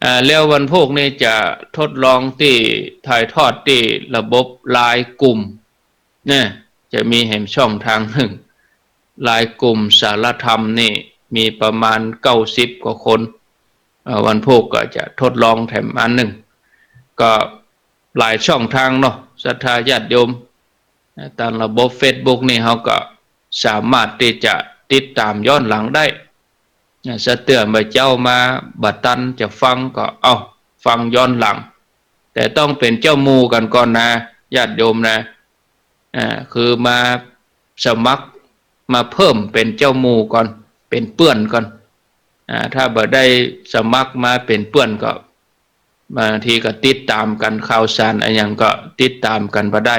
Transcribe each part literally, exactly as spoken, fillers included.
อ่า แล้ววันพูกนี้จะทดลองตี้ถ่ายทอดตี้ระบบไลน์กลุ่ม เนี่ย จะมีแหมช่องตางนึ่ง ไลน์กลุ่มสารธรรมนี่มีประมาณเก้าสิบกว่าคน เอ่อ วันพูกก็จะทดลองแถมอันนึ่ง ก็หลายช่องตางเนาะ ศรัทธาญาติโยม ตางระบบเฟซบุ๊กนี่เฮาก็สามารถตี้จะติดต๋ามย้อนหลังได้ สะเตื้อบ่าเจ๊ามาบ่ตันจะฟังก็ เอ้า ฟังย้อนหลัง แต่ต้องเป๋นเจ้าหมู่กั๋นก่อนนะ ญาติโยมนะ อ่า คือมาสมัคร มาเพิ่มเป๋นเจ้าหมู่ก่อน เป๋นเปื้อนก่อน อ่า ถ้าบ่ได้สมัครมาเป๋นเปื้อนก็ บางทีก็ติดต๋ามกั๋น ข่าวสารอะหยังก็ติดต๋ามกั๋นบ่ได้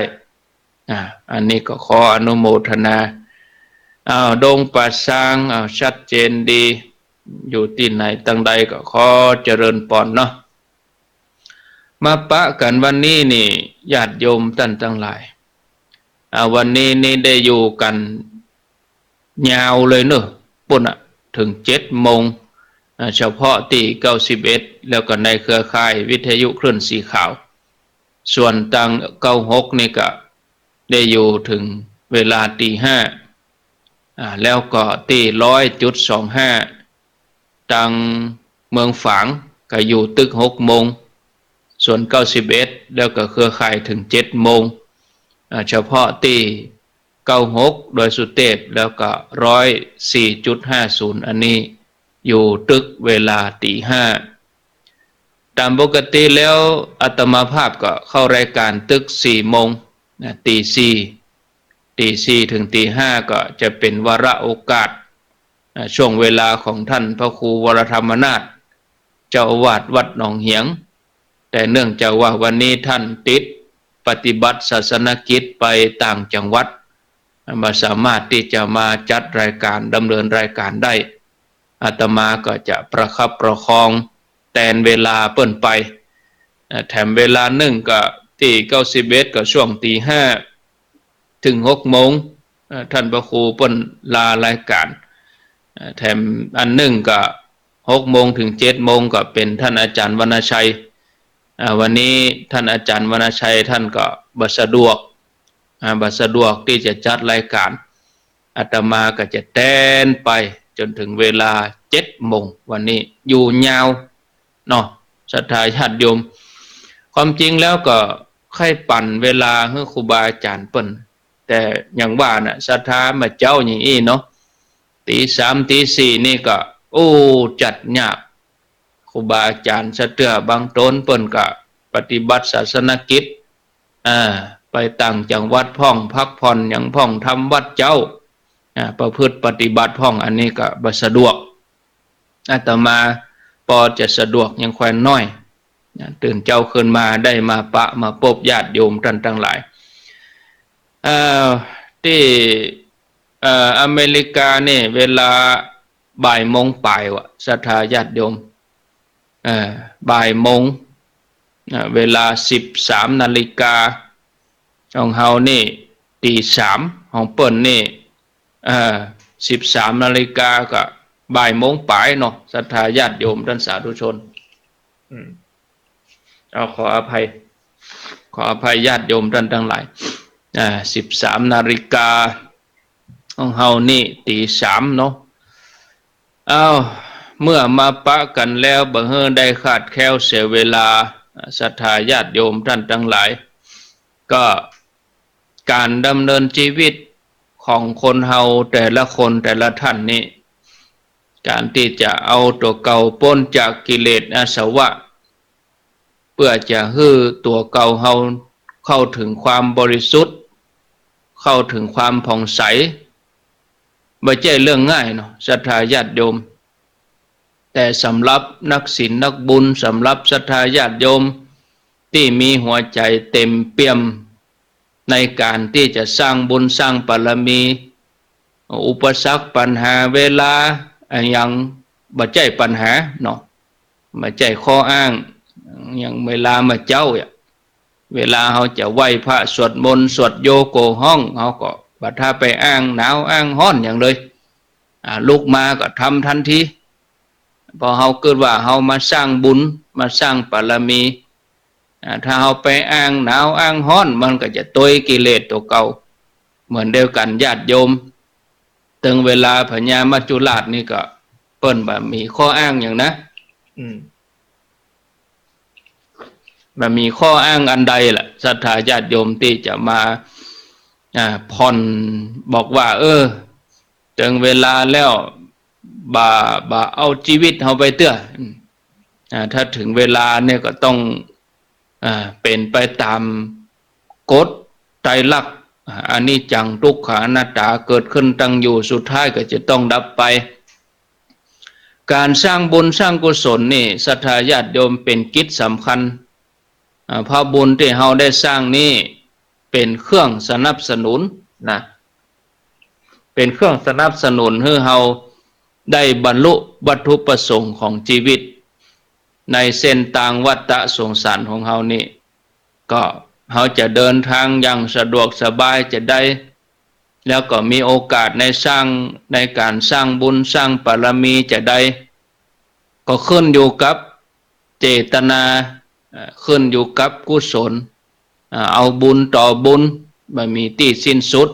อ่า อันนี้ก็ขออนุโมทนา อ้าว ดงป่าซาง อ้าว ชัดเจนดี อยู่ตี้ไหนตางใดก็ขอเจริญปอนเนาะ มาปะกั๋นวันนี้นี่ ญาติโยมต้านตังหลาย อ่า วันนี้นี่ได้อยู่กั๋นยาวเลยเนาะ ปู๊นน่ะ เถิงเจ็ดโมง อ่า เฉพาะตี้เก้าสิบเอ็ด แล้วก็ในเครือข่ายวิทยุคลื่นสีขาว ส่วนตางเก้าหกนี่ก็ได้อยู่เถิงเวลาตีห้า อ่า แล้วก็ตี้ร้อยจุดสองห้า ตางเมืองฝางก็อยู่ตึกหกโมง ส่วนเก้าสิบเอ็ด แล้วก็เครือข่ายเถิงเจ็ดโมง อ่า เฉพาะตี้เก้าหก ดอยสุเตพ แล้วก็ร้อยสี่จุดห้าศูนย์ อันนี้อยู่ตึกเวลาตีห้า ต๋ามปกติแล้วอาตมาภาพก็เข้ารายก๋านตึกสี่โมงนะ ตีสี่ ตีสี่เถิงตีห้าก็จะเป๋นวาระโอกาส อ่า ช่วงเวลาของท่านพระครูวรธรรมนาถ เจ้าอาวาสวัดหนองเหียง แต่เนื่องจากว่าวันนี้ท่านติดปฏิบัติศาสนกิจไปต่างจังหวัด บ่สามารถตี้จะมาจัดรายก๋าน ดำเนินรายก๋านได้ อาตมาก็จะประคับประคองแตนเวลาเปิ้นไป เอ่อ แถมเวลานึ่งก็ตี้เก้าสิบเอ็ดก็ช่วงตีห้าเถิงหกโมง เอ่อ ท่านพระครูเปิ้นลารายก๋าน เอ่อ แถมอันนึ่งก็หกโมงเถิงเจ็ดโมงก็เป๋นท่านอาจารย์วรรณชัย อ่า วันนี้ท่านอาจารย์วรรณชัยท่านก็บ่สะดวก อ่า บ่สะดวกตี้จะจัดรายก๋าน อาตมาก็จะแตนไปจ๋นเถิงเวลาเจ็ดโมง วันนี้อยู่ยาวเนาะ ศรัทธาญาติโยม ความจริงแล้วก็ใค่ปั่นเวลาหื้อครูบาอาจ๋ารย์เปิ้น แต่อย่างว่าน่ะ ศรัทธาบ่าเจ๊าอย่างอี้เนาะ ตีสามตีสี่นี่ก็ โอ้ จัดยาก ครูบาอาจ๋ารย์สะเตื้อบางต๋นเปิ้นก็ปฏิบัติศาสนกิจ อ่า ไปต่างจังหวัดพ่อง พักผ่อนหยังพ่อง ทำวัตรเจ๊า อ่า ประพฤติปฏิบัติพ่อง อันนี้ก็บ่สะดวก อาตมาปอจะสะดวกยังค่อยน้อย นะ ตื่นเจ๊าขึ้นมาได้มาปะมาปบญาติโยมต้านตังหลาย เอ่อ ตี้ เอ่อ อเมริกานี่เวลาบ่ายโมงป๋ายว่ะ ศรัทธาญาติโยม เอ่อ บ่ายโมง อ่า เวลาสิบสามนาฬิกา ของเฮานี่ตีสาม ของเปิ้นนี่ เอ่อ สิบสามนาฬิกาก็บ่ายโมงป๋ายเนาะ ศรัทธาญาติโยมต้านสาธุชน อืม เอา ขออภัย ขออภัยญาติโยมต้านตังหลาย อ่า สิบสามนาฬิกา ของเฮานี่ตีสามเนาะ เอา เมื่อมาปะกั๋นแล้ว บ่หื้อได้ขาดแคลนเสียเวลา ศรัทธาญาติโยมต้านตังหลาย ก็ก๋านดำเนินจีวิตของคนเฮาแต่ละคนแต่ละต้านนี่ ก๋านตี้จะเอาตั๋วเก่าป๊นจากกิเลสอาสวะ เปื้อจะหื้อตั๋วเก่าเฮาเข้าเถิงความบริสุทธิ์ เข้าเถิงความผ่องใส บ่ใจ้เรื่องง่ายเนาะ ศรัทธาญาติโยม แต่สำหรับนักศีลนักบุญ สำหรับศรัทธาญาติโยม ตี้มีหัวใจ๋เต๋มเปี่ยมในก๋านตี้จะสร้างบุญสร้างบารมี อุปสรรคปัญหาเวลาอะหยังบ่ใจ้ปัญหาเนาะ บ่ใจ้ข้ออ้าง อย่างเวลาบ่าเจ๊าอะ เวลาเฮาจะไหว้พระสวดมนต์สวดโยโกห้อง เฮาก็บ่ถ้าไปอ้างหนาวอ้างฮ้อนหยังเลย อ่า ลุกมาก็ทำตันที เพราะเฮากึ๊ดว่าเฮามาสร้างบุญ มาสร้างบารมี อ่า ถ้าเฮาไปอ้างหนาวอ้างฮ้อน มันก็จะตวยกิเลสตั๋วเก่า เหมือนเดียวกั๋นญาติโยม เถิงเวลาพญามัจจุราชนี่ก็ เปิ้นบ่มีข้ออ้างหยังนะ อืม บ่มีข้ออ้างอันใดล่ะ ศรัทธาญาติโยมตี้จะมา อ่า ผ่อนบอกว่า เออ เถิงเวลาแล้ว บ่า บ่าเอาจีวิตเฮาไปเตื้อ อืม อ่า ถ้าเถิงเวลาเนี่ยก็ต้อง อ่า เป๋นไปต๋ามกฎไตรลักษณ์ อ่า อนิจจัง ทุกขัง อนัตตา เกิดขึ้นตั้งอยู่ สุดท้ายก็จะต้องดับไป ก๋านสร้างบุญสร้างกุศลนี่ ศรัทธาญาติโยม เป๋นกิจสำคัญ อ่า เพราะบุญตี้เฮาได้สร้างนี่ เป๋นเครื่องสนับสนุนนะ เป๋นเครื่องสนับสนุนหื้อเฮาได้บรรลุวัตถุประสงค์ของจีวิต ในเส้นตางวัฏฏะสงสารของเฮานี่ ก็เฮาจะเดินตางอย่างสะดวกสบายจาใด แล้วก็มีโอกาสในสร้าง ในก๋านสร้างบุญสร้างบารมีจาใด ก็ขึ้นอยู่กับเจตนา เอ่อ ขึ้นอยู่กับกุศล อ่า เอาบุญต่อบุญ บ่มีตี้สิ้นสุด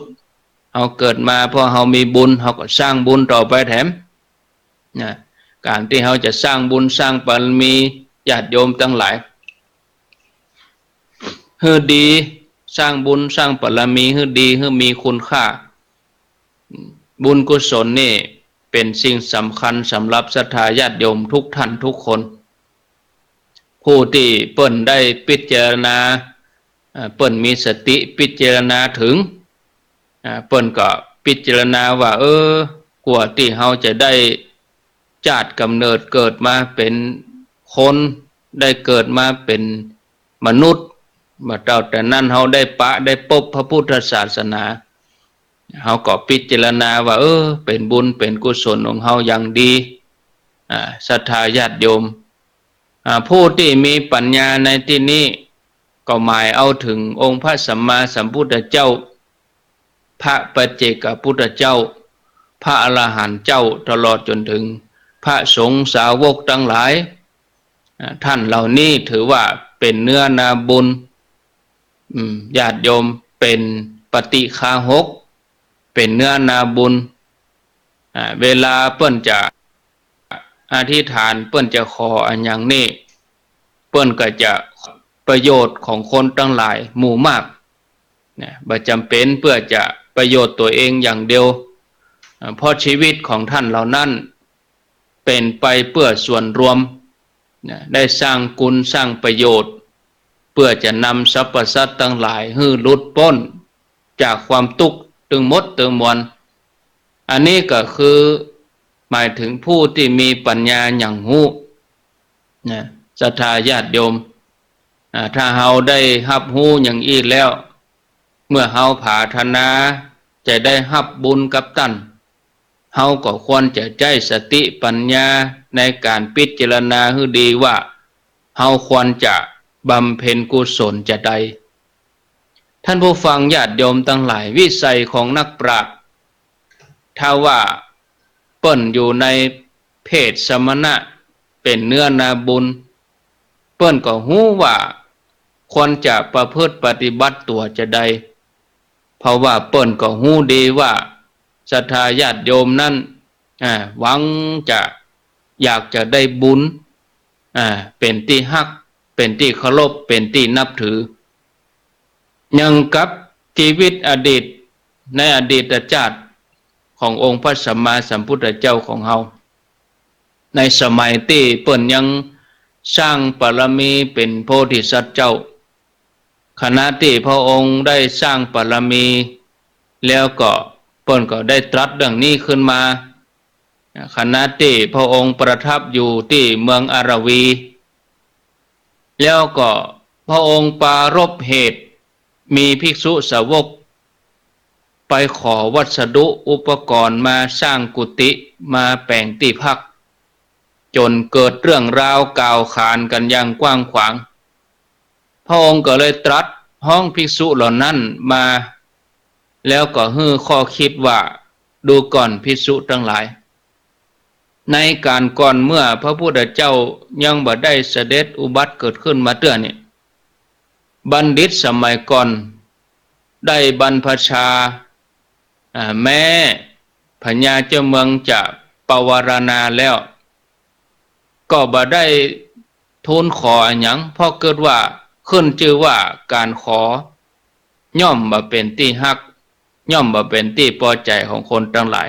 เฮาเกิดมาเพราะเฮามีบุญ เฮาก็สร้างบุญต่อไปแถม นะ ก๋านตี้เฮาจะสร้างบุญสร้างบารมี ญาติโยมตังหลาย หื้อดี สร้างบุญสร้างบารมีหื้อดี หื้อมีคุณค่า บุญกุศลนี่เป๋นสิ่งสำคัญสำหรับศรัทธาญาติโยมทุกท่านทุกคน ผู้ตี้เปิ้นได้พิจารณา เอ่อ เปิ้นมีสติพิจารณาเถิง อ่า เปิ้นก็พิจารณาว่า เออ กว่าตี้เฮาจะได้จาติก๋ำเนิดเกิดมาเป๋นคน ได้เกิดมาเป๋นมนุษย์ บ่าเต้าแต่นั้นเฮาได้ปะ ได้ปบพระพุทธศาสนา เฮาก็พิจารณาว่า เออ เป๋นบุญเป๋นกุศลของเฮาอย่างดี อ่า ศรัทธาญาติโยม อ่า ผู้ตี้มีปัญญาในตี้นี้ ก็หมายเอาเถิงองค์พระสัมมาสัมพุทธเจ้า พระปัจเจกพุทธเจ้า พระอรหันต์เจ้า ตลอดจ๋นเถิงพระสงฆ์สาวกตังหลาย อ่า ท่านเหล่านี้ถือว่าเป๋นเนื้อนาบุญ อืม ญาติโยม เป๋นปาฏิฆาหก เป๋นเนื้อนาบุญ อ่า เวลาเปิ้นจะอธิษฐาน เปิ้นจะขออะหยังนี่ เปิ้นก็จะประโยชน์ของคนตังหลายหมู่มาก นะ บ่จ๋ำเป๋นเปื้อจะประโยชน์ตั๋วเองอย่างเดียว อ่า เพราะจีวิตของท่านเหล่านั้นเป๋นไปเปื้อส่วนรวม นะ ได้สร้างกุณสร้างประโยชน์ เปื้อจะนำสรรพสัตว์ตังหลายหื้อหลุดป๊นจากความตุ๊กข์ตึงหมดตึงมวล อันนี้ก็คือหมายเถิงผู้ตี้มีปัญญาหยั่งฮู้ นะ ศรัทธาญาติโยม อ่า ถ้าเฮาได้ฮับฮู้อย่างอี้แล้ว เมื่อเฮาผาถนาจะได้ฮับบุญกับต้าน เฮาก็ควรจะใจ๊สติปัญญาในก๋านพิจารณาหื้อดีว่า เฮาควรจะบำเพ็ญกุศลจาใด ท่านผู้ฟังญาติโยมตังหลาย วิสัยของนักปราชญ์ ถ้าว่าเปิ้นอยู่ในเพศสมณะ เป๋นเนื้อนาบุญ เปิ้นก็ฮู้ว่าควรจะประพฤติปฏิบัติตั๋วจาใด เพราะว่าเปิ้นก็ฮู้ดีว่าศรัทธาญาติโยมนั้น อ่า หวังจะ อยากจะได้บุญ อ่า เป๋นตี้ฮัก เป๋นตี้เคารพ เป๋นตี้นับถือ อย่างกับจีวิตอดีต ในอดีตจาติขององค์พระสัมมาสัมพุทธเจ้าของเฮา ในสมัยตี้เปิ้นยังสร้างบารมีเป๋นโพธิสัตว์เจ้า ขณะตี้พระองค์ได้สร้างบารมี แล้วก็เปิ้นก็ได้ตรัสเรื่องนี้ขึ้นมา ขณะตี้พระองค์ประทับอยู่ตี้เมืองอารวี แล้วก็พระองค์ปรารภเหตุ มีภิกษุสาวกไปขอวัสดุอุปกรณ์มาสร้างกุฏิ มาแป๋งตี้พัก จ๋นเกิดเรื่องราวกล่าวขานกั๋นอย่างกว้างขวาง พระองค์ก็เลยตรัสฮ้องภิกษุเหล่านั้นมา แล้วก็หื้อข้อคิดว่า ดูก่อนภิกษุตังหลาย ในก๋านก่อนเมื่อพระพุทธเจ้ายังบ่ได้เสด็จอุบัติเกิดขึ้นมาเตื้อนี่ บัณฑิตสมัยก่อนได้บรรพชา อ่า แม้พญาเจ้าเมืองจะปวารณาแล้ว ก็บ่ได้ทูลขออะหยัง เพราะเกิดว่าขึ้นจื้อว่าก๋านขอย่อมบ่เป๋นตี้ฮัก ย่อมบ่เป๋นตี้ปอใจ๋ของคนตังหลาย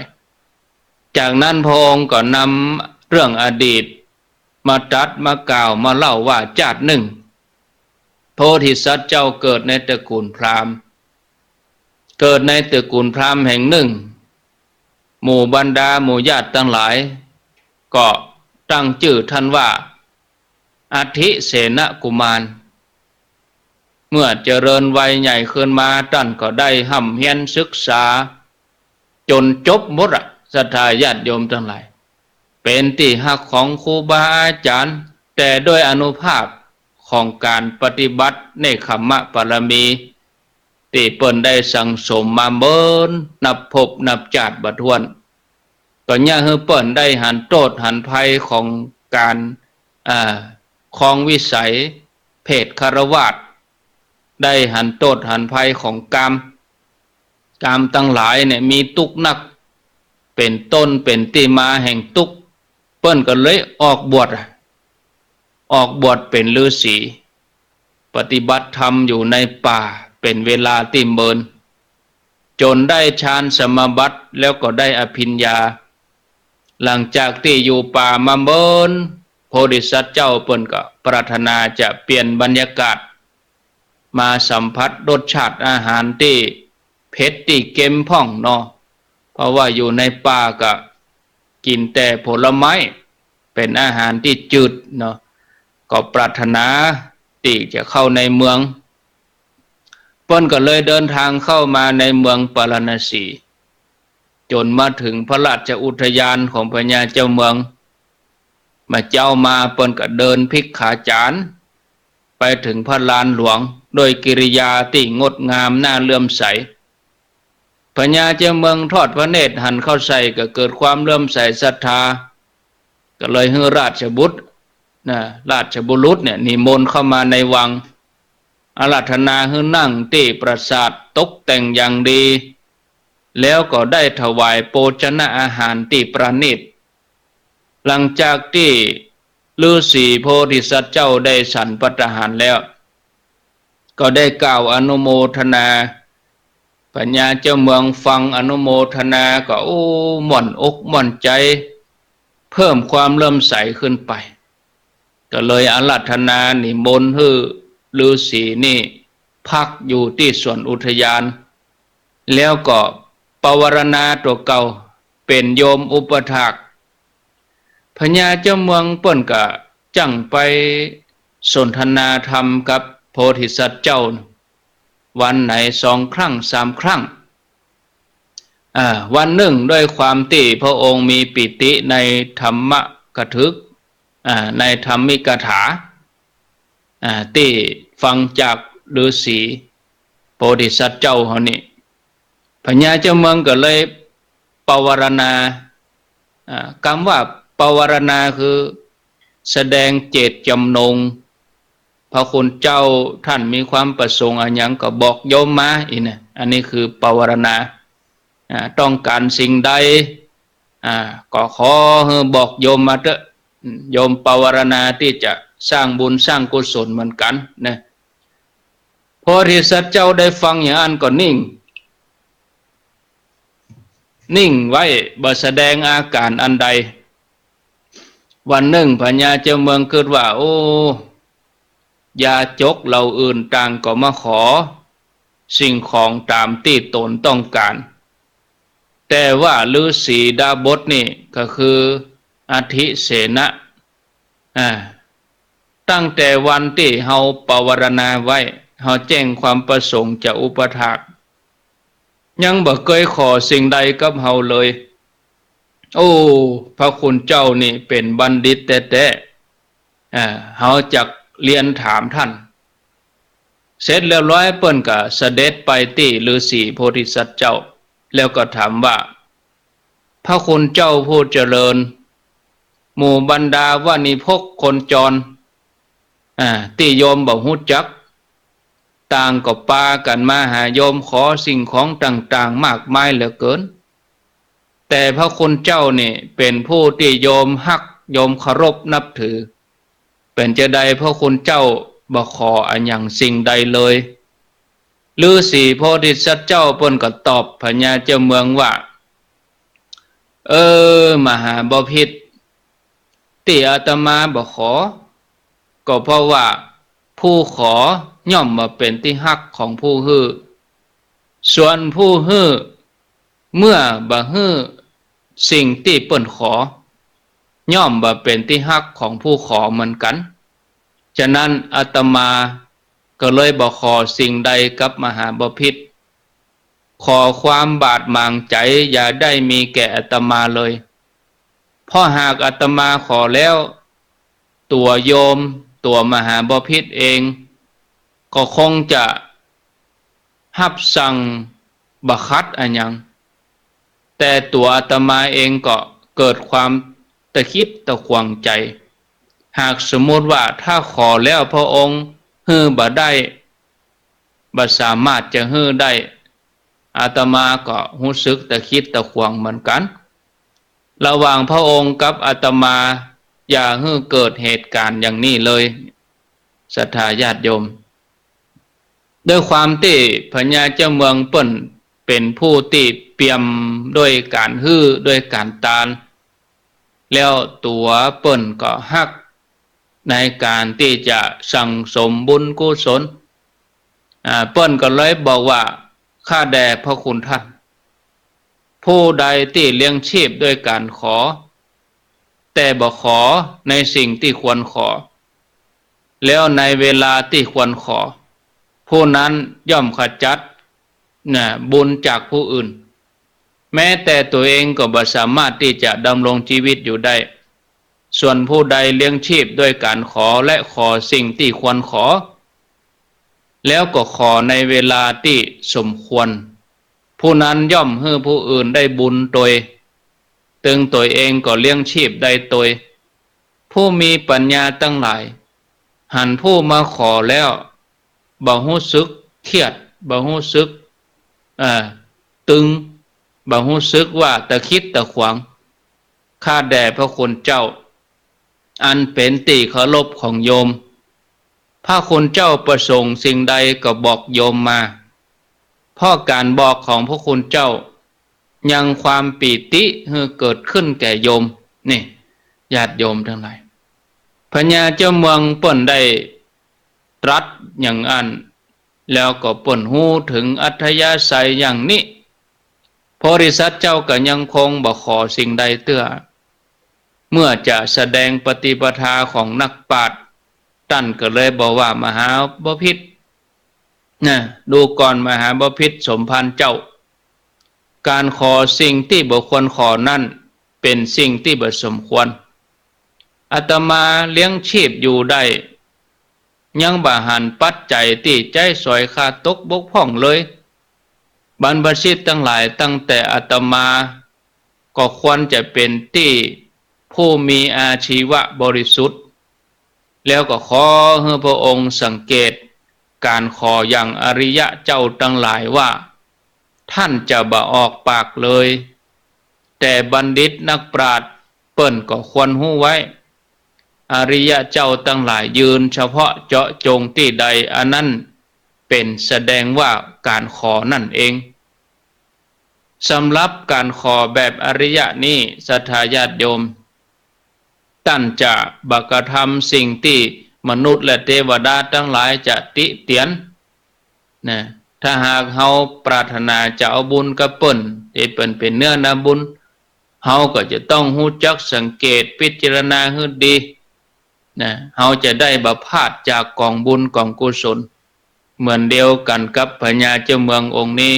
จากนั้นพระองค์ก็นำเรื่องอดีตมาตรัส มากล่าว มาเล่าว่าจาตินึ่ง โพธิสัตว์เจ้าเกิดในตระกูลพราหมณ์ เกิดในตระกูลพราหมณ์แห่งนึ่ง หมู่บรรดาหมู่ญาติตังหลายก็ตั้งจื้อต้านว่า อธิเสนกุมาร เมื่อเจริญวัยใหญ่ขึ้นมา ต้านก็ได้ฮ่ำเฮียนศึกษาจ๋นจบหมดอะ ศรัทธาญาติโยมตังหลาย เป๋นตี้ฮักของครูบาอาจ๋ารย์ แต่ด้วยอานุภาพของก๋านปฏิบัติเนกขัมมะบารมี ตี้เปิ้นได้สั่งสมมาเมินนับภพนับจาติบ่ถ้วน ก็เยียะหื้อเปิ้นได้หันโต้ษหันภัยของก๋าน อ่า ครองวิสัยเพศฆราวาส ได้หันโต้ษหันภัยของกาม กามตังหลายเนี่ยมีตุ๊กข์นัก เป๋นต้นเป๋นตี้มาแห่งตุ๊กข์ เปิ้นก็เลยออกบวชอะ ออกบวชเป๋นฤๅษี ปฏิบัติธรรมอยู่ในป่าเป๋นเวลาตี้เมิน จ๋นได้ฌานสมาบัติแล้วก็ได้อภิญญา หลังจากตี้อยู่ป่ามาเมิน โพธิสัตว์เจ้าเปิ้นก็ปรารถนาจะเปลี่ยนบรรยากาศ มาสัมผัสรสชาติอาหารตี้เผ็ดตี้เค็มพ่องเนาะ เพราะว่าอยู่ในป่าก็กิ๋นแต่ผลไม้ เป๋นอาหารตี้จืดเนาะ ก็ปรารถนาตี้จะเข้าในเมือง เปิ้นก็เลยเดินทางเข้ามาในเมืองปาราณสี จ๋นมาเถิงพระราชอุทยานของพญาเจ้าเมือง บ่าเจ๊ามาเปิ้นก็เดินภิกขาจาร ไปเถิงพระลานหลวง ด้วยกิริยาตี้งดงามน่าเลื่อมใส พญาเจ้าเมืองทอดพระเนตรหันเข้าใส่ก็เกิดความเลื่อมใสศรัทธา ก็เลยหื้อราชบุตรนะ ราชบุรุษเนี่ยนิมนต์เข้ามาในวัง อาราธนาหื้อนั่งตี้ปราสาทตกแต่งอย่างดี แล้วก็ได้ถวายโภชนะอาหารตี้ประณีต หลังจากตี้ฤๅษีโพธิสัตว์เจ้าได้ฉันภัตตาหารแล้ว ก็ได้กล่าวอนุโมทนา พญาเจ้าเมืองฟังอนุโมทนาก็ โอ้ ม่วนอกม่วนใจ๋ เพิ่มความเลื่อมใสขึ้นไป ก็เลยอาราธนานิมนต์หื้อฤๅษีนี่พักอยู่ตี้สวนอุทยาน แล้วก็ปวารณาตั๋วเก่าเป๋นโยมอุปถาก พญาเจ้าเมืองเปิ้นก็จั่งไปสนทนาธรรมกับโพธิสัตว์เจ้า วันไหนสองครั้งสามครั้ง อ่า วันนึ่งด้วยความตี้พระองค์มีปีติในธรรมกถึก อ่า ในธรรมิกถา อ่า ตี้ฟังจากฤๅษีโพธิสัตว์เจ้าเฮานี่ พญาเจ้าเมืองก็เลยปวารณา อ่า กำว่าปวารณาคือแสดงเจตจำนง พระคุณเจ้าท่านมีความประสงค์อะหยังก็บอกโยมมา อี้นะ อันนี้คือปวารณา อ่า ต้องการสิ่งใด อ่า ก็ขอหื้อบอกโยมมาเต๊อะ อืม โยมปวารณาตี้จะสร้างบุญสร้างกุศลเหมือนกั๋นนะ โพธิสัตว์เจ้าได้ฟังอย่างอั้นก็นิ่ง นิ่งไว้ บ่แสดงอาก๋ารอันใด วันนึ่งพญาเจ้าเมืองกึ๊ดว่า โอ้ ยาจกเหล่าอื่นต่างก็มาขอสิ่งของต๋ามตี้ต๋นต้องก๋าน แต่ว่าฤๅษีดาบสนี่ก็คืออธิเสนะ อ่า ตั้งแต่วันตี้เฮาปวารณาไว้ เฮาแจ้งความประสงค์จะอุปถาก ยังบ่เกยขอสิ่งใดกับเฮาเลย โอ้ พระคุณเจ้านี่เป๋นบัณฑิตแต๊ๆ อ่า เฮาจักเรียนถามท่าน เสร็จเรียบร้อยเปิ้นก็เสด็จไปตี้ฤๅษีโพธิสัตว์เจ้า แล้วก็ถามว่า พระคุณเจ้าผู้เจริญ หมู่บรรดาวณิพกคนจร อ่า ตี้โยมบ่ฮู้จัก ต่างก็ปากั๋นมาหาโยมขอสิ่งของต่างๆ มากมายเหลือเกิน แต่พระคุณเจ้านี่เป๋นผู้ตี้โยมฮัก โยมเคารพนับถือ เป๋นจาใดพระคุณเจ้าบ่ขออะหยังสิ่งใดเลย ฤๅษีโพธิสัตว์เจ้าเปิ้นก็ตอบพญาเจ้าเมืองว่า เออ มหาบพิตร ตี้อาตมาบ่ขอ ก็เพราะว่าผู้ขอย่อมบ่เป๋นตี้ฮักของผู้หื้อ ส่วนผู้หื้อ เมื่อบ่หื้อสิ่งตี้เปิ้นขอ ย่อมบ่เป๋นตี้ฮักของผู้ขอเหมือนกั๋น ฉะนั้นอาตมาก็เลยบ่ขอสิ่งใดกับมหาบพิตร ขอความบาดหมางใจ๋อย่าได้มีแก่อาตมาเลย เพราะหากอาตมาขอแล้ว ตั๋วโยม ตั๋วมหาบพิตรเอง ก็คงจะฮับสั่งบ่ขัดอะหยัง แต่ตั๋วอาตมาเองก็เกิดความตะขิดตะขวงใจ๋ หากสมมุติว่าถ้าขอแล้วพระองค์หื้อบ่ได้ บ่สามารถจะหื้อได้ อาตมาก็ฮู้สึกตะขิดตะขวงเหมือนกั๋น ระหว่างพระองค์กับอาตมา อย่าหื้อเกิดเหตุก๋ารณ์อย่างนี้เลย ศรัทธาญาติโยม ด้วยความตี้พญาเจ้าเมืองเปิ้นเป๋นผู้ตี้เปี่ยมด้วยก๋านหื้อ ด้วยก๋านตาน แล้วตั๋วเปิ้นก็ฮักในก๋านตี้จะสั่งสมบุญกุศล อ่า เปิ้นก็เลยบอกว่า ข้าแด่พระคุณท่าน ผู้ใดตี้เลี้ยงชีพด้วยก๋านขอ แต่บ่ขอในสิ่งตี้ควรขอ แล้วในเวลาตี้ควรขอ ผู้นั้นย่อมขจัด นะ บุญจากผู้อื่น แม้แต่ตั๋วเองก็บ่สามารถตี้จะดำรงชีวิตอยู่ได้ ส่วนผู้ใดเลี้ยงชีพด้วยก๋านขอและขอสิ่งตี้ควรขอ แล้วก็ขอในเวลาตี้สมควร ผู้นั้นย่อมหื้อผู้อื่นได้บุญตวย ตึงตั๋วเองก็เลี้ยงชีพได้ตวย ผู้มีปัญญาตังหลาย หันผู้มาขอแล้ว บ่ฮู้สึกเคียด บ่ฮู้สึก เอ่อ ตึง บ่ฮู้สึกว่าตะขิดตะขวง ข้าแด่พระคุณเจ้า อันเป๋นตี้เคารพของโยม พระคุณเจ้าประสงค์สิ่งใดก็บอกโยมมา เพราะก๋านบอกของพระคุณเจ้า ยังความปีติหื้อเกิดขึ้นแก่โยม นี่ ญาติโยมตังหลาย พญาเจ้าเมืองเปิ้นได้ตรัสอย่างอั้น แล้วก็เปิ้นฮู้เถิงอัธยาศัยอย่างนี้ โพธิสัตว์เจ้าก็ยังคงบ่ขอสิ่งใดเตื้อ เมื่อจะแสดงปฏิปทาของนักปราชญ์ ต้านก็เลยบอกว่า มหาบพิตร นะ ดูก่อนมหาบพิตรสมภารเจ้า ก๋านขอสิ่งตี้บ่ควรขอนั้นเป๋นสิ่งตี้บ่สมควร อาตมาเลี้ยงชีพอยู่ได้ ยังบ่หันปัจจัยตี้ใจ๊สอยข้าตกบกพร่องเลย บรรพชิตตังหลาย ตั้งแต่อาตมาก็ควรจะเป๋นตี้ผู้มีอาชีวะบริสุทธิ์ แล้วก็ขอหื้อพระองค์สังเกตก๋านขออย่างอริยะเจ้าตังหลายว่า ต้านจะบ่ออกปากเลย แต่บัณฑิตนักปราชญ์เปิ้นก็ควรฮู้ไว้ อริยะเจ้าตังหลายยืนเฉพาะเจาะจงตี้ใด อันนั้นเป๋นแสดงว่าก๋านขอนั่นเอง สำหรับก๋านขอแบบอริยะนี้ ศรัทธาญาติโยม ต้านจะบ่กระทำสิ่งตี้มนุษย์และเตวดาตังหลายจะติเตียน นะ ถ้าหากเฮาปรารถนาจะเอาบุญกับเปิ้น ตี้เปิ้นเป๋นเนื้อนาบุญ เฮาก็จะต้องฮู้จักสังเกตพิจารณาหื้อดี นะ เฮาจะได้บ่พลาดจากก๋องบุญก๋องกุศล เหมือนเดียวกั๋นกับพญาเจ้าเมืององค์นี้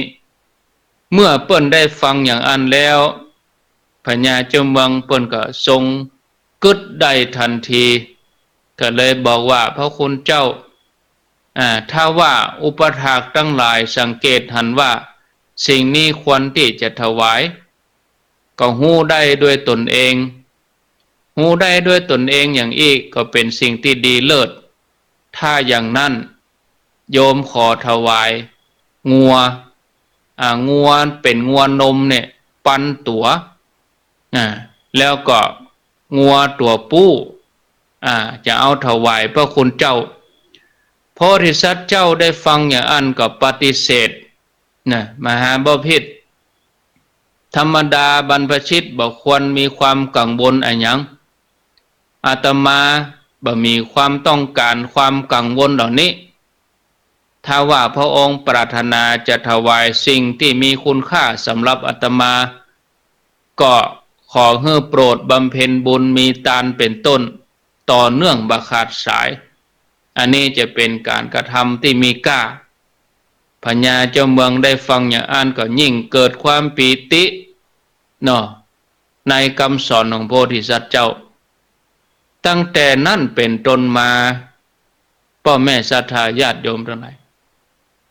เมื่อเปิ้นได้ฟังอย่างอั้นแล้ว พญาเจ้าเมืองเปิ้นก็ทรงกึ๊ดได้ตันที ก็เลยบอกว่า พระคุณเจ้า อ่า ถ้าว่าอุปัฏฐากตังหลายสังเกตหันว่าสิ่งนี้ควรตี้จะถวาย ก็ฮู้ได้ด้วยตนเอง ได้ด้วยตนเองอย่างอี้ก็เป๋นสิ่งตี้ดีเลิศ ถ้าอย่างนั้น โยมขอถวายงัว อ่า งัวเป๋นงัวนมเนี่ย ปันตั๋ว อ่า แล้วก็งัวตั๋วปู้ อ่า จะเอาถวายพระคุณเจ้า โพธิสัตว์เจ้าได้ฟังอย่างอั้นก็ปฏิเสธ นะ มหาบพิตร ธรรมดาบรรพชิตบ่ควรมีความกังวลอะหยัง อาตมาบ่มีความต้องการความกังวลเหล่านี้ ถ้าว่าพระองค์ปรารถนาจะถวายสิ่งที่มีคุณค่าสำหรับอาตมา ก็ขอหื้อโปรดบำเพ็ญบุญมีตานเป๋นต้น ต่อเนื่องบ่ขาดสาย อันนี้จะเป๋นก๋านกระทำตี้มีก้า พญาเจ้าเมืองได้ฟังอย่างอั้นก็ยิ่งเกิดความปีติ เนาะ ในกำสอนของโพธิสัตว์เจ้า ตั้งแต่นั้นเป๋นต้นมา ป้อแม่ศรัทธาญาติโยมตังหลาย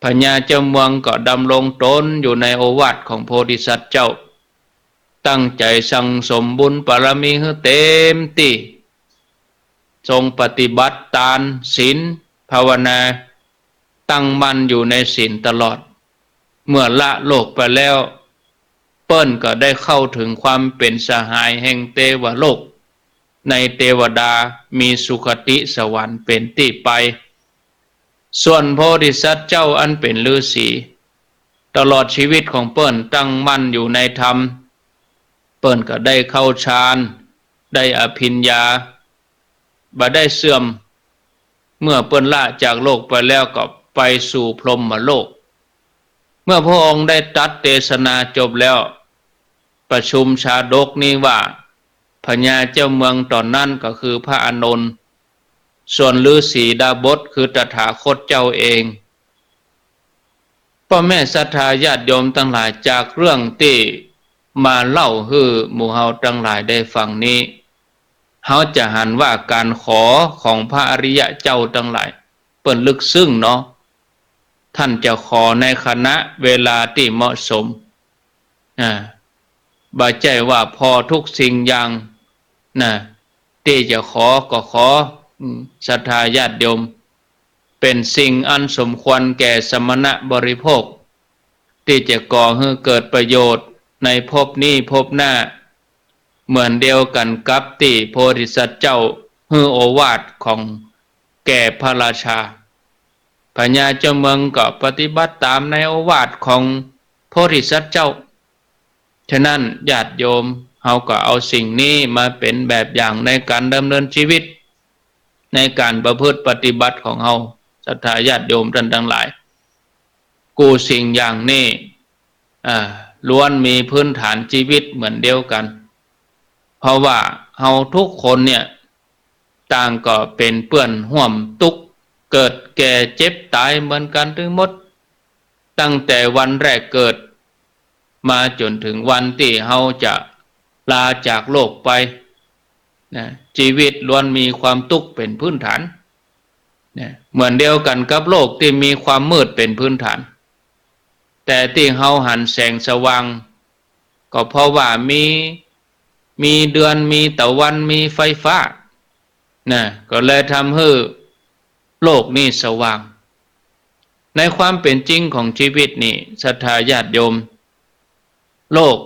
พญาเจ้าเมืองก็ดำรงตนอยู่ในโอวาทของโพธิสัตว์เจ้า ตั้งใจ๋สั่งสมบุญบารมีหื้อเต๋มตี้ ทรงปฏิบัติตาน ศีล ภาวนา ตั้งมั่นอยู่ในศีลตลอด เมื่อละโลกไปแล้ว เปิ้นก็ได้เข้าเถิงความเป๋นสหายแห่งเตวโลก ในเตวดามีสุคติสวรรค์เป๋นตี้ไป ส่วนโพธิสัตว์เจ้าอันเป๋นฤๅษี ตลอดชีวิตของเปิ้นตั้งมั่นอยู่ในธรรม เปิ้นก็ได้เข้าฌาน ได้อภิญญา บ่ได้เสื่อม เมื่อเปิ้นละจากโลกไปแล้วก็ไปสู่พรหมโลก เมื่อพระองค์ได้ตรัสเตสนาจบแล้ว ประชุมชาดกนี้ว่า พญาเจ้าเมืองต๋อนนั้นก็คือพระอานนท์ ส่วนฤๅษีดาบสคือตถาคตเจ้าเอง ป้อแม่ศรัทธาญาติโยมตังหลาย จากเรื่องตี้มาเล่าหื้อหมู่เฮาตังหลายได้ฟังนี้ เฮาจะหันว่าก๋านขอของพระอริยะเจ้าตังหลาย เปิ้นลึกซึ้งเนาะ ต้านจะขอในขณะเวลาตี้เหมาะสม อ่า บ่ใจ้ว่าผ่อกู้สิ่งอย่าง นะ ตี้จะขอก็ขอ อืม ศรัทธาญาติโยม เป๋นสิ่งอันสมควรแก่สมณะบริโภค ตี้จะก่อหื้อเกิดประโยชน์ในภพนี้ภพหน้า เหมือนเดียวกั๋นกับตี้โพธิสัตว์เจ้าหื้อโอวาทของแก่พระราชา พญาเจ้าเมืองก็ปฏิบัติต๋ามในโอวาทของโพธิสัตว์เจ้า ฉะนั้นญาติโยมเฮาก็เอาสิ่งนี้มาเป๋นแบบอย่างในก๋านดำเนินชีวิต ในก๋านประพฤติปฏิบัติของเฮา ศรัทธาญาติโยมต้านตังหลาย กู้สิ่งอย่างนี้ อ่า ล้วนมีพื้นฐานชีวิตเหมือนเดียวกั๋น เพราะว่าเฮากู้คนเนี่ย ต่างก็เป๋นเปื้อนฮ่วมตุ๊กข์ เกิดแก่เจ็บต๋ายเหมือนกั๋นตึงหมด ตั้งแต่วันแรกเกิด มาจ๋นเถิงวันตี้เฮาจะลาจากโลกไป นะ ชีวิตล้วนมีความตุ๊กข์เป๋นพื้นฐาน นะ เหมือนเดียวกั๋นกับโลกตี้มีความมืดเป๋นพื้นฐาน แต่ตี้เฮาหันแสงสว่าง ก็เพราะว่ามี มีเดือน มีตะวัน มีไฟฟ้า นะ ก็เลยทำหื้อโลกนี้สว่าง ในความเป๋นจริงของชีวิตนี่ ศรัทธาญาติโยม โลก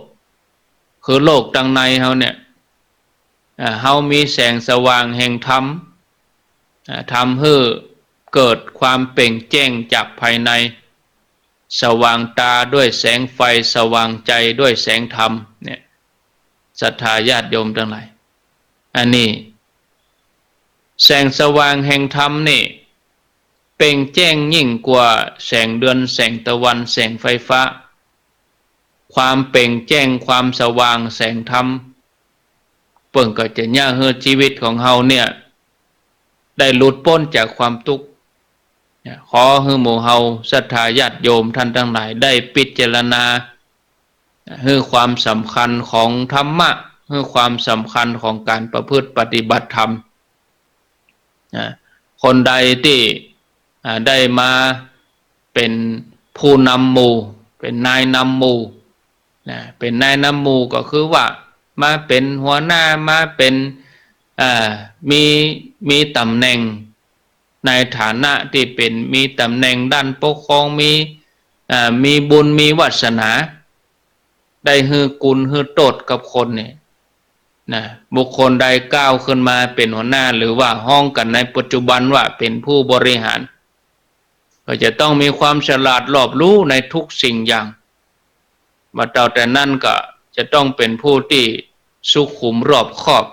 คือโลกตังในเฮาเนี่ย อ่า เฮามีแสงสว่างแห่งธรรม อ่า ทำหื้อเกิดความเปล่งแจ้งจากภายใน สว่างตาด้วยแสงไฟ สว่างใจ๋ด้วยแสงธรรม เนี่ย ศรัทธาญาติโยมตังหลาย อันนี้ แสงสว่างแห่งธรรมนี่ เปล่งแจ้งยิ่งกว่าแสงเดือน แสงตะวัน แสงไฟฟ้า ความเปล่งแจ้ง ความสว่างแสงธรรม เปิ้นก็จะเยียะหื้อชีวิตของเฮาเนี่ย ได้หลุดป๊นจากความตุ๊กข์ เนี่ย ขอหื้อหมู่เฮาศรัทธาญาติโยมต้านตังหลายได้พิจารณา หื้อความสำคัญของธรรมะ หื้อความสำคัญของก๋านประพฤติปฏิบัติธรรม นะ คนใดตี้ อ่า ได้มาเป๋นผู้นำหมู่ เป๋นนายนำหมู่ นะ เป๋นนายนำหมู่ก็คือว่ามาเป๋นหัวหน้า มาเป๋น อ่า มี มีต๋ำแหน่งในฐานะตี้เป๋น มีต๋ำแหน่งด้านปกครอง มี อ่า มีบุญ มีวาสนา ได้หื้อกุณหื้อโต้ษกับคนเนี่ยนะ บุคคลใดก้าวขึ้นมาเป๋นหัวหน้า หรือว่าฮ้องกั๋นในปัจจุบันว่าเป๋นผู้บริหาร ก็จะต้องมีความฉลาดรอบรู้ในทุกสิ่งอย่าง บ่าเต้าแต่นั้นก็จะต้องเป๋นผู้ตี้สุขุมรอบคอบ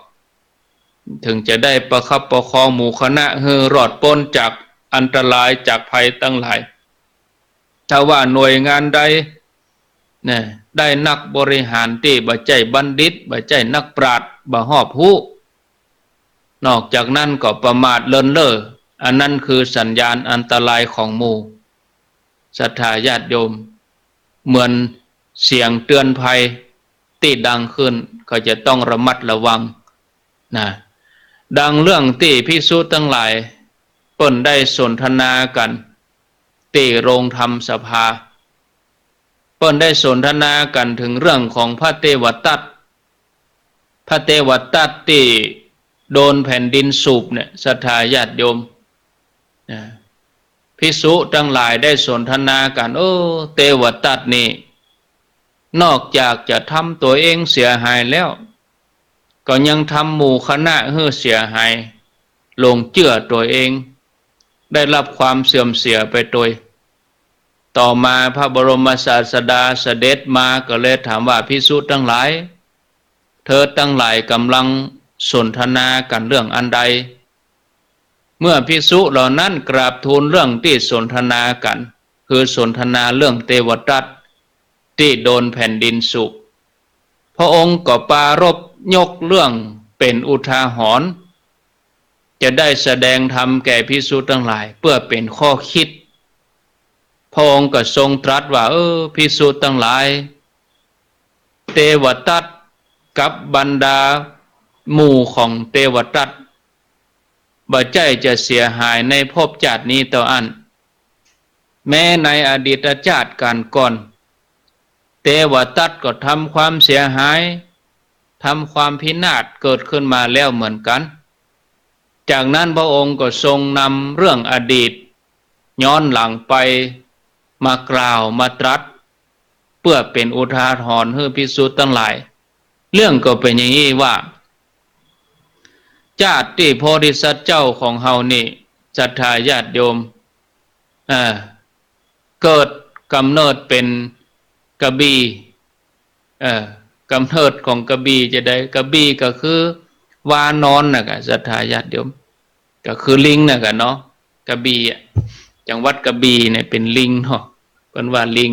เถิงจะได้ประคับประคองหมู่คณะหื้อรอดป๊นจากอันตรายจากภัยตังหลาย ถ้าว่าหน่วยงานใดเนี่ย ได้นักบริหารตี้บ่ใจ้บัณฑิต บ่ใจ้นักปราชญ์ บ่ฮอบฮู้ นอกจากนั้นก็ประมาทเลินเล่อ อันนั้นคือสัญญาณอันตรายของหมู่ ศรัทธาญาติโยม เหมือนเสียงเตือนภัยตี้ดังขึ้น ก็จะต้องระมัดระวังนะ ดังเรื่องตี้ภิกษุตังหลาย เปิ้นได้สนทนากั๋นตี้โรงธรรมสภา เปิ้นได้สนทนากั๋นเถิงเรื่องของพระเตวทัต พระเตวทัตตี้โดนแผ่นดินสูบเนี่ย ศรัทธาญาติโยมนะ ภิกษุตังหลายได้สนทนากั๋น เออ เตวทัตนี่ นอกจากจะทำตั๋วเองเสียหายแล้ว ก็ยังทำหมู่คณะหื้อเสียหาย หลงเจื้อตั๋วเอง ได้ฮับความเสื่อมเสียไปตวย ต่อมาพระบรมศาสดาเสด็จมาก็เลยถามว่า ภิกษุตังหลาย เธอตังหลายก๋ำลังสนทนากั๋นเรื่องอันใด เมื่อภิกษุเหล่านั้นกราบทูลเรื่องตี้สนทนากั๋น คือสนทนาเรื่องเตวทัตตี้โดนแผ่นดินสูบ พระองค์ก็ปรารภยกเรื่องเป๋นอุทาหรณ์ จะได้แสดงธรรมแก่ภิกษุตังหลายเปื้อเป๋นข้อคิด พระองค์ก็ทรงตรัสว่า เออ ภิกษุตังหลาย เตวทัตกับบรรดาหมู่ของเตวทัต บ่ใจ้จะเสียหายในภพจาตินี้เต้าอั้น แม้ในอดีตจาติก๋านก่อน เตวทัตก็ทำความเสียหาย ทำความพินาศเกิดขึ้นมาแล้วเหมือนกั๋น จากนั้นพระองค์ก็ทรงนำเรื่องอดีตย้อนหลังไปมากล่าวมาตรัส เปื้อเป๋นอุทาหรณ์หื้อภิกษุตังหลาย เรื่องก็เป๋นอย่างนี้ว่า จาติตี้โพธิสัตว์เจ้าของเฮานี่ ศรัทธาญาติโยม เอ่อ เกิดก๋ำเนิดเป๋นกระบี่ เอ่อ ก๋ำเนิดของกระบี่จะใด กระบี่ก็คือวานอนน่ะกะ ศรัทธาญาติโยม ก็คือลิงน่ะกะเนาะ กระบี่อะ จังหวัดกระบี่เนี่ยเป๋นลิงเนาะ เปิ้นว่าลิง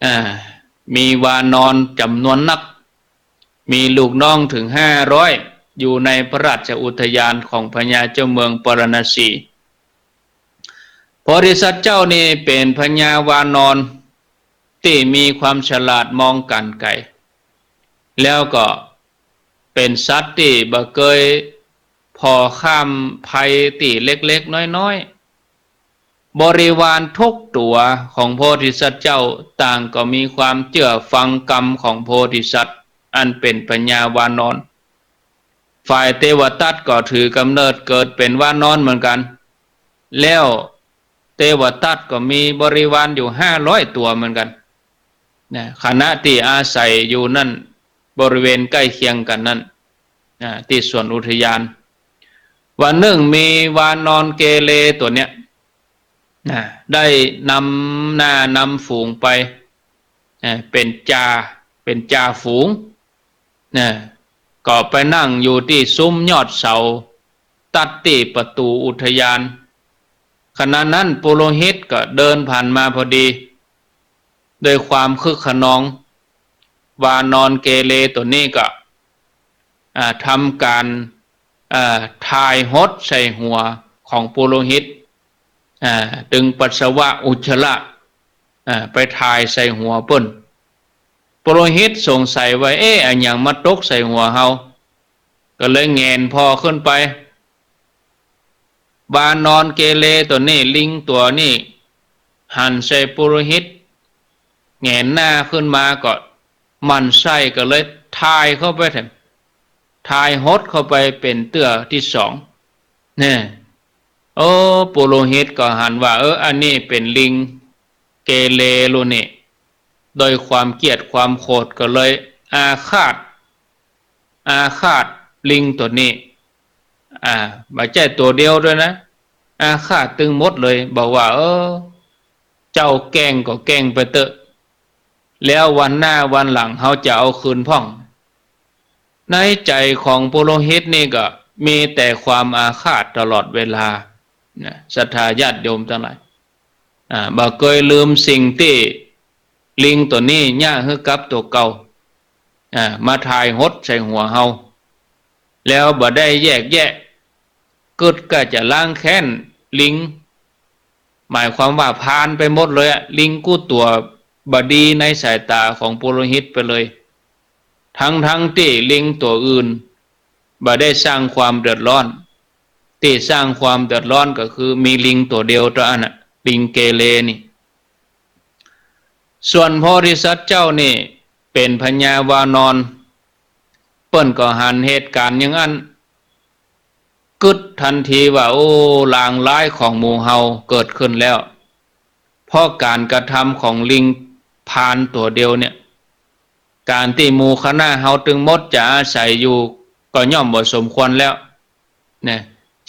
อ่า มีวานอนจ๋ำนวนนัก มีลูกน้องเถิงห้าร้อย อยู่ในพระราชอุทยานของพญาเจ้าเมืองปาราณสี โพธิสัตว์เจ้านี่เป๋นพญาวานอนตี้มีความฉลาดมองก๋านไก๋ แล้วก็เป๋นสัตว์ตี้บ่เกยผ่อข้ามภัยตี้เล็กๆ น้อยๆ บริวารทุกตั๋วของโพธิสัตว์เจ้าต่างก็มีความเจื้อฟังกำของโพธิสัตว์อันเป๋นพญาวานอน ฝ่ายเตวทัตก็ถือก๋ำเนิดเกิดเป๋นวานอนเหมือนกั๋น แล้วเตวทัตก็มีบริวารอยู่ห้าร้อยตั๋วเหมือนกั๋นนะ ขณะตี้อาศัยอยู่นั่น บริเวณใก้เคียงกั๋นนั่นนะ ตี้สวนอุทยาน วันนึ่งมีวานอนเกเรตั๋วเนี้ย นะ ได้นำหน้านำฝูงไป นะ เป๋นจ่า เป๋นจ่าฝูง นะ ก็ไปนั่งอยู่ตี้ซุ้มยอดเสา ตัดตี้ประตู๋อุทยาน ขณะนั้นปุโรหิตก็เดินผ่านมาพอดี ด้วยความคึกคะนอง วานอนเกเรตั๋วนี้ก็ อ่า ทำก๋าน อ่า ถ่ายหดใส่หัวของปุโรหิต อ่า ตึงปัสสาวะอุจจาระ อ่า ไปถ่ายใส่หัวเปิ้น ปุโรหิตสงสัยว่า เอ๊ะ อะหยังมาตกใส่หัวเฮา ก็เลยแหงนผ่อขึ้นไป วานอนเกเรตั๋วนี้ ลิงตั๋วนี้ หันใส่ปุโรหิต แหงนหน้าขึ้นมาก็หมั่นไส้ก็เลยถ่ายเข้าไปแถม ถ่ายหดเข้าไปเป๋นเตื้อตี้สอง เนี่ย โอ้ ปุโรหิตก็หันว่า เออ อันนี้เป๋นลิงเกเรลูนี่ โดยความเกลียดความโขดก็เลยอาฆาต อาฆาตลิงตั๋วนี้ อ่า บ่ใจ้ตั๋วเดียวตวยนะ อาฆาตตึงหมดเลย บอกว่า เออ เจ้าแกล้งก็แกล้งไปเต๊อะ แล้ววันหน้าวันหลังเฮาจะเอาคืนพ่อง ในใจ๋ของปุโรหิตนี่ก็มีแต่ความอาฆาตตลอดเวลานะ ศรัทธาญาติโยมตังหลาย อ่า บ่เกยลืมสิ่งตี้ลิงตั๋วนี้เยียะหื้อกับตั๋วเก่า อ่า มาถ่ายหดใส่หัวเฮา แล้วบ่ได้แยกแยะ กึ๊ดก้าจะล้างแค้นลิง หมายความว่าพาลไปหมดเลยอะ ลิงกู้ตั๋วบ่ดีในสายต๋าของปุโรหิตไปเลย ทั้งๆ ตี้ลิงตั๋วอื่นบ่ได้สร้างความเดือดร้อน ตี้สร้างความเดือดร้อนก็คือมีลิงตั๋วเดียวเต้าอั้นน่ะ ลิงเกเรนี่ ส่วนโพธิสัตว์เจ้านี่เป๋นพญาวานร เปิ้นก็หันเหตุก๋ารณ์อย่างอั้น กึ๊ดตันทีว่า โอ้ ลางร้ายของหมู่เฮาเกิดขึ้นแล้ว เพราะก๋านกระทำของลิงพาลตั๋วเดียวเนี่ย ก๋านตี้หมู่คณะเฮาตึงหมดจะอาศัยอยู่ก็ย่อมบ่สมควรแล้ว เนี่ย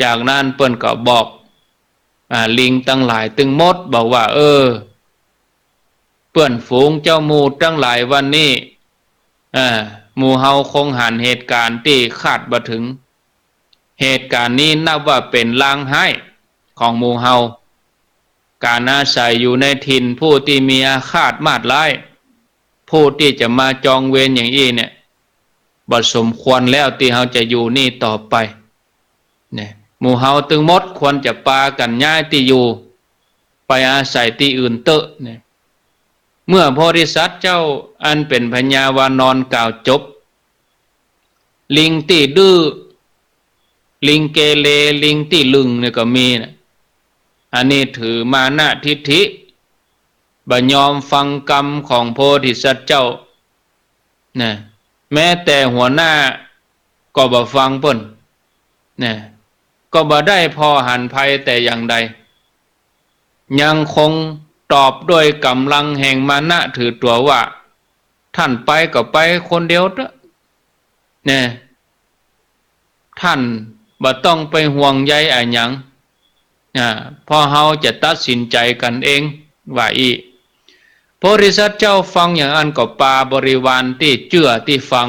จากนั้นเปิ้นก็บอก อ่า ลิงตังหลายตึงหมด บอกว่า เออ เปื้อนฝูงเจ้าหมู่ตังหลาย วันนี้ อ่า หมู่เฮาคงหันเหตุก๋ารณ์ตี้คาดบ่เถิง เหตุก๋ารณ์นี้นับว่าเป๋นลางฮ้ายของหมู่เฮา ก๋านอาศัยอยู่ในถิ่นผู้ตี้มีอาฆาตมาดร้าย ผู้ตี้จะมาจองเวรอย่างอี้เนี่ย บ่สมควรแล้วตี้เฮาจะอยู่นี่ต่อไป เนี่ย หมู่เฮาตึงหมดควรจะปากั๋นย้ายตี้อยู่ ไปอาศัยตี้อื่นเต๊อะ เนี่ย เมื่อโพธิสัตว์เจ้าอันเป๋นพญาวานรกล่าวจบ ลิงตี้ดื้อ ลิงเกเร ลิงตี้ลึ่งเนี่ยก็มีนะ อันนี้ถือมานะทิฐิ บ่ยอมฟังกำของโพธิสัตว์เจ้า นะ แม้แต่หัวหน้าก็บ่ฟังเปิ้น นะ ก็บ่ได้ผ่อหันภัยแต่อย่างใด ยังคงตอบด้วยก๋ำลังแห่งมานะถือตั๋วว่า ท่านไปก็ไปคนเดียวเต๊อะ นะ ท่านบ่ต้องไปห่วงใยอะหยัง อ่า เพราะเฮาจะตัดสินใจ๋กั๋นเอง ว่าอี้ โพธิสัตว์เจ้าฟังอย่างอั้นก็ปาบริวารตี้เจื้อตี้ฟัง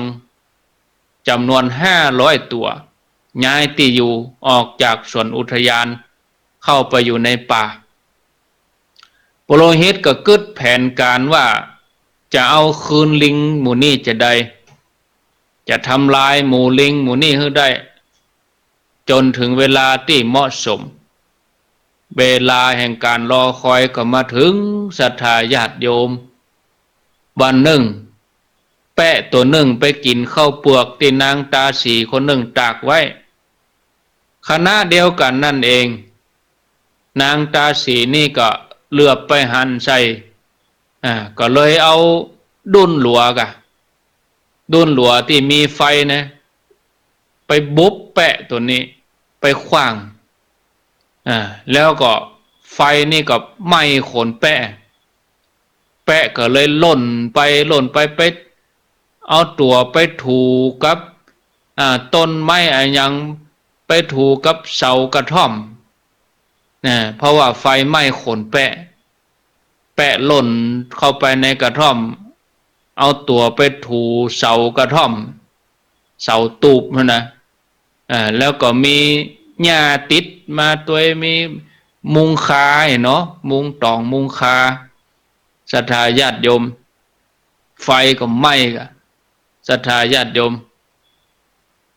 จ๋ำนวนห้าร้อยตั๋ว ย้ายตี้อยู่ออกจากสวนอุทยาน เข้าไปอยู่ในป่า ปุโรหิตก็กึ๊ดแผนก๋านว่า จะเอาคืนลิงหมู่นี้จะใด จะทำลายหมู่ลิงหมู่นี้หื้อได้ จ๋นเถิงเวลาตี้เหมาะสม เวลาแห่งก๋านรอคอยก็มาเถิง ศรัทธาญาติโยม วันนึ่ง แป๊ะตั๋วนึ่งไปกิ๋นข้าวเปือกตี้นางตาสีคนนึ่งตากไว้ ขณะเดียวกั๋นนั่นเอง นางตาสีนี่ก็เหลือบไปหันใส่ อ่า ก็เลยเอาดุ้นหลัวก่ะ ดุ้นหลัวตี้มีไฟนะ ไปบุบแป๊ะตั๋วนี้ ไปขว้าง อ่า แล้วก็ไฟนี่ก็ไหม้ขนแป๊ะ แป๊ะก็เลยหล่นไป หล่นไป ไปเอาตั๋วไปถูกับ อ่า ต้นไม้อะหยัง ไปถูกับเสากระท่อม นะ เพราะว่าไฟไหม้ขนแป๊ะ แป๊ะหล่นเข้าไปในกระท่อม เอาตั๋วไปถูเสากระท่อม เสาตูบหั้นนะ อ่า แล้วก็มีหญ้าติดมาตวย มีมุงคาเนาะ มุงต๋องมุงคา ศรัทธาญาติโยม ไฟก็ไหม้ก่ะ ศรัทธาญาติโยม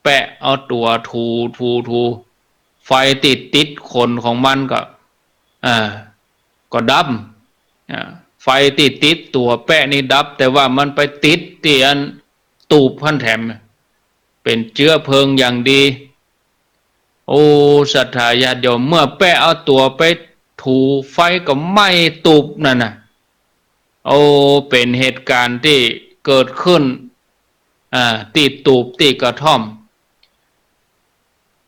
แป๊ะเอาตั๋วถู ถู ถู ไฟตี้ติดขนของมันก็ อ่า ก็ดับ อ่า ไฟตี้ติดตั๋วแป๊ะนี่ดับ แต่ว่ามันไปติดตี้อันตูบหั้นแถม เป๋นเจื๊อเพลิงอย่างดี โอ้ ศรัทธาญาติโยม เมื่อแป๊ะเอาตั๋วไปถู ไฟก็ไหม้ตูบนั่นน่ะ โอ้ เป๋นเหตุก๋ารณ์ตี้เกิดขึ้น อ่า ตี้ตูบตี้กระท่อม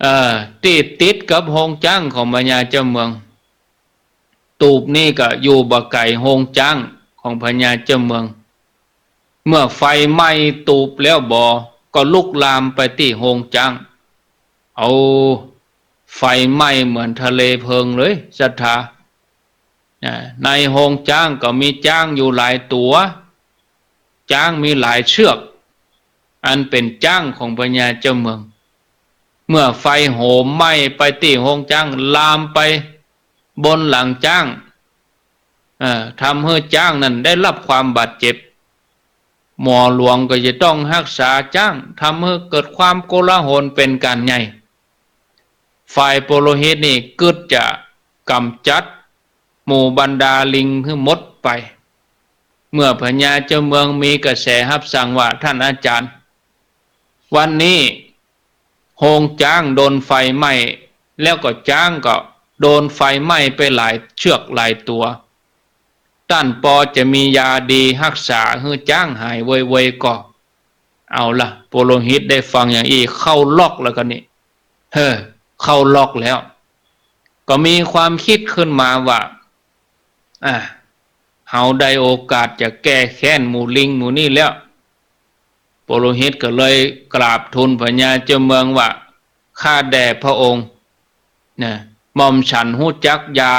เอ่อ ตี้ติดกับโฮงจ๊างของพญาเจ้าเมือง ตูบนี้ก็อยู่บ่ไก๋โฮงจ๊างของพญาเจ้าเมือง เมื่อไฟไหม้ตูบแล้วบ่ ก็ลุกลามไปตี้โฮงจ๊าง เอา ไฟไหม้เหมือนทะเลเพลิงเลยศรัทธา อ่า ในโฮงจ๊างก็มีจ๊างอยู่หลายตั๋ว จ๊างมีหลายเชือก อันเป๋นจ๊างของพญาเจ้าเมือง เมื่อไฟโหมไหม้ไปตี้โฮงจ๊าง ลามไปบนหลังจ๊าง เอ่อ ทำหื้อจ๊างนั้นได้รับความบาดเจ็บ หมอหลวงก็จะต้องฮักษาจ๊าง ทำหื้อเกิดความโกลาหลเป๋นก๋านใหญ่ ฝ่ายปุโรหิตนี่กึ๊ดจะก๋ำจัดหมู่บรรดาลิงหื้อหมดไป เมื่อพญาเจ้าเมืองมีกระแสฮับสั่งว่า ท่านอาจารย์ วันนี้โฮงจ๊างโดนไฟไหม้ แล้วก็จ๊างก็โดนไฟไหม้ไปหลายเชือกหลายตั๋ว ต้านปอจะมียาดีฮักษาหื้อจ๊างหายไวๆ ก่อ เอาละ ปุโรหิตได้ฟังอย่างอี้เข้าล็อกแล้วกั๋นนี่ เฮ้อ เข้าล็อกแล้ว ก็มีความกึ๊ดขึ้นมาว่า อ่ะ เฮาได้โอกาสจะแก้แค้นหมู่ลิงหมู่นี้แล้ว ปุโรหิตก็เลยกราบทูลพญาเจ้าเมืองว่า ข้าแด่พระองค์ นะ หม่อมฉันฮู้จักยา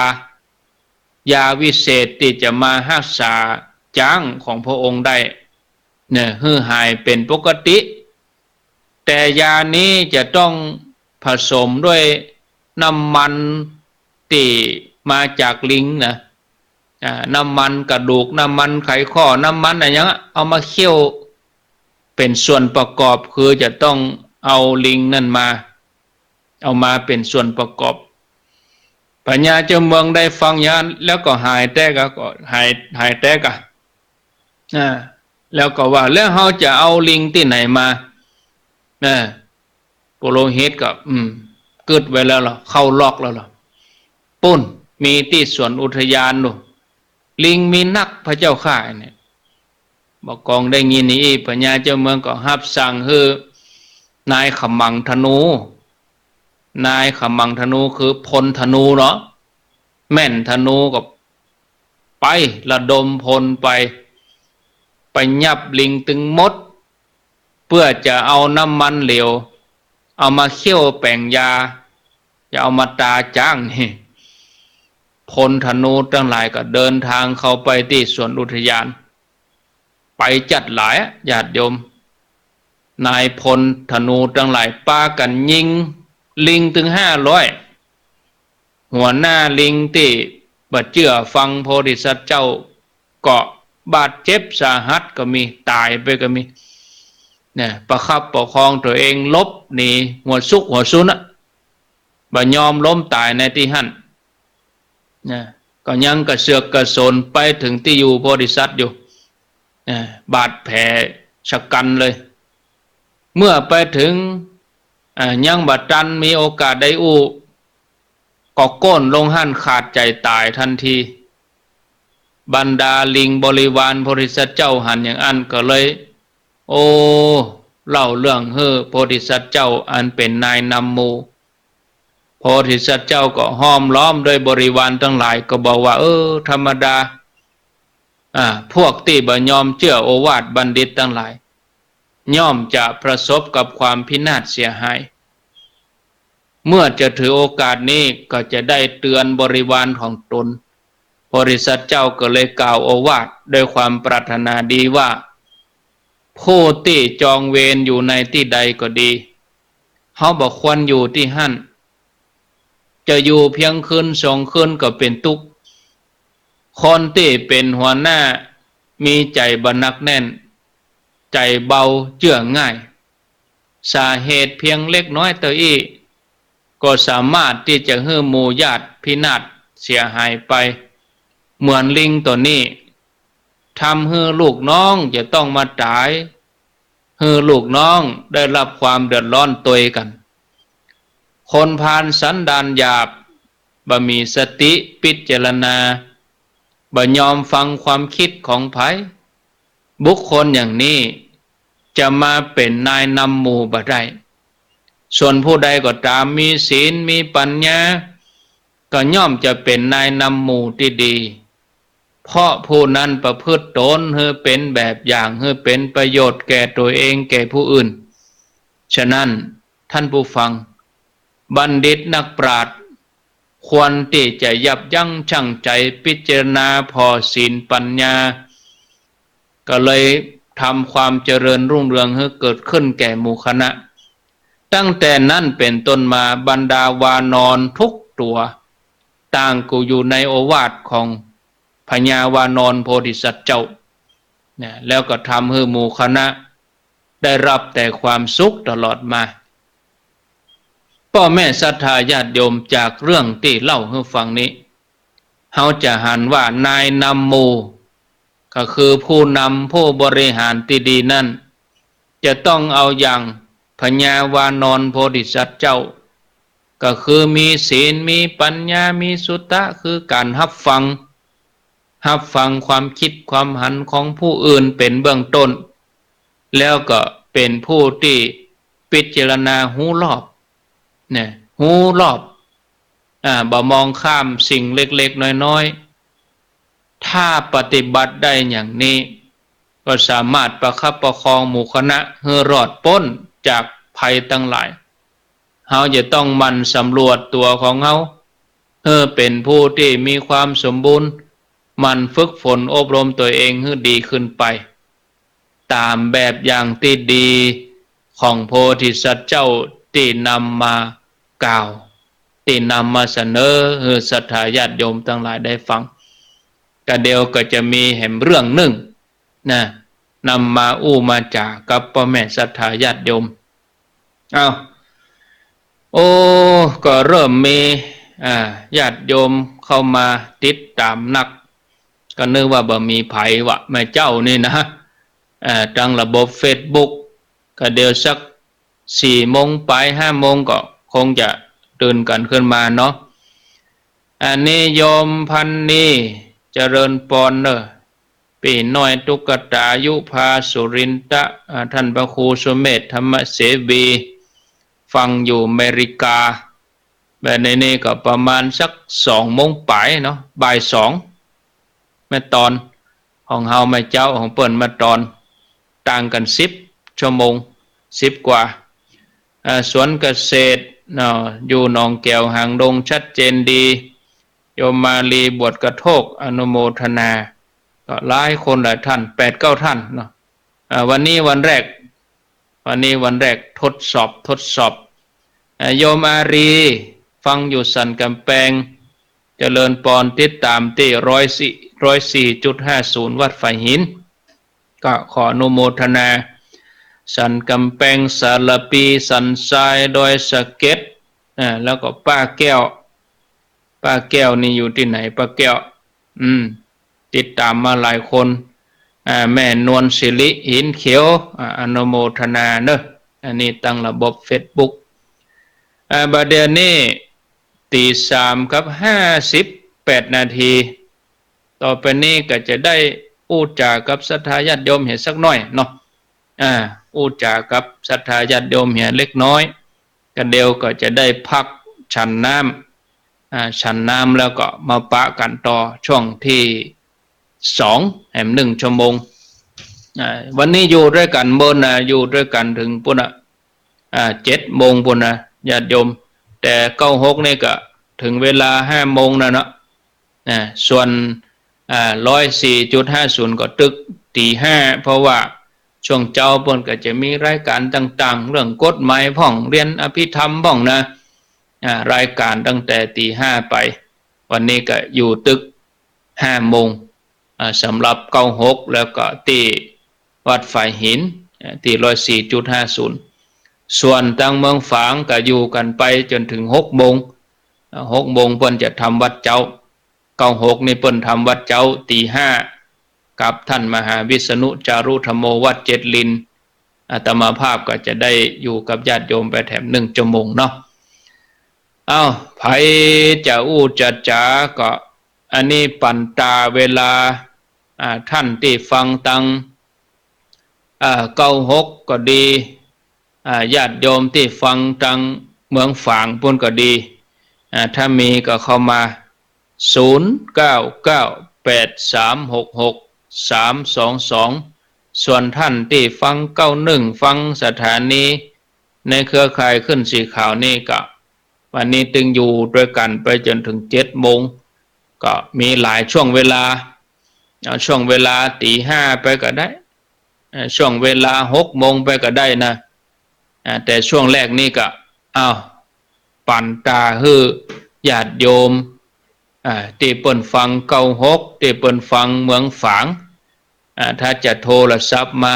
ยาวิเศษตี้จะมาฮักษาจ๊างของพระองค์ได้ เนี่ย หื้อหายเป๋นปกติ แต่ยานี้จะต้องผสมด้วยน้ำมันตี้มาจากลิงนะ อ่า น้ำมันกระดูก น้ำมันไขข้อ น้ำมันอะหยังอะ เอามาเคี่ยวเป๋นส่วนประกอบ คือจะต้องเอาลิงนั้นมา เอามาเป๋นส่วนประกอบ พญาเจ้าเมืองได้ฟังอย่างนั้นแล้วก็หายแต๊กะ ก็หาย หายแต๊กะ อ่า แล้วก็ว่า แล้วเฮาจะเอาลิงตี้ไหนมา เออ ปุโรหิตก็ อืม กึ๊ดไว้แล้วล่ะ เข้าล็อกแล้วล่ะ ปู๊น มีตี้สวนอุทยานนู่น ลิงมีนักพระเจ้าข้า เนี่ย บ่ากองได้ยินอย่างอี้ พญาเจ้าเมืองก็ฮับสั่งหื้อนายขมังธนู นายขมังธนูคือพลธนูเนาะ แม่นธนูก็ ไประดมพลไป ไปยับลิงตึงหมด เปื้อจะเอาน้ำมันเหลว เอามาเคี่ยวแป๋งยา จะเอามาตาจ๊างนี่ พลธนูตังหลายก็เดินตางเข้าไปตี้สวนอุทยาน ไปจั๊ดหลายอะ ญาติโยม นายพลธนูตังหลายปากั๋นยิงลิงตึงห้าร้อย หัวหน้าลิงตี้บ่เจื้อฟังโพธิสัตว์เจ้าก็บาดเจ็บสาหัสก็มี ต๋ายไปก็มี เนี่ย ประคับประคองตั๋วเองหลบหนีหัวซุกหัวซุนอะ บ่ยอมล้มต๋ายในตี้หั้น เนี่ย ก็ยังกระเสือกกระสนไปเถิงตี้อยู่โพธิสัตว์อยู่ เนี่ย บาดแผลชะกั๋นเลย เมื่อไปเถิง อ่า ยังบ่ตันมีโอกาสได้อู้ ก็โก้นลงหั้นขาดใจ๋ต๋ายตันที บรรดาลิงบริวารโพธิสัตว์เจ้าหันอย่างอั้นก็เลย โอ้ เล่าเรื่องหื้อโพธิสัตว์เจ้าอันเป๋นนายนำหมู่ โพธิสัตว์เจ้าก็ห้อมล้อมด้วยบริวารตังหลาย ก็บอกว่า เออ ธรรมดา อ่า พวกตี้บ่ยอมเจื้อโอวาทบัณฑิตตังหลาย ย่อมจะประสบกับความพินาศเสียหาย เมื่อจะถือโอกาสนี้ก็จะได้เตือนบริวารของตน โพธิสัตว์เจ้าก็เลยกล่าวโอวาทด้วยความปรารถนาดีว่า ผู้ตี้จองเวรอยู่ในตี้ใดก็ดี เฮาบ่ควรอยู่ตี้หั้น จะอยู่เพียงคืนสองคืนก็เป๋นตุ๊กข์ คนตี้เป๋นหัวหน้ามีใจ๋บ่หนักแน่น ใจ๋เบาเจื้อง่าย สาเหตุเพียงเล็กน้อยเต้าอี้ ก็สามารถตี้จะหื้อหมู่ญาติพินาศเสียหายไป เหมือนลิงตั๋วนี้ ทำหื้อลูกน้องจะต้องมาต๋าย หื้อลูกน้องได้รับความเดือดร้อนตวยกั๋น คนพาลสันดานหยาบ บ่มีสติพิจารณา บ่ยอมฟังความกึ๊ดของใผ บุคคลอย่างนี้จะมาเป๋นนายนำหมู่บ่ได้ ส่วนผู้ใดก็ต๋ามมีศีล มีปัญญา ก็ย่อมจะเป๋นนายนำหมู่ตี้ดี เพราะผู้นั้นประพฤติต๋นหื้อเป๋นแบบอย่าง หื้อเป๋นประโยชน์แก่ตั๋วเอง แก่ผู้อื่น ฉะนั้น ท่านผู้ฟัง บัณฑิตนักปราชญ์ ควรตี้จะยับยั้งชั่งใจ๋ พิจารณาผ่อศีลปัญญา ก็เลยทำความเจริญรุ่งเรืองหื้อเกิดขึ้นแก่หมู่คณะ ตั้งแต่นั้นเป๋นต้นมา บรรดาวานรทุกตั๋ว ต่างก็อยู่ในโอวาทของพญาวานรโพธิสัตว์เจ้า นะ แล้วก็ทำหื้อหมู่คณะได้รับแต่ความสุขตลอดมา ป้อแม่ศรัทธาญาติโยม จากเรื่องตี้เล่าหื้อฟังนี้ เฮาจะหันว่านายนำหมู่ ก็คือผู้นำผู้บริหารตี้ดีนั้น จะต้องเอาอย่างพญาวานรโพธิสัตว์เจ้า ก็คือมีศีล มีปัญญา มีสุตตะ คือก๋านฮับฟัง ฮับฟังความกึ๊ดความหันของผู้อื่นเป๋นเบื้องต้น แล้วก็เป๋นผู้ตี้พิจารณาฮู้รอบ เนี่ย ฮู้รอบ อ่า บ่มองข้ามสิ่งเล็กๆ น้อยๆ ถ้าปฏิบัติได้อย่างนี้ ก็สามารถประคับประคองหมู่คณะหื้อรอดป๊นจากภัยตังหลาย เฮาจะต้องหมั่นสำรวจตั๋วของเฮา หื้อเป๋นผู้ตี้มีความสมบูรณ์ หมั่นฝึกฝนอบรมตั๋วเองหื้อดีขึ้นไป ต๋ามแบบอย่างตี้ดีของโพธิสัตว์เจ้าตี้นำมากล่าว ตี้นำมาเสนอหื้อศรัทธาญาติโยมตังหลายได้ฟัง กะเดี่ยวก็จะมีแหมเรื่องนึ่ง นะ นำมาอู้มาจ๋ากับป้อแม่ศรัทธาญาติโยม เอ้า โอ้ ก็เริ่มมี อ่า ญาติโยมเข้ามาติดต๋ามนัก ก็นึกว่าบ่มีใผวะ แม่เจ้านี่นะ อ่า ตางระบบเฟซบุ๊ก ก็เดี๋ยวสักสี่โมงป๋าย ห้าโมงก็คงจะตื่นกั๋นขึ้นมาเนาะ อันนี้โยมพันนี เจริญปอนเน่อ ปี้น้อยตุ๊กตา ยุพา สุรินทะ อ่า ท่านพระครูสุเมธ ธรรมเสวี ฟังอยู่อเมริกา แบบนี้นี่ก็ประมาณสักสองโมงป๋ายเนาะ บ่ายสอง แม่ตอน ของเฮาแม่เจ้า ของเปิ้นแม่ตอน ต่างกั๋นสิบชั่วโมง สิบกว่า อ่า สวนเกษตรเนาะ อยู่หนองแก๋วหางดง ชัดเจนดี โยมมาลีบวชกระโทก อนุโมทนา ก็หลายคนหลายท่าน แปดเก้าท่านเนาะ อ่า วันนี้วันแรก วันนี้วันแรกทดสอบ ทดสอบ อ่า โยมอารี ฟังอยู่สันกำแปง เจริญปอน ติดต๋ามตี้ร้อยสี่ ร้อยสี่จุดห้าศูนย์ วัดฝายหิน ก็ขออนุโมทนา สันกำแปง สารภี สันทราย ดอยสะเก็ด อ่า แล้วก็ป้าแก้ว ป้าแก้วนี่อยู่ตี้ไหน ป้าแก้ว อืม ติดต๋ามมาหลายคน อ่า แม่นวลสิริ หินเขียว อ่า อนุโมทนาเน่อ อันนี้ตางระบบเฟซบุ๊ก อ่า บ่าเดี่ยวนี้ ตี๋สามกับห้าสิบแปดนาที ต่อไปนี้ก็จะได้อู้จ๋ากับศรัทธาญาติโยมเหียสักหน้อยเนาะ อ่า อู้จ๋ากับศรัทธาญาติโยมเหียเล็กน้อย กะเดี่ยวก็จะได้พักฉันน้ำ อ่า ฉันน้ำแล้วก็มาปะกั๋นต่อช่วงตี้สอง แหมนึ่งชั่วโมง อ่า วันนี้อยู่ตวยกั๋นเมินนะ อยู่ตวยกั๋นเถิงปู๊นน่ะ อ่า เจ็ดโมงปู๊นน่ะ ญาติโยม แต่เก้าหกนี่ก็เถิงเวลาห้าโมงแล้วเนาะ อ่า ส่วน อ่า ร้อยสี่จุดห้าศูนย์ ก็ตึกตี๋ห้า เพราะว่าช่วงเจ๊าเปิ้นก็จะมีรายก๋านต่างๆ เรื่องกฎหมายพ่อง เฮียนอภิธรรมพ่องนะ อ่า รายก๋านตั้งแต่ตี๋ห้าไป วันนี้ก็อยู่ตึกห้าโมง อ่า สำหรับเก้าหก แล้วก็ตี้วัดฝายหิน อ่า ตี้ร้อยสี่จุดห้าศูนย์ ส่วนตางเมืองฝางก็อยู่กั๋นไปจ๋นเถิงหกโมง อ่า หกโมงเปิ้นจะทำวัตรเจ๊า เก้าหกนี่เปิ้นทำวัตรเจ๊าตี๋ห้า กับท่านมหาวิษณุจารุธัมโม วัดเจ็ดลิน อาตมาภาพก็จะได้อยู่กับญาติโยมไปแถมนึ่งชั่วโมงเนาะ เอ้า ใผจะอู้จะจ๋าก็ อันนี้ปั๋นต๋าเวลา อ่า ท่านตี้ฟังตาง อ่า เก้าหกก็ดี อ่า ญาติโยมตี้ฟังตางเมืองฝางปู้นก็ดี อ่า ถ้ามีก็เข้ามา ศูนย์ เก้า เก้า แปด สาม หก หก สาม สอง สอง ส่วนต้านตี้ฟังเก้าหนึ่ง ฟังสถานีในเครือข่ายคลื่นสีขาวนี่ก็ วันนี้ตึงอยู่ตวยกั๋นไปจ๋นเถิงเจ็ดโมง ก็มีหลายช่วงเวลา เอาช่วงเวลาตี๋ห้าไปก็ได้ เอ่อ ช่วงเวลาหกโมงไปก็ได้นะ อ่า แต่ช่วงแรกนี่ก็ อ้าว ปันตาหื้อญาติโยม อ่า ตี้เปิ้นฟังเก้าหก ตี้เปิ้นฟังเมืองฝาง อ่า ถ้าจะโทรศัพท์มา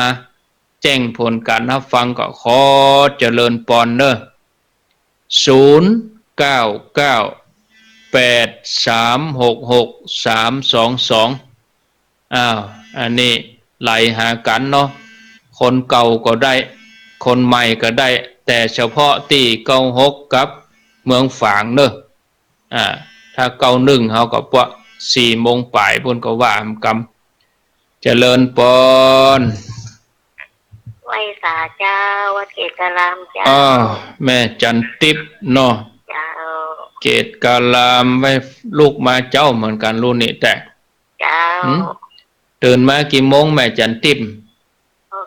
แจ้งผลก๋านฮับฟังก็ขอเจริญปอนเน่อ ศูนย์ เก้า เก้า แปด สาม หก หก สาม สอง สอง อ้าว อันนี้ไหลหากั๋นเนาะ คนเก่าก็ได้ คนใหม่ก็ได้ แต่เฉพาะตี้เก้าหกกับเมืองฝางเน่อ อ่า ถ้าเก้าหนึ่งเฮาก็ปะสี่โมงป๋ายปู้นก็ว่าอำกำ เจริญปอน ไหว้สาเจ้า วัดเกตการามเจ้า อ้าว แม่จันทิพย์เนาะ เจ้า เกตการาม ไหว้ลูกมาเจ๊าเหมือนกั๋นลูกนี่แต๊ เจ้า หืม ตื่นมากี่โมงแม่จันทิพย์ โอ้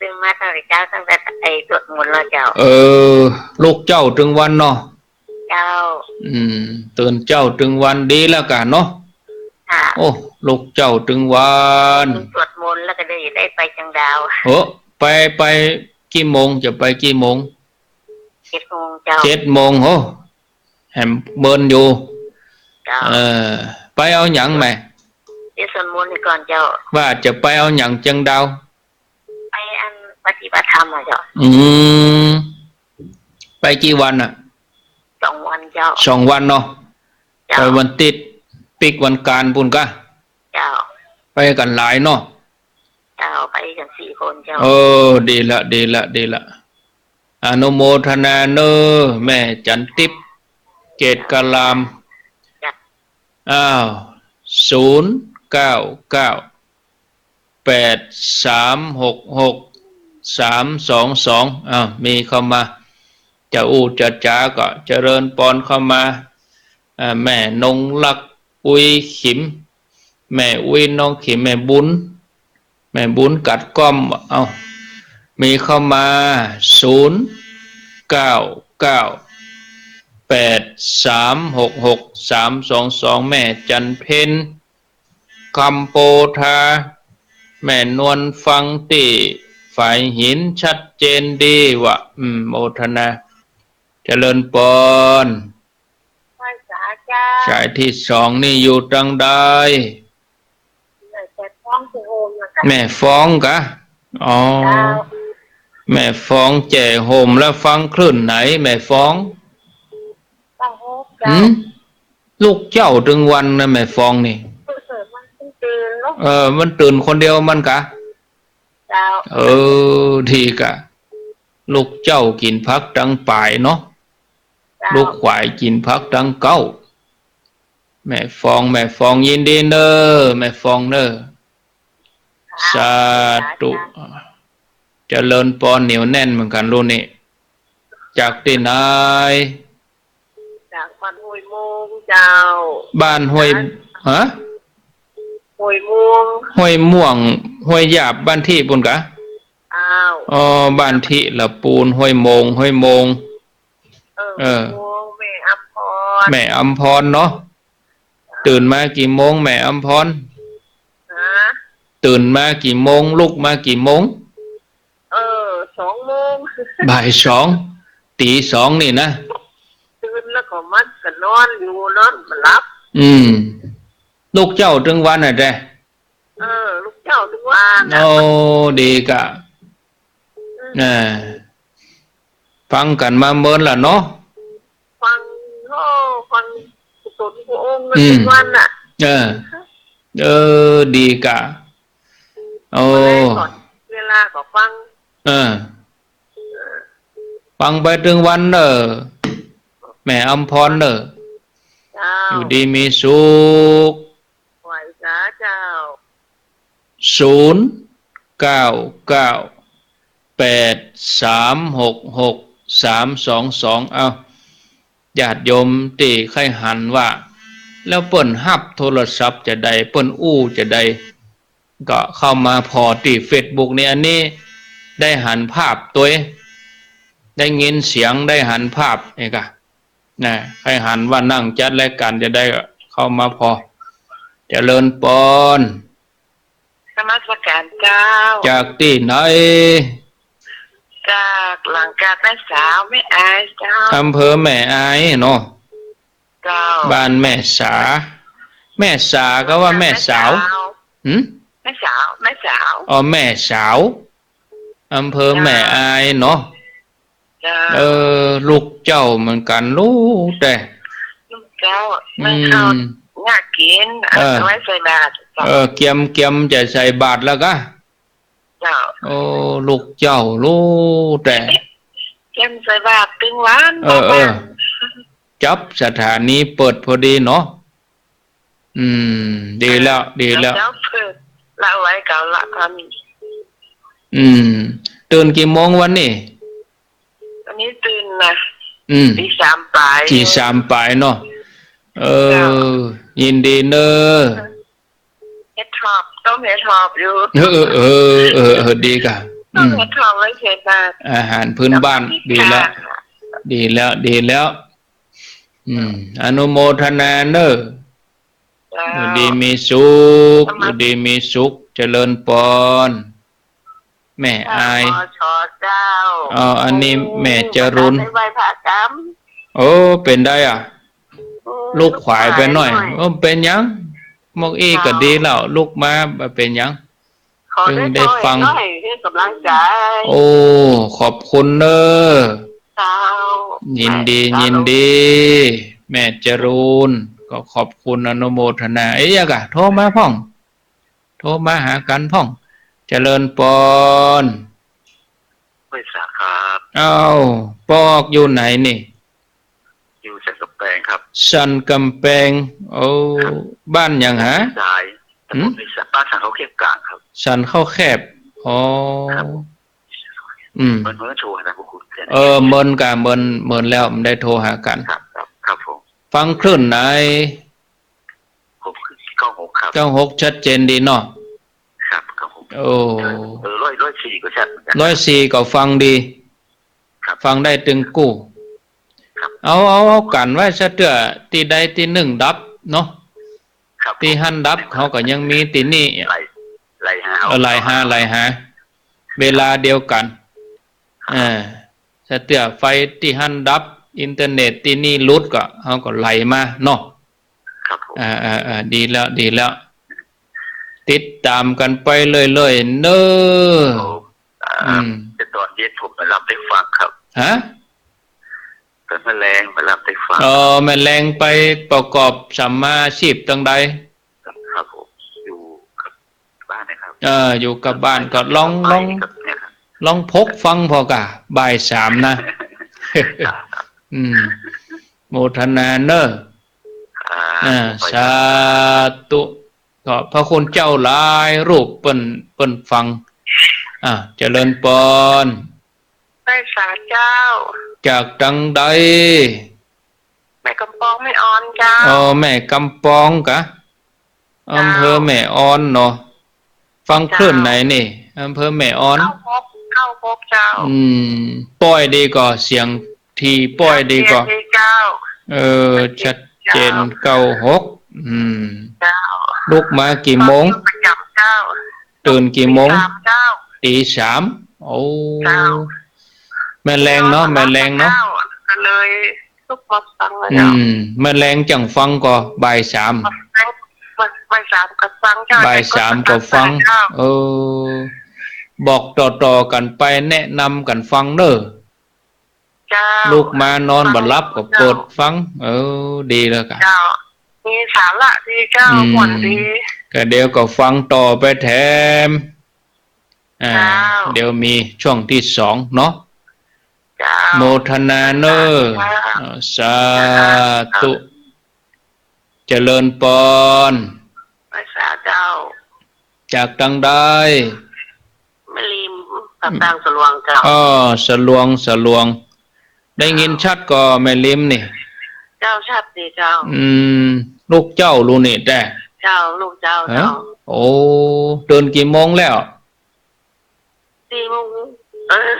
ตื่นมาตั้งแต่เจ๊า ตั้งแต่ไอ้สวดมนต์แล้วเจ้า เออ ลุกเจ๊าตึงวันเนาะ เจ้า อืม ตื่นเจ๊าตึงวันดีแล้วก่ะเนาะ ค่ะ โอ้ ลุกเจ๊าตึงวัน สวดมนต์แล้วก็เลยได้ไปเจียงดาว โอ้ ไป ไปกี่โมง จะไปกี่โมง เจ็ดโมงเจ้า เจ็ดโมง โอ้ แหมเมินอยู่ เจ้า เออ ไปเอาหยังแม่ ไปสวดมนต์ก่อนเจ้า ว่าจะไปเอาหยังเจียงดาว ไปอันปฏิบัติธรรมอะเจ้า อืม ไปกี่วันอะ สองวันเจ้า สองวันเนาะ เจ้า ไปวันติ๊ด ปิ๊กวันก๋านปู้นก่ะ เจ้า ไปกั๋นหลายเนาะ เจ้า ไปกั๋นสี่คนเจ้า เออ ดีละ ดีละ ดีละ อนุโมทนาเน่อ แม่จันทิพย์ เกตการาม เจ้า อ้าว ศูนย์ เก้า เก้า แปด สาม หก หก สาม สอง สอง อ้าว มีเข้ามา จะอู้จะจ๋าก็เจริญปอนเข้ามา อ่า แม่นงรัก อุ๊ยขิม แม่อุ๊ยน้องขิม แม่บุญ แม่บุญกัดก้อม เอ้า มีเข้ามา ศูนย์ เก้า เก้า แปด สาม หก หก สาม สอง สอง แม่จันเพ็ญ คำโพธา แม่นวลฟังตี้ฝายหินชัดเจนดีว่ะ อืม โมทนา เจริญปอน ไหว้สาเจ้า สายตี้สองนี่อยู่ตางใด แม่แจ่โฮมเจ้า แม่ฟ้องก่ะ อ๋อ เจ้า แม่ฟ้องแจ่โฮม แล้วฟังคลื่นไหน แม่ฟ้อง ฟังโฮมเจ้า หืม ลุกเจ๊าตึงวันนะ แม่ฟ้องนี่ เออ มันตื่นเนาะ เออ มันตื่นคนเดียวมันก่ะ เจ้า เออ ดีก่ะ ลุกเจ๊ากิ๋นผักตังป๋ายเนาะ เจ้า ลุกขวายกิ๋นผักตังเก๊า แม่ฟ้อง แม่ฟ้องยินดีเน่อ แม่ฟ้องเน่อ สาธุ เจริญปอนเหนียวแน่นเหมือนกั๋นลูกนี่ จากตี้ไหน จากบ้านห้วยโมงเจ้า บ้านห้วย ฮะ ห้วยโมง ห้วยม่วง ห้วยหยาบ บ้านตี้ปู้นก่ะ อ้าว อ๋อ บ้านตี้ละปูน ห้วยโมง ห้วยโมง เออ เออ ห้วยโมง แม่อำพร แม่อำพรเนาะ ตื่นมากี่โมงแม่อำพร ฮะ ตื่นมากี่โมง ลุกมากี่โมง เออ สองโมง บ่ายสอง ตี๋สองนี่นะ ตื่นแล้วก็มันก็นอนอยู่ นอนบ่หลับ อืม ลุกเจ๊าตึงวันน่ะแต๊ เออ ลุกเจ๊าตึงวันน่ะ โอ้ ดีก่ะ อืม น่ะ ฟังกั๋นมาเมินละเนาะ ฟัง โอ้ ฟังกุศลพระองค์ อืม ตึงวันน่ะ เออ เออ ดีก่ะ โอ้ เวลาก่อน เวลาก็ฟัง เออ ฟังไปตึงวันเน่อ แม่อำพรเน่อ เจ้า อยู่ดีมีสุข ไหว้สาเจ้า ศูนย์ เก้า เก้า แปด สาม หก หก สาม สอง สอง เอ้า ญาติโยมตี้ใค่หันว่า แล้วเปิ้นฮับโทรศัพท์จาใด เปิ้นอู้จาใด ก็เข้ามาผ่อตี้เฟซบุ๊กนี่ อันนี้ได้หันภาพตวย ได้ยินเสียง ได้หันภาพนี่กะ นะ ใค่หันว่านั่งจัดรายก๋านจาใดก็เข้ามาผ่อ เจริญปอน นมัสก๋านเจ้า จากตี้ไหน จากหลังกาดแม่สาว แม่อายเจ้า อำเภอแม่อายเนาะ เจ้า บ้านแม่สา แม่สาก็ว่าแม่สาว หึ แม่สาว แม่สาว อ๋อ แม่สาว อำเภอแม่อายเนาะ เจ้า เออ ลูกเจ้าเหมือนกั๋นลูกแต๊ ลูกเจ้า อืม นึ่งข้าว นึ่งกิ๋น เออ เอาไว้ใส่บาตร เออ เกียม เกียมจะใส่บาตรแล้วกะ เจ้า โอ้ ลูกเจ้าลูกแต๊ เกียมใส่บาตรตึงวัน เออ เออ จับสถานีเปิดพอดีเนาะ อืม ดีแล้ว ดีแล้ว เจ้าเปิดละไว้เก่าละตอนนี้ อืม ตื่นกี่โมงวันนี้ วันนี้ตื่นนะ อืม ตีสามป๋าย ตีสามป๋ายเนาะ เออ เจ้า ยินดีเน่อ เฮ็ดทอบ ต้มเฮ็ดทอบอยู่ เออ เออ เออ เออ ดีกะ ต้ม อืม เฮ็ดทอบไว้ใส่บาตร อาหารพื้นบ้าน ดีแล้ว ดีแล้ว ดีแล้ว อืม อนุโมทนาเน่อ เจ้า อยู่ดีมีสุข อยู่ดีมีสุข เจริญปอน แม่อาย เจ้า อ๋อ อันนี้แม่จรูน ได้ไหว้พระกำ โอ้ เป๋นใดอะ โอ้ ลุกขวายไปหน้อย ลุกขวายหน้อย โอ้ เป๋นหยัง เมื่อกี้ก็ดีแล้ว เจ้า ลุกมา บ่เป๋นหยัง ขอได้ เพิ่งได้ฟัง ได้กำลังใจ โอ้ ขอบคุณเน่อ เจ้า ยินดี เจ้า ยินดี แม่จรูน ก็ขอบคุณอนุโมทนา เอ๊ะ ยังกะ โทรมาพ่อง โทรมาหากั๋นพ่อง เจริญปอน ไหว้สาครับ เอ้า ปอกอยู่ไหนนี่ อยู่สันกำแปงครับ สันกำแปง โอ้ ครับ บ้านหยังหา สาย หึ ตำบลวิสา บ้านสันเขาแคบกลางครับ สันเขาแคบ อ๋อ ครับ อืม เมิน เมินโทรหาพวกคุณ เออ เมินกะ เมิน เมินแล้ว บ่ได้โทรหากั๋น ครับ ครับ ครับผม ฟังคลื่นไหน ผมคือเก้าหกครับ เก้าหก ชัดเจนดีเนาะ ครับ เก้าหก โอ้ เออ ร้อย ร้อยสี่ก็ชัดเหมือนกั๋น ร้อยสี่ก็ฟังดี ครับ ฟังได้ตึงกู้ ครับ เอา เอา เอากั๋นไว้ซะเตื้อ ตี้ใดตี้นึ่งดับเนาะ ครับ ตี้หั้นดับ เฮาก็ยังมีตี้นี่ ไหล ไหลหา เออ ไหลหา ไหลหา เวลาเดียวกั๋น ครับ เออ ซะเตื้อไฟตี้หั้นดับ อินเทอร์เน็ตตี้นี่หลุดก็ เฮาก็ไหลมาเนาะ ครับผม อ่า อ่า อ่า ดีแล้ว ดีแล้ว ติดต๋ามกั๋นไปเรื่อยๆ เน่อ ครับ อืม แต่ต๋อนเย็นผมมารับได้ฟังครับ ฮะ ต๋อนแม่แลงมารับได้ฟัง อ๋อ แม่แลงไปประกอบสัมมาอาชีพตางใด ครับผม อยู่กับบ้านนะครับ เออ อยู่กับบ้านก็ลอง ลอง ครับ เนี่ยครับ ลองพกฟังผ่อกะ บ่ายสามนะ ครับ อืม โมทนาเน่อ อ่า อ่า ขอบคุณ สาธุ ขอบพระคุณเจ้าหลายรูปเปิ้น เปิ้นฟัง อ่า เจริญปอน ไหว้สาเจ้า จากตางใด แม่กำปองแม่ออนเจ้า อ๋อ แม่กำปองกะ เจ้า อำเภอแม่ออนเนาะ ฟังคลื่นไหนนี่ เจ้า อำเภอแม่ออน เก้าหก เก้าหก เจ้า อืม ป้อยดีก่อ เสียงทีป้อยดีก่อ ชัดเจนดีเจ้า เออ ชัดเจน ชัดเจนเจ้า เก้าหก อืม เจ้า ลุกมากี่โมง ฟังอยู่ประจ๋ำเจ้า ตื่นกี่โมง ตีสามเจ้า ตีสาม โอ้ เจ้า แม่แลงเนาะ แม่แลงเนาะ เจ้า ก็เลยลุกมาฟังแล้ว อืม แม่แลงจั่งฟังก่อ บ่ายสาม บ่ายสามก็ฟังเจ้า บ่ายสามก็ฟัง เจ้า เออ บอกต่อๆ กั๋นไป แนะนำกั๋นฟังเน่อ เจ้า ลุกมานอนบ่หลับก็เปิดฟัง เออ ดีแล้วกะ เจ้า มีสาระดีเจ้า อืม ม่วนดี ก็เดี๋ยวก็ฟังต่อไปแถม อ่า เจ้า เดี๋ยวมีช่วงที่สองเนาะ เจ้า โมทนาเน่อ เจ้า เอ่อ สาธุ เจ้า เจริญปอน ไหว้สาเจ้า จากตางใด แม่ริม ภาคกลางสะลวงเจ้า อ๋อ สะลวง สะลวง ได้ยินชัดก่อแม่ริมนี่ เจ้า ชัดดีเจ้า อืม ลูกเจ้าลูกนี่แต๊ เจ้า ลูกเจ้า ฮะ เจ้า โอ้ ตื่นกี่โมงแล้ว สี่โมง เออ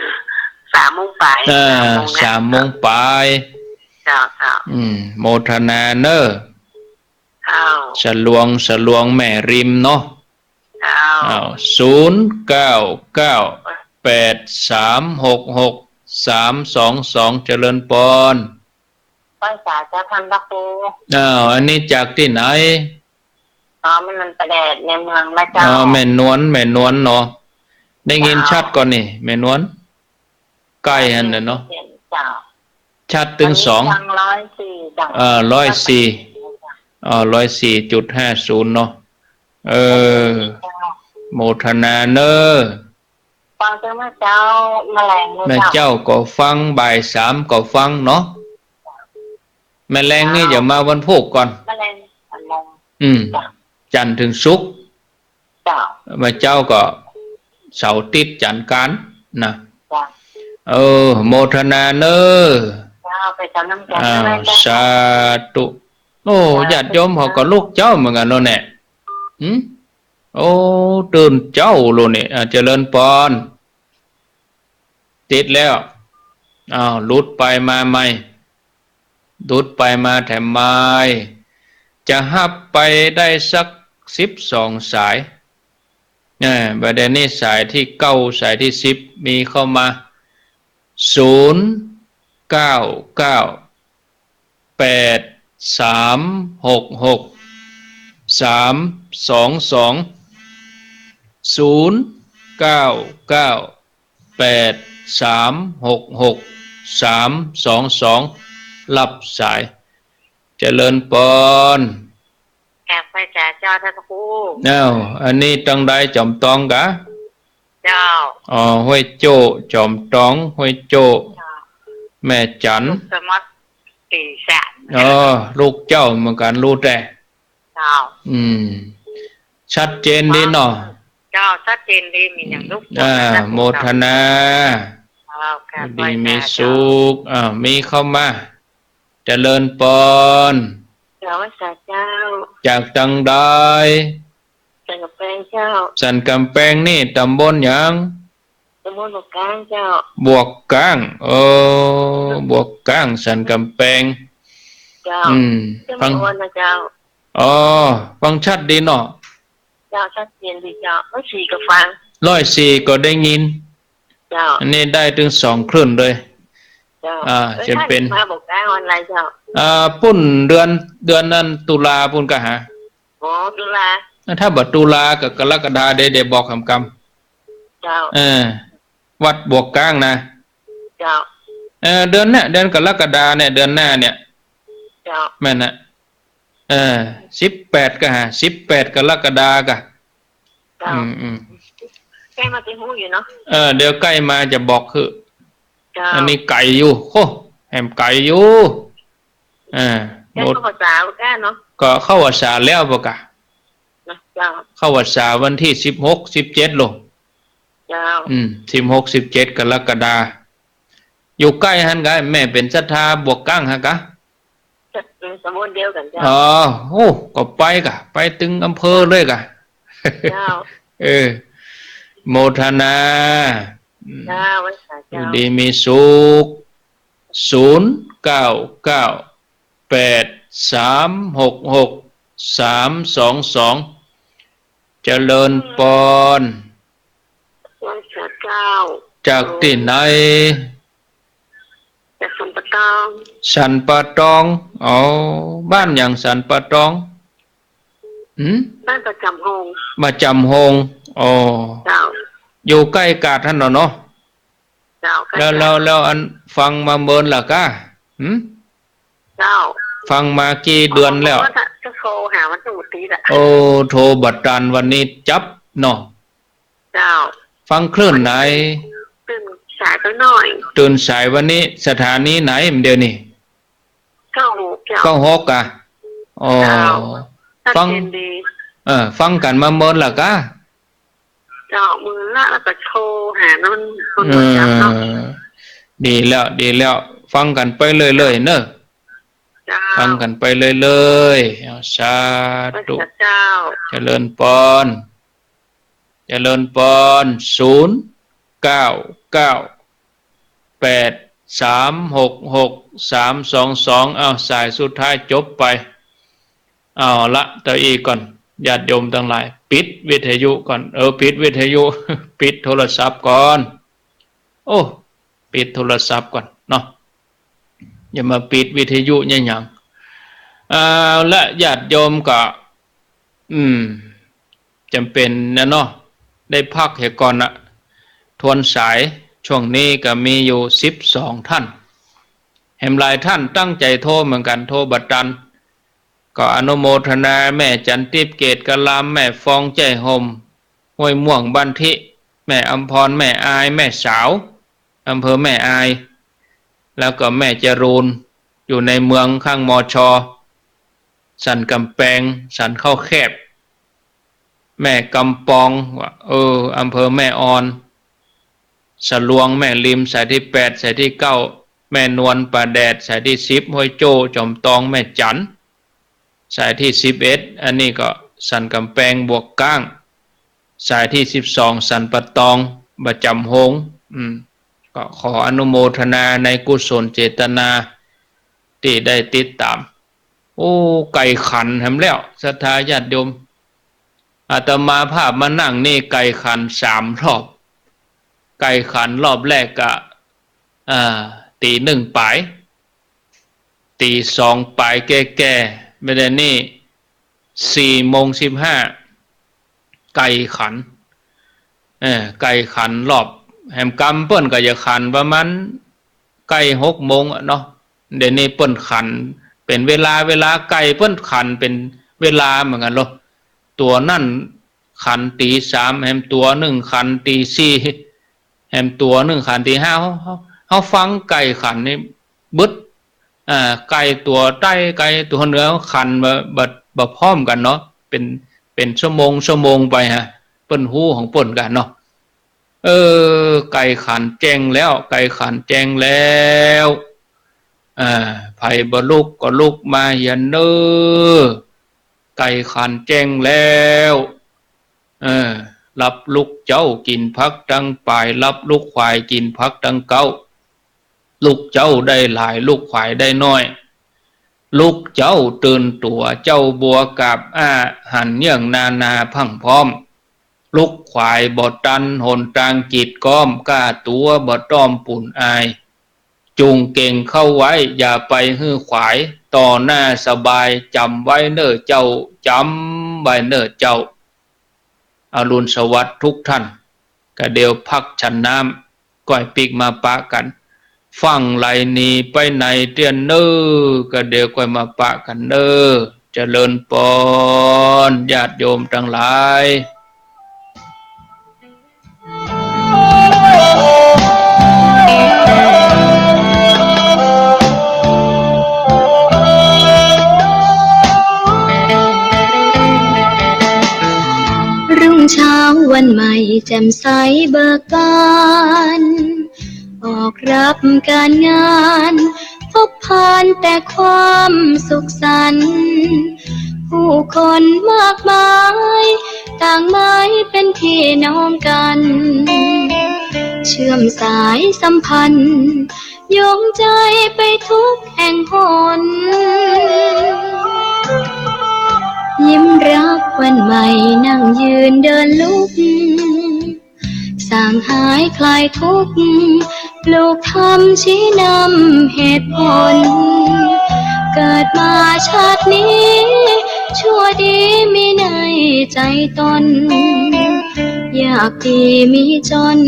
สามโมงป๋าย อ่า สามโมงนะ สามโมงป๋าย เจ้า เจ้า อืม โมทนาเน่อ เจ้า สะลวง สะลวงแม่ริมเนาะ เจ้า อ้าว ศูนย์เก้าเก้าแปดสามหกหกสามสองสอง เจริญปอน ไหว้สาเจ้าท่านพระครู อ้าว อันนี้จากตี้ไหน อ๋อ แม่นวลประแดดในเมืองนะเจ้า อ๋อ แม่นวล แม่นวลเนาะ ได้ยินชัดก่อนี่ แม่นวล ใก้หั้นน่ะเนาะ เจ้า ชัดตึงสอง อันนี้ฟังร้อยสี่เจ้า เอ่อ ร้อยสี่ เอ่อ ร้อยสี่จุดห้าศูนย์เนาะ เออ เจ้า โมทนาเน่อ ฟังตึงแม่เจ้า แม่แลง แม่เจ้า แม่เจ้าก็ฟัง บ่ายสามก็ฟังเนาะ แม่แลงนี่ เจ้า จะมาวันพูกก่อน แม่แลงสามโมง อืม เจ้า จันทร์เถิงศุกร์ เจ้า แม่เจ้าก็เสาร์อาทิตย์จันทร์อังคารนะ เจ้า เออ โมทนาเน่อ เจ้า ไปเจ้า น้ำแข็ง อ้าว แม่เจ้า สาธุ โอ้ เจ้า ญาติโยมเขาก็ลุกเจ๊าเหมือนกั๋นเนาะเนี่ย หืม โอ้ ตื่นเจ๊าลูกนี่ อ่า เจริญปอน ติดแล้ว อ้าว หลุดไปมาใหม่ หลุดไปมาแถมใหม่ จะฮับไปได้สักสิบสองสาย เออ บ่าเดี่ยวนี้สายตี้เก้า สายตี้สิบ มีเข้ามา ศูนย์เก้าเก้าแปดสามหกหกสามสองสอง ศูนย์เก้าเก้าแปดสามหกหกสามสองสอง รับสาย เจริญปอน กราบไหว้สาเจ้าท่านพระครู อ้าว อันนี้ตังใด จอมตองกา เจ้า อ๋อ ห้วยโจ้ จอมตอง ห้วยโจ้ เจ้า แม่จัน ลูกสมอสีสัน อ๋อ ลูกเจ้าเหมือนกั๋น ฮู้แต๊ เจ้า อืม ชัดเจนดีเนาะ เจ้า ชัดเจนดี มีอย่างลูก อ่า โมทนา เจ้า ค่ะ ดี ไหว้สา มีสุข เจ้า อ้าว มีเข้ามา เจริญปอน เจ้า ไหว้สาเจ้า จากตังใด สันกำแปงเจ้า สันกำแปงนี่ต๋ำบลหยัง ต๋ำบลบวกก้างเจ้า บวกก้าง เออ บวกก้าง สันกำแปง เจ้า อืม เจ้า ฟัง แม่อวนนะเจ้า อ๋อ ฟังชัดดีเนาะ เจ้า ชัดเจนดีเจ้า ร้อยสี่ก็ฟัง ร้อยสี่ก็ได้ยิน เจ้า อันนี้ได้ตึงสองคลื่นเลย เจ้า อ่า เอ้ย จะเป๋น ท่านมาบวกก้างวันอะไรเจ้า อ่า ปุ้นเดือน เดือนนั้นตุลาปุ้นกาหา อ๋อ ตุลา ถ้าบ่ตุลากับกรกฎาเด้ เดี๋ยวบอกกำกำ เจ้า เออ วัดบวกก้างนะ เจ้า เออ เดือนเนี้ย เดือนกรกฎาเนี่ย เดือนหน้าเนี่ย เจ้า แม่นนะ เออ สิบแปดกาหา สิบแปดกรกฎากา เจ้า อืม อืม ใก้มาตี้ฮู้อยู่เนาะ เออ เดี๋ยวใก้มาจะบอกคือ เจ้า อันนี้ไก๋อยู่ โอ้ แหมไก๋อยู่ อ่า เจ้า หมด เข้าพรรษาแล้วเนาะ ก็เข้าพรรษาแล้วบ่กา นะ เจ้า เข้าพรรษาวันตี้สิบหก สิบเจ็ดโล เจ้า อืม สิบหก สิบเจ็ดกรกฎา อยู่ใก้หั้นกา แม่เป๋นศรัทธาบวกก้างหั้นกา เออ ต๋ำบลเดียวกั๋นเจ้า อ๋อ โอ้ ก็ไปกา ไปตึงอำเภอเลยกา เจ้า เออ โมทนา อืม เจ้า ไหว้สาเจ้า อยู่ดีมีสุข ศูนย์เก้าเก้าแปดสามหกหกสามสองสอง เจริญปอน ไหว้สาเจ้า จากตี้ไหน จากสันป่าตอง สันป่าตอง อ๋อ บ้านหยังสันป่าตอง หืม บ้านประจำโฮง ประจำโฮง อ๋อ เจ้า อยู่ใก้กาดหั้นเนาะ เจ้า ใก้กาด แล้ว แล้ว แล้วอันฟังมาเมินละกา หืม เจ้า ฟังมากี่เดือนแล้ว อ๋อ ก็โทรหามันทุกอาทิตย์อะ โอ้ โทรบ่ตัน วันนี้จับเนาะ เจ้า ฟังคลื่นไหน ตื่นสายไปหน่อย ตื่นสายวันนี้ สถานีไหนเดี๋ยวนี้ เก้าหกเจ้า เก้าหกกา อ๋อ เจ้า ฟัง ชัดเจนดี เออ ฟังกั๋นมาเมินละกา เจ้า เมื่อละแล้วก็โทรหามันคนประจ๋ำเนาะ เออ ดีแล้ว ดีแล้ว ฟังกั๋นไปเรื่อยๆ เน่อ เจ้า ฟังกั๋นไปเรื่อยๆ เอา สาธุ เจ้า เจริญปอน เจริญปอน ศูนย์ เก้า เก้า แปด สาม หก หก สาม สอง สอง เอา สายสุดท้ายจบไป เอาละ เต้าอี้ก่อน ญาติโยมตังหลาย ปิดวิทยุก่อน เออ ปิดวิทยุ ปิดโทรศัพท์ก่อน โอ้ ปิดโทรศัพท์ก่อนเนาะ อย่ามาปิดวิทยุเนี่ยหยัง เอาละ ญาติโยมก็ อืม จ๋ำเป๋นนะเนาะ ได้พักเหียก่อนนะ ทวนสาย ช่วงนี้ก็มีอยู่สิบสองท่าน แหมหลายท่านตั้งใจ๋โทรเหมือนกั๋น โทรบ่ตัน ก็อนุโมทนา แม่จันทิพย์ เกตกะลาม แม่ฟอง ใจ้ฮ่ม ห้วยม่วง บ้านทิ แม่อำพร แม่อาย แม่สาว อำเภอแม่อาย แล้วก็แม่จรูน อยู่ในเมืองข้าง มช. สันก๋ำแปง สันเข้าแคบ แม่กำปอง ว่า เออ อำเภอแม่ออน สะลวง แม่ริม สายตี้แปด สายตี้เก้า แม่นวล ป่าแดด สายตี้สิบ ห้วยโจ้ จอมตอง แม่จัน สายตี้สิบเอ็ด อันนี้ก็สันก๋ำแปง บวกก้าง สายตี้สิบสอง สันป่าตอง ประจ๋ำโฮง อืม ก็ขออนุโมทนาในกุศลเจตนาตี้ได้ติดต๋าม โอ้ ไก่ขันแหมแล้ว ศรัทธาญาติโยม อาตมาภาพมานั่งนี่ไก่ขันสามรอบ ไก่ขันรอบแรกกะ อ่า ตีหนึ่งป๋าย ตีสองป๋ายแก่ๆ บ่าเดี่ยวนี้สี่โมงสิบห้า ไก่ขัน เออ ไก่ขันรอบ แหมกำเปิ้นก็จะขันประมาณใก้หกโมงอะเนาะ เดี๋ยวนี้เปิ้นขันเป๋นเวลา เวลาไก่เปิ้นขันเป๋นเวลาเหมือนกั๋นโล ตั๋วนั้นขันตี๋สาม แหมตั๋วนึ่งขันตี๋สี่ แหมตั๋วนึ่งขันตี๋ห้า เฮา เฮา เฮาฟังไก่ขันนี่บึด อ่า ไก่ตั๋วใต้ ไก่ตั๋วเหนือขันบ่ บ่ บ่พร้อมกั๋นเนาะ เป๋น เป๋นชั่วโมง ชั่วโมงไปฮะ เปิ้นฮู้ของเปิ้นกั๋นเนาะ เออ ไก่ขันแจ้งแล้ว ไก่ขันแจ้งแล้ว อ่า ใผบ่ลุกก็ลุกมาเหียเน่อ ไก่ขันแจ้งแล้ว เออ รับลูกเจ๊ากิ๋นผักตังป๋าย รับลูกขวายกิ๋นผักตังเก๊า ลูกเจ๊าได้หลาย ลูกขวายได้น้อย ลูกเจ๊าตื่นตั๋ว เจ๊าบัวกาบอ้า หันเยื่องนานาพรั่งพร้อม ลูกขวายบ่ตันหนตางกิดก้อม ก้าตั๋วบ่ต้อมปูนอาย จุ่งเก๋งเข้าไว้ อย่าไปหื้อขวาย ต่อหน้าสบาย จ๋ำไว้เน่อเจ้า จ๋ำไว้เน่อเจ้า อรุณสวัสดิ์ทุกท่าน กะเดี๋ยวพักฉันน้ำ ก้อยปิ๊กมาปะกั๋น ฟั่งไหลหนีไปไหนเตี้ยเน่อ กะเดี๋ยวก้อยมาปะกั๋นเน่อ เจริญปอน ญาติโยมตังหลาย รุ่งเช้าวันใหม่แจ่มใสเบิกบาน ออกรับการงาน พบผ่านแต่ความสุขสันต์ ผู้คนมากมาย ต่างหมายเป็นพี่น้องกัน เชื่อมสายสัมพันธ์ โยงใจไปทุกแห่งหน ยิ้มรับวันใหม่ นั่งยืนเดินลุก สางหายคลายทุกข์ ปลูกธรรมชี้นำเหตุผล เกิดมาชาตินี้ ชั่วดีมีในใจตน ยากดีมีจน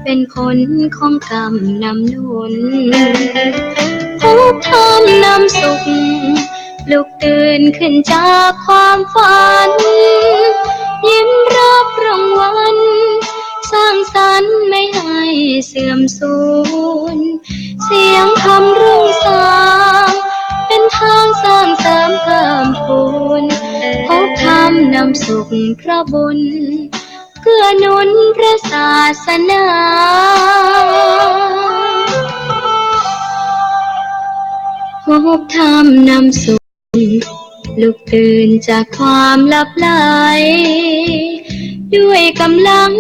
เป็นผลของกรรมนำหนุน พบธรรมนำสุข ลุกตื่นขึ้นจากความฝัน ยิ้มรับรางวัล สร้างสรรค์ไม่ให้เสื่อมสูญ เสียงธรรมรุ่งสาง เป็นทางสร้างเสริมเพิ่มพูน พบธรรมนำสุขเพราะบุญ พื่อหนุนพระศาสนา พบธรรมนำสุข ลุกตื่นจากความหลับไหล ด้วยกำลัง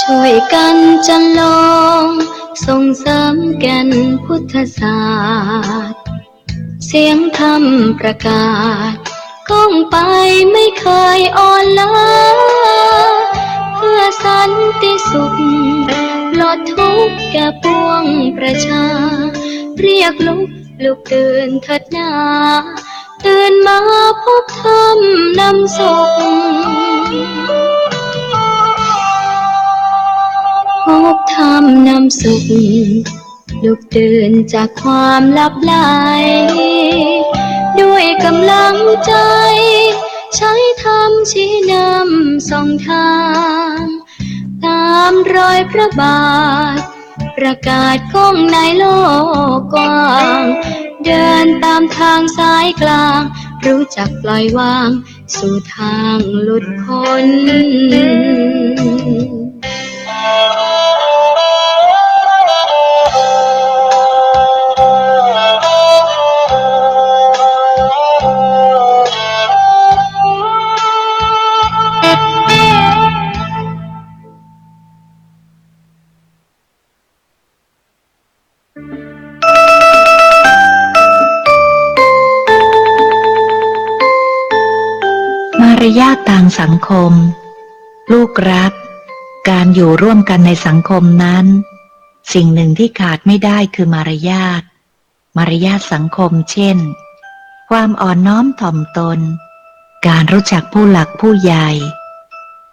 ช่วยกันจันลอง ส่งเสริมแก่นพุทธศาสตร์ เสียงธรรมประกาศ ก้องไปไม่เคยอ่อนล้า เพื่อสันติสุข ปลดทุกข์แก่ปวงประชา เรียกลุก ลุกตื่นเถิดนา ตื่นมาพบธรรมนำสุข พบธรรมนำสุข ลุกตื่นจากความหลับไหล ด้วยกำลังใจ ใช้ธรรมชี้นำส่องทาง ตามรอยพระบาท ประกาศก้องในโลกกว้าง เดินตามทางสายกลาง รู้จักปล่อยวาง สู่ทางหลุดพ้น มารยาททางสังคม ลูกรัก การอยู่ร่วมกันในสังคมนั้น สิ่งหนึ่งที่ขาดไม่ได้คือมารยาท มารยาทสังคมเช่น ความอ่อนน้อมถ่อมตน การรู้จักผู้หลักผู้ใหญ่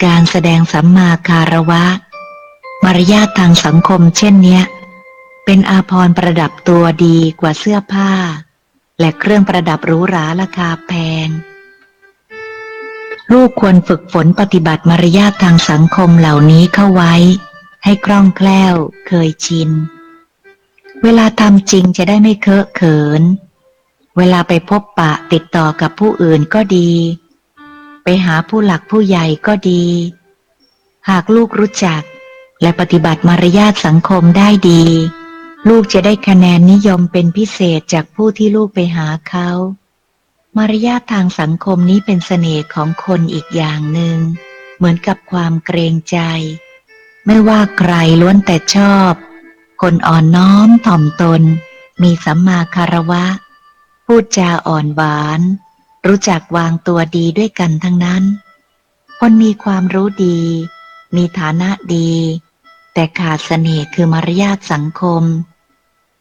การแสดงสัมมาคารวะ มารยาททางสังคมเช่นเนี้ย เป็นอาภรณ์ประดับตัวดีกว่าเสื้อผ้า และเครื่องประดับหรูหราราคาแพง ลูกควรฝึกฝนปฏิบัติมารยาททางสังคมเหล่านี้เข้าไว้ ให้คล่องแคล่ว เคยชิน เวลาทำจริงจะได้ไม่เคอะเขิน เวลาไปพบปะติดต่อกับผู้อื่นก็ดี ไปหาผู้หลักผู้ใหญ่ก็ดี หากลูกรู้จัก และปฏิบัติมารยาทสังคมได้ดี ลูกจะได้คะแนนนิยมเป็นพิเศษจากผู้ที่ลูกไปหาเขา มารยาททางสังคมนี้เป็นเสน่ห์ของคนอีกอย่างหนึ่ง เหมือนกับความเกรงใจ ไม่ว่าใครล้วนแต่ชอบ คนอ่อนน้อมถ่อมตน มีสัมมาคารวะ พูดจาอ่อนหวาน รู้จักวางตัวดีด้วยกันทั้งนั้น คนมีความรู้ดี มีฐานะดี แต่ขาดเสน่ห์คือมารยาทสังคม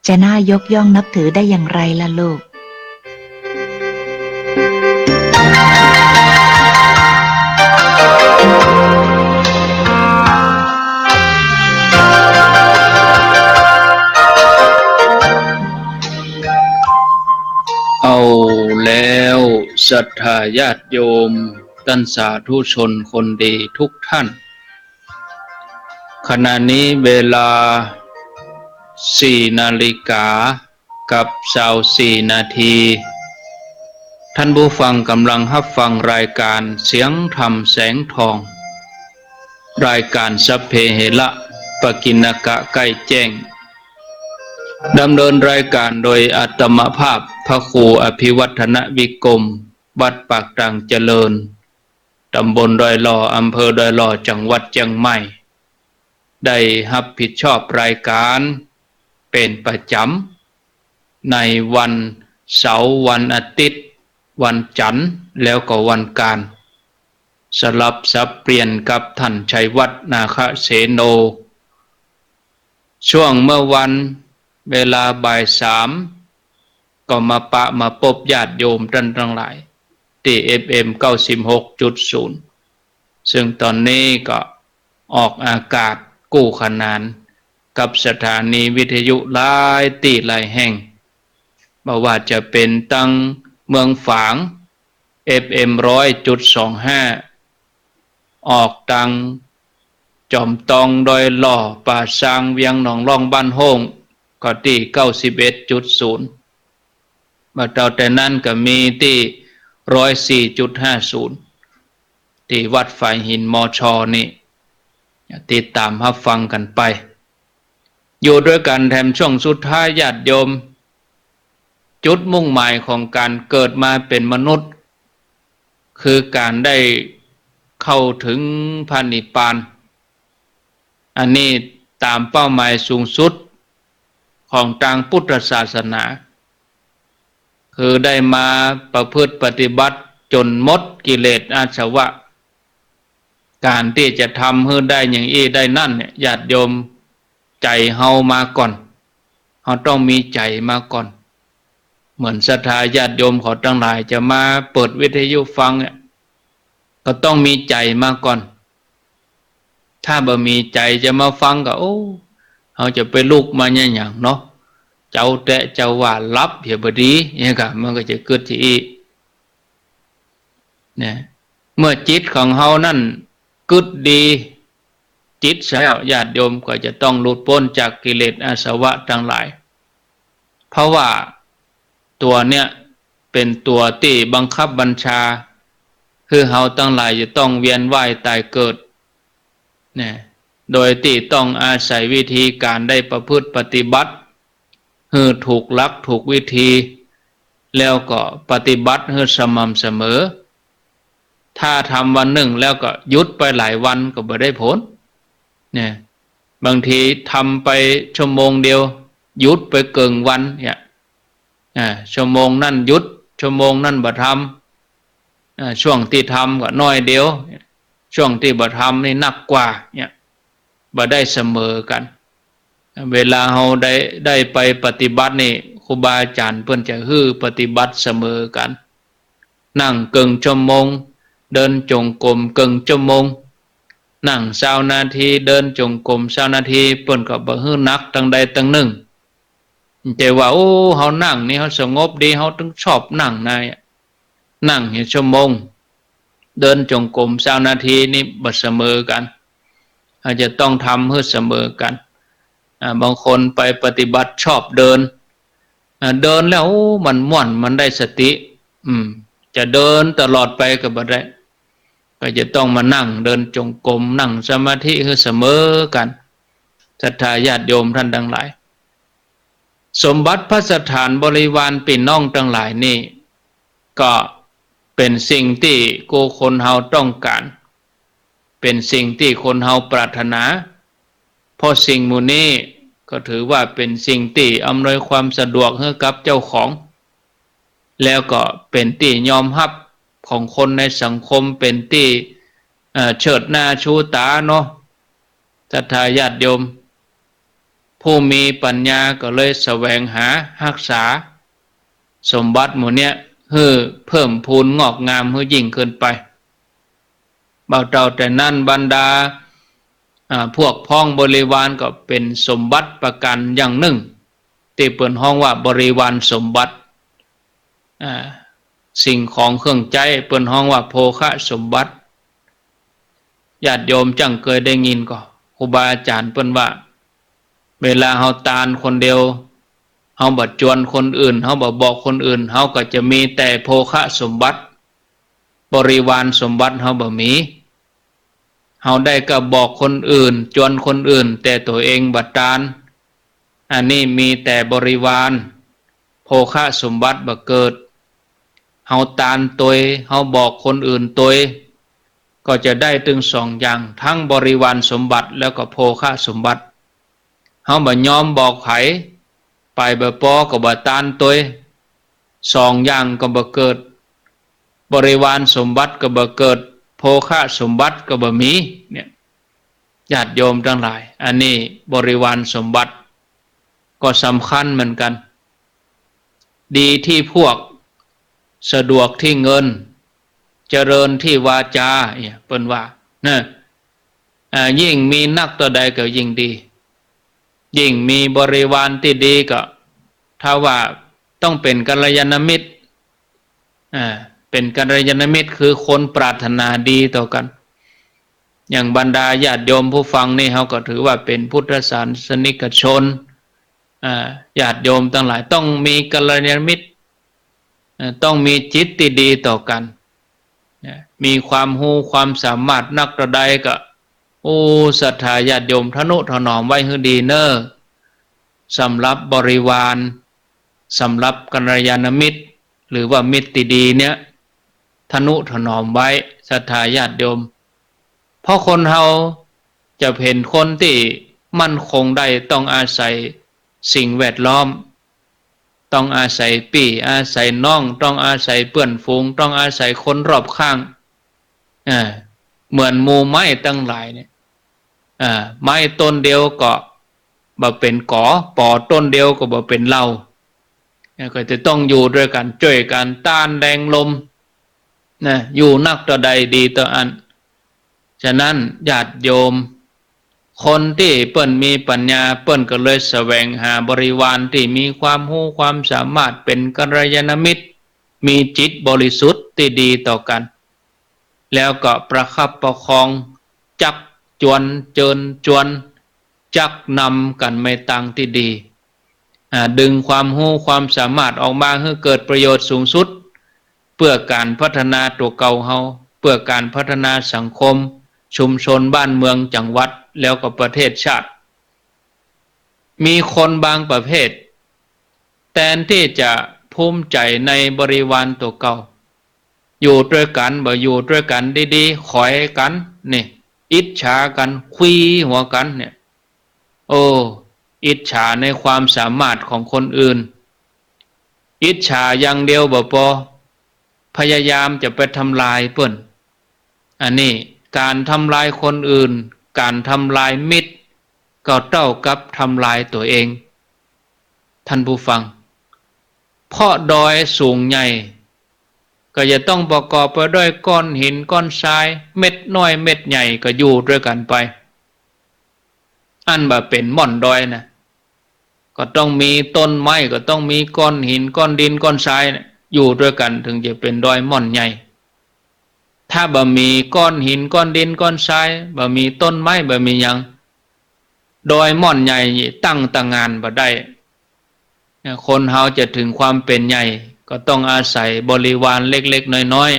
จะน่ายกย่องนับถือได้อย่างไรล่ะลูก เอาแล้ว ศรัทธาญาติโยม ต้านสาธุชนคนดีทุกท่าน ขณะนี้เวลาสี่นาฬิกากับซาวสี่นาที ท่านผู้ฟังกำลังฮับฟังรายการเสียงธรรมแสงทอง รายการสัพเพเหระ ปกิณกะใกล้แจ้ง ดำเนินรายการโดยอาตมาภาพพระครูอภิวัฒนวิกรม วัดปากตางเจริญ ตำบลดอยหล่อ อำเภอดอยหล่อ จังหวัดเจียงใหม่ ได้ฮับผิดชอบรายการเป๋นประจ๋ำ ในวันเสาร์ วันอาทิตย์ วันจันทร์ แล้วก็วันอังคาร สลับสับเปลี่ยนกับท่านชัยวัฒน์ นาคเสโน ช่วงเมื่อวันเวลาบ่ายสาม ก็มาปะมาปบญาติโยมต้านตังหลาย ตี้ เอฟเอ็ม เก้าสิบหกจุดศูนย์ ซึ่งต๋อนนี้ก็ออกอากาศกู้ขนานกับสถานีวิทยุหลายตี้หลายแห่ง บ่ว่าจะเป๋นตังเมืองฝาง เอฟเอ็ม ร้อยจุดสองห้า ออกตังจอมตอง ดอยหล่อ ป่าซาง เวียงหนองล่อง บ้านโฮ่ง ก็ตี้ เก้าสิบเอ็ดจุดศูนย์ บ่าเต้าแต่นั้นก็มีตี้ ร้อยสี่จุดห้าศูนย์ ตี้วัดฝายหิน มช นี่ ติดต๋ามฮับฟังกั๋นไป อยู่ตวยกั๋นแถมช่วงสุดท้าย ญาติโยม จุดมุ่งหมายของก๋านเกิดมาเป๋นมนุษย์ คือก๋านได้เข้าเถิงพระนิพพาน อันนี้ต๋ามเป้าหมายสูงสุดของตางพุทธศาสนา คือได้มาประพฤติปฏิบัติจ๋นหมดกิเลสอาสวะ ก๋านตี้จะทำหื้อได้อย่างอี้ได้นั้นเนี่ย ญาติโยม ใจ๋เฮามาก่อน เฮาต้องมีใจ๋มาก่อน เหมือนศรัทธาญาติโยมเขาตังหลายจะมาเปิดวิทยุฟังเนี่ย ก็ต้องมีใจ๋มาก่อน ถ้าบ่มีใจ๋จะมาฟังก็ โอ้ เฮาจะไปลุกมาเนี่ยหยังเนาะ เจ้าแต๊เจ้าว่าหลับเหียบ่ดี เนี่ยก็ มันก็จะกึ๊ดจะอี้ เนี่ย เมื่อจิตของเฮานั้นกึ๊ดดี จิตใสแล้ว ญาติโยมก็จะต้องหลุดป๊นจากกิเลสอาสวะตังหลาย เพราะว่าตั๋วเนี่ยเป๋นตั๋วตี้บังคับบัญชา คือเฮาตังหลายจะต้องเวียนว่ายต๋ายเกิด เนี่ย โดยตี้ต้องอาศัยวิธีก๋านได้ประพฤติปฏิบัติ หื้อถูกหลักถูกวิธี แล้วก็ปฏิบัติหื้อสม่ำเสมอ ถ้าทำวันนึ่งแล้วก็หยุดไปหลายวันก็บ่ได้ผล เนี่ย บางทีทำไปชั่วโมงเดียว หยุดไปเกิ่งวันเนี่ย อ่า ชั่วโมงนั้นหยุด ชั่วโมงนั้นบ่ทำ อ่า ช่วงตี้ทำก็น้อยเดียว ช่วงตี้บ่ทำนี่นักกว่าเนี่ย บ่ได้เสมอกั๋น เวลาเฮาได้ ได้ไปปฏิบัตินี่ ครูบาอาจ๋ารย์เปิ้นจะหื้อปฏิบัติเสมอกั๋น นั่งเกิ่งชั่วโมง เดินจงกรมเกิ่งชั่วโมง นั่งซาวนาที เดินจงกรมซาวนาที เปิ้นก็บ่หื้อหนักตังใดตังนึ่ง จะว่า โอ้ เฮานั่งนี่เฮาสงบดี เฮาตึงชอบนั่งนะ นั่งเหียชั่วโมง เดินจงกรมซาวนาทีนี่บ่เสมอกั๋น เฮาจะต้องทำหื้อเสมอกั๋น อ่า บางคนไปปฏิบัติชอบเดิน อ่า เดินแล้ว โอ้ มันม่วน มันได้สติ อืม จะเดินตลอดไปก็บ่ได้ ก็จะต้องมานั่งเดินจงกรม นั่งสมาธิหื้อเสมอกั๋น ศรัทธาญาติโยมท่านตังหลาย สมบัติภัสถานบริวารปี้น้องตังหลายนี่ ก็เป๋นสิ่งตี้กู้คนเฮาต้องก๋าน เป๋นสิ่งตี้คนเฮาปรารถนา เพราะสิ่งหมู่นี้ก็ถือว่าเป๋นสิ่งตี้อำนวยความสะดวกหื้อกับเจ้าของ แล้วก็เป๋นตี้ยอมฮับของคนในสังคม เป๋นตี้ เอ่อ เชิดหน้าชูต๋าเนาะ ศรัทธาญาติโยม ผู้มีปัญญาก็เลยแสวงหาฮักษาสมบัติหมู่เนี้ย หื้อเพิ่มพูนงอกงามหื้อยิ่งขึ้นไป บ่าเต้าแต่นั้น บรรดา อ่า พวกพ้องบริวารก็เป๋นสมบัติประก๋านอย่างนึ่ง ตี้เปิ้นฮ้องว่าบริวารสมบัติ อ่า สิ่งของเครื่องใจ๊เปิ้นฮ้องว่าโภคสมบัติ ญาติโยมจั้งเกยได้ยินก่อ ครูบาอาจ๋ารย์เปิ้นว่า เวลาเฮาตานคนเดียว เฮาบ่จวนคนอื่น เฮาบ่บอกคนอื่น เฮาก็จะมีแต่โภคสมบัติ บริวารสมบัติเฮาบ่มี เฮาได้ก้าบอกคนอื่น จวนคนอื่น แต่ตั๋วเองบ่ตาน อันนี้มีแต่บริวาร โภคสมบัติบ่เกิด เฮาตานตวย เฮาบอกคนอื่นตวย ก็จะได้ตึงสองอย่าง ตึงบริวารสมบัติแล้วก็โภคสมบัติ เฮาบ่ยอมบอกใผ ไปบ่ปอก็บ่ตานตวย สองอย่างก็บ่เกิด บริวารสมบัติก็บ่เกิด โภคสมบัติก็บ่มี เนี่ย ญาติโยมตังหลาย อันนี้บริวารสมบัติก็สำคัญเหมือนกั๋น ดีตี้พวก สะดวกตี้เงิน เจริญตี้วาจา เนี่ย เปิ้นว่า นะ อ่า ยิ่งมีนักเต้าใดก็ยิ่งดี ยิ่งมีบริวารตี้ดีก็ ถ้าว่าต้องเป๋นกัลยาณมิตร อ่า เป๋นกัลยาณมิตรคือคนปรารถนาดีต่อกั๋น อย่างบรรดาญาติโยมผู้ฟังนี่ เฮาก็ถือว่าเป๋นพุทธศาสนิกชน อ่า ญาติโยมตังหลายต้องมีกัลยาณมิตร เอ่อ ต้องมีจิตตี้ดีต่อกั๋น นะ มีความฮู้ความสามารถนักเต้าใดก็ โอ้ ศรัทธาญาติโยมทะนุถนอมไว้หื้อดีเน่อ สำหรับบริวาร สำหรับกัลยาณมิตร หรือว่ามิตรตี้ดีเนี่ย ทะนุถนอมไว้ ศรัทธาญาติโยม เพราะคนเฮาจะเป๋นคนตี้มั่นคงได้ต้องอาศัยสิ่งแวดล้อม ต้องอาศัยปี้อาศัยน้อง ต้องอาศัยเปื้อนฝูง ต้องอาศัยคนรอบข้าง อ่า เหมือนหมู่ไม้ตังหลายเนี่ย อ่า ไม้ต้นเดียวก็บ่เป๋นก๋อ ปอต้นเดียวก็บ่เป๋นเหล้า เนี่ย ก็จะต้องอยู่ตวยกั๋น จ้วยกั๋น ต้านแรงลม นะ อยู่นักเต้าใดดีเต้าอั้น ฉะนั้นญาติโยม คนตี้เปิ้นมีปัญญา เปิ้นก็เลยแสวงหาบริวารตี้มีความฮู้ความสามารถ เป๋นกัลยาณมิตร มีจิตบริสุทธิ์ตี้ดีต่อกั๋น แล้วก็ประคับประคอง จักจวน เจิญจวน จักนำกั๋นไปตางตี้ดี อ่า ดึงความฮู้ความสามารถออกมาหื้อเกิดประโยชน์สูงสุด เปื้อก๋านพัฒนาตั๋วเก่าเฮา เปื้อก๋านพัฒนาสังคม ชุมชน บ้านเมือง จังหวัด แล้วก็ประเทศชาติ มีคนบางประเภท แตนตี้จะภูมิใจ๋ในบริวารตั๋วเก่า อยู่ตวยกั๋น บ่อยู่ตวยกั๋นดีๆ ขอยกั๋น นี่ อิจฉากั๋น คุยหัวกั๋นเนี่ย โอ้ อิจฉาในความสามารถของคนอื่น อิจฉาอย่างเดียวบ่ปอ พยายามจะไปทำลายเปิ้น อันนี้ก๋านทำลายคนอื่น ก๋านทำลายมิตร ก็เต้ากับทำลายตั๋วเอง ท่านผู้ฟัง เพราะดอยสูงใหญ่ ก็จะต้องประกอบไปด้วยก้อนหินก้อนทราย เม็ดน้อยเม็ดใหญ่ก็อยู่ตวยกั๋นไป อันบ่าเป๋นม่อนดอยนะ ก็ต้องมีต้นไม้ ก็ต้องมีก้อนหินก้อนดินก้อนทรายเนี่ย อยู่ตวยกั๋นเถิงจะเป๋นดอยม่อนใหญ่ ถ้าบ่มีก้อนหินก้อนดินก้อนทราย บ่มีต้นไม้ บ่มีหยัง ดอยม่อนใหญ่ตั้งตางานบ่ได้ เนี่ย คนเฮาจะเถิงความเป๋นใหญ่ ก็ต้องอาศัยบริวารเล็กๆ น้อย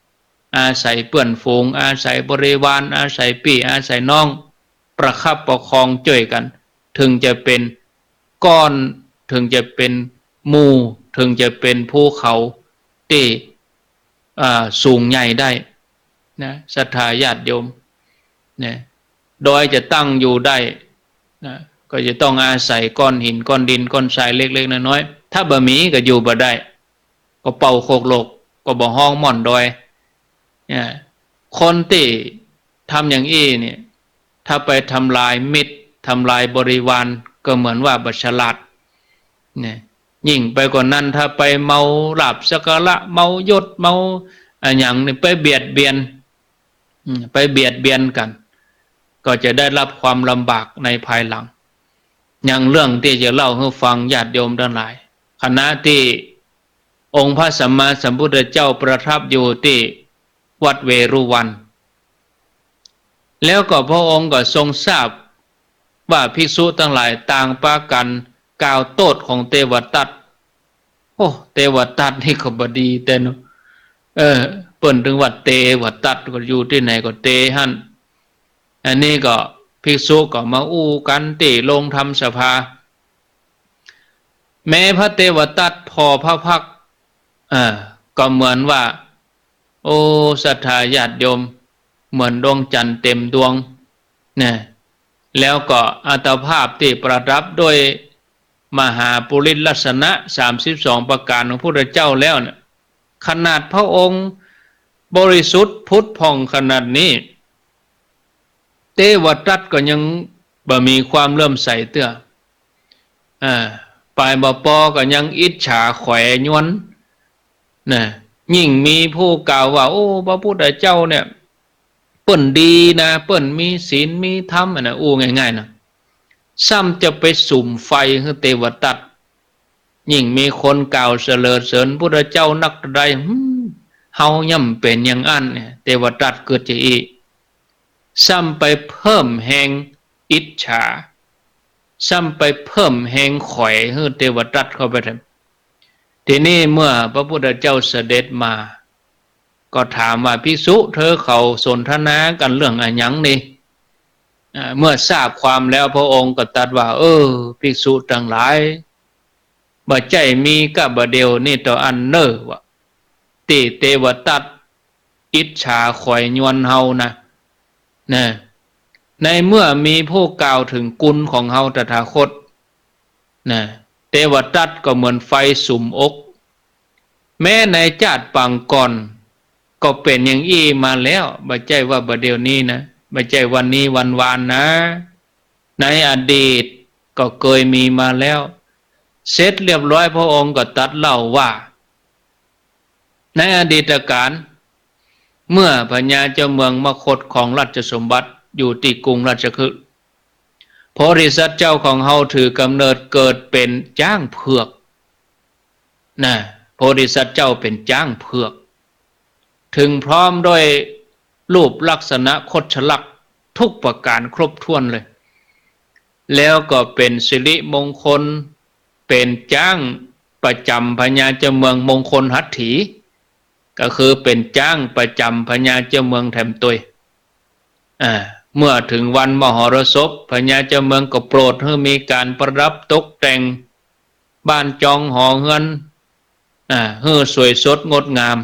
ๆ อาศัยเปื้อนฝูง อาศัยบริวาร อาศัยปี้อาศัยน้อง ประคับประคองจ้วยกั๋น เถิงจะเป๋นก้อน เถิงจะเป๋นหมู่ เถิงจะเป๋นภูเขาตี้ อ่า สูงใหญ่ได้นะ ศรัทธาญาติโยม เนี่ย ดอยจะตั้งอยู่ได้นะ ก็จะต้องอาศัยก้อนหินก้อนดินก้อนทรายเล็กๆ น้อยๆ ถ้าบ่มีก็อยู่บ่ได้ ก็เป่าโขกโหลก ก็บ่ฮ้องม่อนดอย เนี่ย คนตี้ทำอย่างอี้เนี่ย ถ้าไปทำลายมิตร ทำลายบริวาร ก็เหมือนว่าบ่ฉลาด เนี่ย ยิ่งไปกว่านั้น ถ้าไปเมาลาภสักการะ เมายศ เมาอะหยังเนี่ย ไปเบียดเบียน อืม ไปเบียดเบียนกั๋น ก็จะได้รับความลำบากในภายหลัง อย่างเรื่องตี้จะเล่าหื้อฟังญาติโยมตังหลาย ขณะตี้องค์พระสัมมาสัมพุทธเจ้าประทับอยู่ตี้วัดเวฬุวัน แล้วก็พระองค์ก็ทรงทราบว่าภิกษุตังหลายต่างปากั๋นกล่าวโต้ษของเตวทัต โอ้ เตวทัตนี่ก็บ่ดีแต๊เนาะ เออ เปิ้นเถิงว่าเตวทัต ก็อยู่ตี้ไหนก็เตหั้น อันนี้ก็ภิกษุก็มาอู้กั๋นตี้โรงธรรมสภา แม้พระเตวทัตผ่อพระพักตร์ เออ ก็เหมือนว่า โอ้ ศรัทธาญาติโยม เหมือนดวงจันทร์เต๋มดวง นะ แล้วก็อัตภาพตี้ประดับด้วยมหาปุริสลักษณะสามสิบสองประก๋านของพุทธเจ้าแล้วเนี่ย ขนาดพระองค์บริสุทธิ์ผุดผ่องขนาดนี้ เตวทัตก็ยังบ่มีความเลื่อมใสเตื้อ อ่า ปายบ่ปอก็ยังอิจฉาขอยยวน นะ ยิ่งมีผู้กล่าวว่า โอ้ พระพุทธเจ้าเนี่ย เปิ้นดีนะ เปิ้นมีศีลมีธรรมอะนะ อู้ง่ายๆ นะ ซ้ำจะไปสุมไฟหื้อเตวทัต ยิ่งมีคนกล่าวสรรเสริญพุทธเจ้านักเท่าใด หืม เฮาย่ำเป๋นอย่างอั้นเนี่ย เตวทัตกึ๊ดจะอี้ ซ้ำไปเพิ่มแฮงอิจฉา ซ้ำไปเพิ่มแฮงขอยหื้อเตวทัตเข้าไปแถม ทีนี้เมื่อพระพุทธเจ้าเสด็จมา ก็ถามว่า ภิกษุเธอเขาสนทนากั๋นเรื่องอะหยังนี่ อ่า เมื่อทราบความแล้วพระองค์ก็ตรัสว่า เออ ภิกษุตังหลาย บ่ใจ้มีก้าบ่าเดี่ยวนี่เต้าอั้นเน่อ ว่าตี้เตวทัตอิจฉาขอยยวนเฮานะ นะ ในเมื่อมีผู้กล่าวเถิงกุณของเฮาตถาคต นะ เตวทัตก็เหมือนไฟสุมอก แม้ในจาติปางก่อนก็เป๋นอย่างอี้มาแล้ว บ่ใจ้ว่าบ่าเดี่ยวนี้นะ บ่ใจ้วันนี้วันวานนะ ในอดีตก็เกยมีมาแล้ว เสร็จเรียบร้อยพระองค์ก็ตรัสเล่าว่า ในอดีตกาล เมื่อพญาเจ้าเมืองมคธครองราชสมบัติอยู่ตี้กรุงราชคฤห์ โพธิสัตว์เจ้าของเฮาถือกำเนิดเกิดเป๋นจ๊างเผือก นะ โพธิสัตว์เจ้าเป๋นจ๊างเผือก เถิงพร้อมด้วยรูปลักษณะคชลักษณ์ทุกประก๋านครบถ้วนเลย แล้วก็เป๋นสิริมงคล เป๋นจ๊างประจ๋ำพญาเจ้าเมืองมงคลหัตถี ก็คือเป๋นจ๊างประจ๋ำพญาเจ้าเมืองแถมตวย อ่า เมื่อเถิงวันมหรสพ พญาเจ้าเมืองก็โปรดหื้อมีก๋านประดับตกแต่งบ้านจองหอเฮือน อ่า หื้อสวยสดงดงาม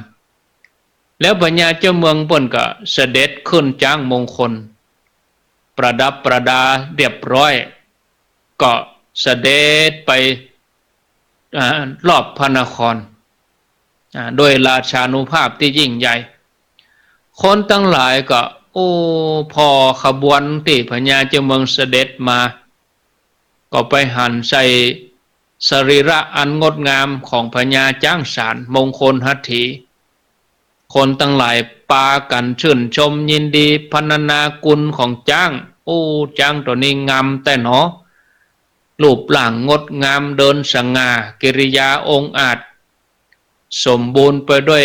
แล้วพญาเจ้าเมืองเปิ้นก็เสด็จขึ้นจ๊างมงคล ประดับประดาเรียบร้อย ก็เสด็จไป อ่า รอบพระนคร อ่า โดยราชานุภาพตี้ยิ่งใหญ่ คนตังหลายก็ โอ้ ผ่อขบวนตี้พญาเจ้าเมืองเสด็จมา ก็ไปหันใส่สรีระอันงดงามของพญาจ๊างสารมงคลหัตถี คนตังหลายปากั๋นชื่นชมยินดีพรรณนากุณของจ๊าง โอ้ จ๊างตั๋วนี้งามแต๊หนอ รูปร่างงดงาม เดินสง่า กิริยาองอาจ สมบูรณ์ไปด้วย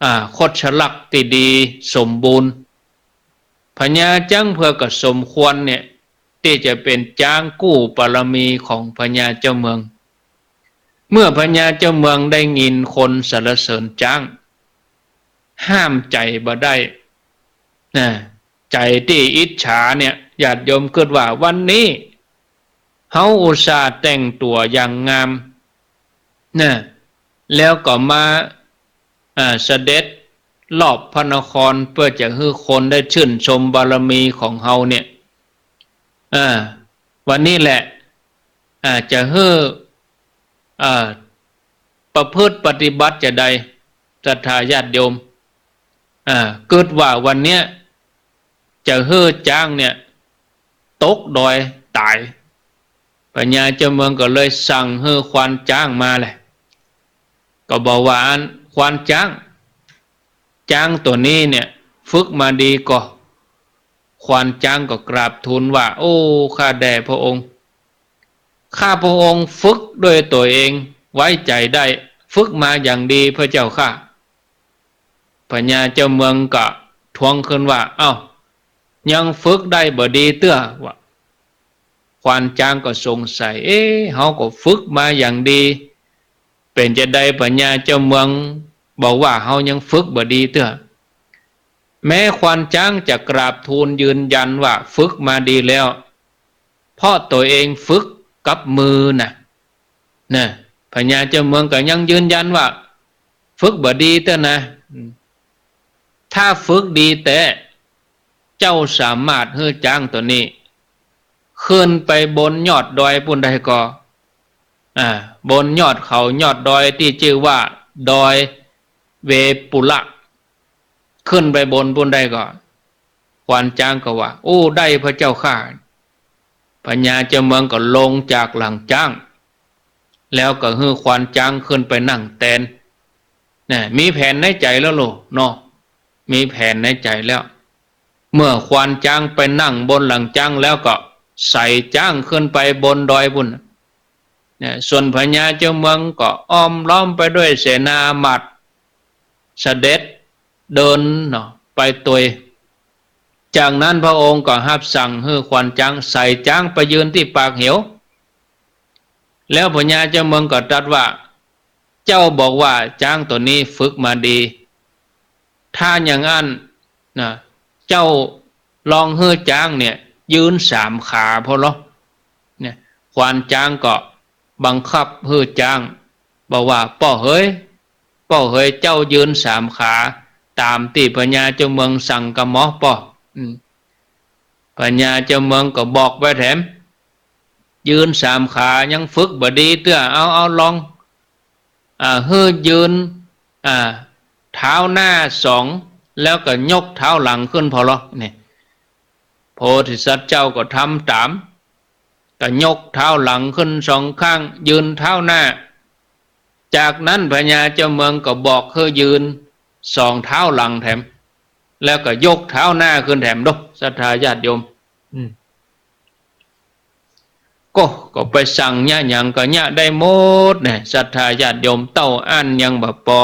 อ่า คชลักษณ์ตี้ดีสมบูรณ์ พญาจ๊างเผือกก็สมควรเนี่ย ตี้จะเป๋นจ๊างกู้บารมีของพญาเจ้าเมือง เมื่อพญาเจ้าเมืองได้ยินคนสรรเสริญจ๊าง ห้ามใจ๋บ่ได้ นะ ใจ๋ตี้อิจฉาเนี่ย ญาติโยมกึ๊ดว่า วันนี้เฮาอุตส่าห์แต่งตั๋วอย่างงาม นะ แล้วก็มา อ่า เสด็จรอบพระนครเปื้อจะหื้อคนได้ชื่นชมบารมีของเฮาเนี่ย อ่า วันนี้แหละ อ่า จะหื้อ อ่า ประพฤติปฏิบัติจาใด ศรัทธาญาติโยม อ่า กึ๊ดว่าวันเนี้ย จะหื้อจ๊างเนี่ย ตกดอยต๋าย พญาเจ้าเมืองก็เลยสั่งหื้อควานจ๊างมาแหละ ก็บอกว่า อันควานจ๊าง จ๊างตั๋วนี้เนี่ย ฝึกมาดีก่อ ควานจ๊างก็กราบทูลว่า โอ้ ข้าแด่พระองค์ ข้าพระองค์ฝึกด้วยตั๋วเอง ไว้ใจ๋ได้ ฝึกมาอย่างดีพระเจ้าข้า พญาเจ้าเมืองก็ท้วงขึ้นว่า เอ้า ยังฝึกได้บ่ดีเตื้อ ว่า ควานจ๊างก็สงสัย เอ๊ะ เฮาก็ฝึกมาอย่างดี เป๋นจาใดพญาเจ้าเมืองบอกว่าเฮายังฝึกบ่ดีเตื้อ แม้ควานจ๊างจะกราบทูลยืนยันว่าฝึกมาดีแล้ว เพราะตั๋วเองฝึกกับมือน่ะ นะ พญาเจ้าเมืองก็ยังยืนยันว่า ฝึกบ่ดีเตื้อนะ อืม ถ้าฝึกดีแต๊ เจ้าสามารถหื้อจ๊างตั๋วนี้ ขึ้นไปบนยอดดอยปู้นได้ก่อ อ่า บนยอดเขายอดดอยตี้จื้อว่าดอยเวปุละ ขึ้นไปบนปู้นได้ก่อ ควานจ๊างก็ว่า โอ้ ได้พระเจ้าข้า พญาเจ้าเมืองก็ลงจากหลังจ๊าง แล้วก็หื้อควานจ๊างขึ้นไปนั่งแตน นะ มีแผนในใจ๋แล้วโลเนาะ มีแผนในใจ๋แล้ว เมื่อควานจ๊างไปนั่งบนหลังจ๊างแล้วก็ใส่จ๊างขึ้นไปบนดอยปู้น เนี่ย ส่วนพญาเจ้าเมืองก็อ้อมล้อมไปด้วยเสนาอามาตย์ เสด็จเดินเนาะ ไปตวย จากนั้นพระองค์ก็ฮับสั่งหื้อควานจ๊างใส่จ๊างไปยืนตี้ปากเหว แล้วพญาเจ้าเมืองก็ตรัสว่า เจ้าบอกว่าจ๊างตั๋วนี้ฝึกมาดี ถ้าอย่างอั้นนะ เจ้าลองหื้อจ๊างเนี่ย ยืนสามขาผ่อลอ เนี่ย ควานจ๊างก็บังคับหื้อจ๊าง บอกว่า ป้อเหย ป้อเหย เจ้ายืนสามขา ต๋ามตี้พญาเจ้าเมืองสั่งกำหมอป้อ อืม พญาเจ้าเมืองก็บอกไปแถม ยืนสามขายังฝึกบ่ดีเตื้อ เอา เอาลอง อ่า หื้อยืน อ่า เท้าหน้าสอง แล้วก็ยกเท้าหลังขึ้นผ่อลอ เนี่ย โพธิสัตว์เจ้าก็ทำต๋าม ก็ยกเท้าหลังขึ้นสองข้าง ยืนเท้าหน้า จากนั้นพญาเจ้าเมืองก็บอกหื้อยืนสองเท้าหลังแถม แล้วก็ยกเท้าหน้าขึ้นแถมเนาะ ศรัทธาญาติโยม อืม ก็ ก็ไปสั่งเยียะหยังก็เยียะได้หมดเนี่ย ศรัทธาญาติโยม เต้าอั้นยังบ่ปอ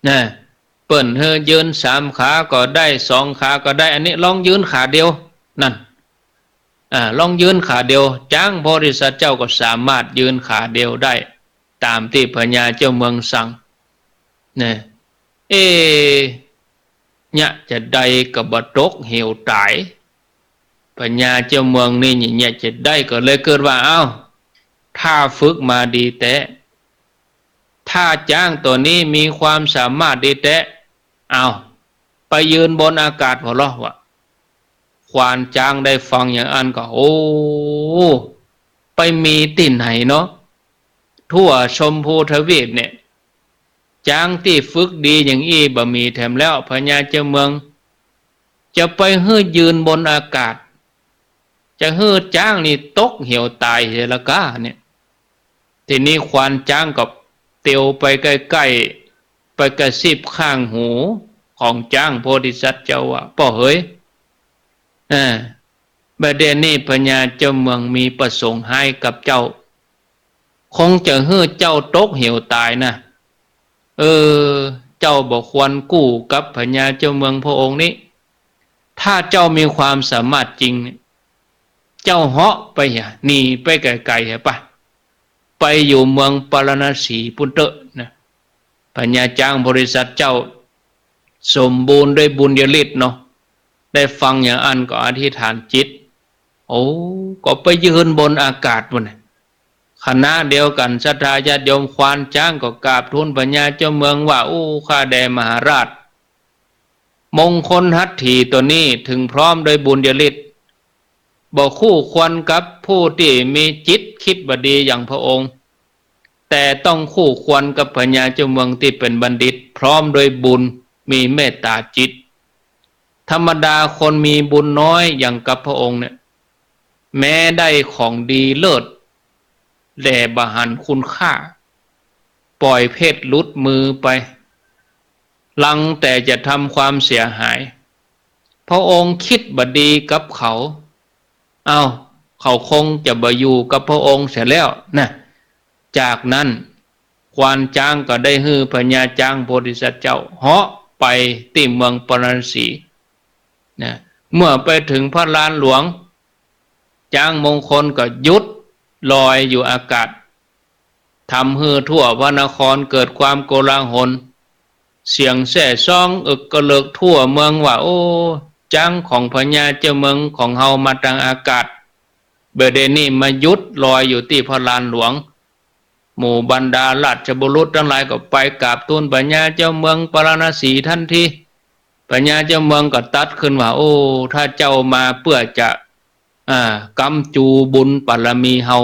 นะ เปิ้นหื้อยืนสามขาก็ได้ สองขาก็ได้ อันนี้ลองยืนขาเดียว นั่น อ่า ลองยืนขาเดียว จ๊างโพธิสัตว์เจ้าก็สามารถยืนขาเดียวได้ ต๋ามตี้พญาเจ้าเมืองสั่ง นะ เอ๊ะ เยียะจาใดก็บ่ตกเหวต๋าย พญาเจ้าเมืองนี่เยียะจาใดก็เลยกึ๊ดว่า เอ้า ถ้าฝึกมาดีแต๊ ถ้าจ๊างตั๋วนี้มีความสามารถดีแต๊ เอ้า ไปยืนบนอากาศผ่อลอ ว่า ควานจ๊างได้ฟังอย่างอั้นก็ โอ้ ไปมีตี้ไหนเนาะ ทั่วชมพูทวีปเนี่ย จ๊างตี้ฝึกดีอย่างอี้บ่มีแถมแล้ว พญาเจ้าเมือง จะไปหื้อยืนบนอากาศ จะหื้อจ๊างนี่ตกเหวต๋ายเสียละก้าเนี่ย ทีนี้ควานจ๊างก็เตียวไปใก้ๆ ไปกระซิบข้างหูของจ๊างโพธิสัตว์เจ้าว่า ป้อเหย อ่า บ่าเดี่ยวนี้พญาเจ้าเมืองมีประสงค์ฮ้ายกับเจ้า คงจะหื้อเจ้าตกเหวต๋ายนะ เออ เจ้าบ่ควรกู้กับพญาเจ้าเมืองพระองค์นี้ ถ้าเจ้ามีความสามารถจริงเนี่ย เจ้าเหาะไปเหีย หนีไปไก๋ๆ เหียปะ ไปอยู่เมืองปาราณสีปุ้นเต๊อะนะ พญาจ๊างโพธิสัตว์เจ้า สมบูรณ์ด้วยบุญญาฤทธิ์เนาะ ได้ฟังอย่างอั้นก็อธิษฐานจิต โอ้ ก็ไปยืนบนอากาศปู้นน่ะ ขณะเดียวกั๋นศรัทธาญาติโยม ควานจ๊างก็กราบทูลพญาเจ้าเมืองว่า โอ้ ข้าแด่มหาราช มงคลหัตถีตั๋วนี้เถิงพร้อมด้วยบุญญาฤทธิ์ บ่คู่ควรกับผู้ตี้มีจิตคิดบ่ดีอย่างพระองค์ แต่ต้องคู่ควรกับพญาเจ้าเมืองตี้เป๋นบัณฑิต พร้อมด้วยบุญ มีเมตต๋าจิต ธรรมดาคนมีบุญน้อยอย่างกับพระองค์เนี่ย แม้ได้ของดีเลิศ แต่บ่หันคุณค่า ป่อยเพชรหลุดมือไป ลังแต่จะทำความเสียหาย พระองค์คิดบ่ดีกับเขา เอ้า เขาคงจะบ่อยู่กับพระองค์เสียแล้วนะ จากนั้น ควานจ๊างก็ได้หื้อพญาจ๊างโพธิสัตว์เจ้าเหาะไปตี้เมืองปาราณสีนะ เมื่อไปเถิงพระลานหลวง จ๊างมงคลก็หยุดลอยอยู่อากาศ ทำหื้อทั่วพระนครเกิดความโกลาหล เสียงแซ่ซ้องเอิกกระเลิกทั่วเมืองว่า โอ้ จ๊างของพญาเจ้าเมืองของเฮามาตางอากาศ บ่าเดี่ยวนี้มาหยุดลอยอยู่ตี้พระลานหลวง หมู่บรรดาราชบุรุษตังหลายก็ไปกราบทูลพญาเจ้าเมืองปาราณสีทันที พญาเจ้าเมืองก็ตรัสขึ้นว่า โอ้ ถ้าเจ้ามาเปื้อจะ อ่า กำจูบุญบารมีเฮา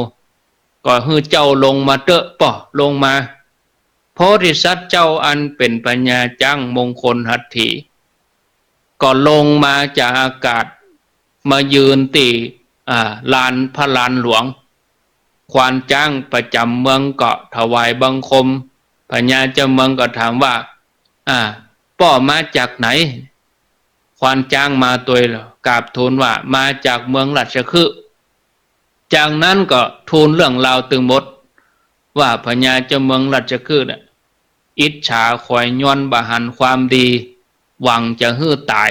ก็หื้อเจ้าลงมาเต๊อะป้อ ลงมา โพธิสัตว์เจ้าอันเป๋นพญาจ๊างมงคลหัตถี ก็ลงมาจากอากาศ มายืนตี้ อ่า ลานพระลานหลวง ควานจ๊างประจ๋ำเมืองก็ถวายบังคม พญาเจ้าเมืองก็ถามว่า อ่า ป้อมาจากไหน ควานจ๊างมาตวยเหรอ กราบทูลว่ามาจากเมืองราชคฤห์ จากนั้นก็ทูลเรื่องราวตึงหมด ว่าพญาเจ้าเมืองราชคฤห์น่ะ อิจฉาขอยย้อนบ่หันความดี หวังจะหื้อต๋าย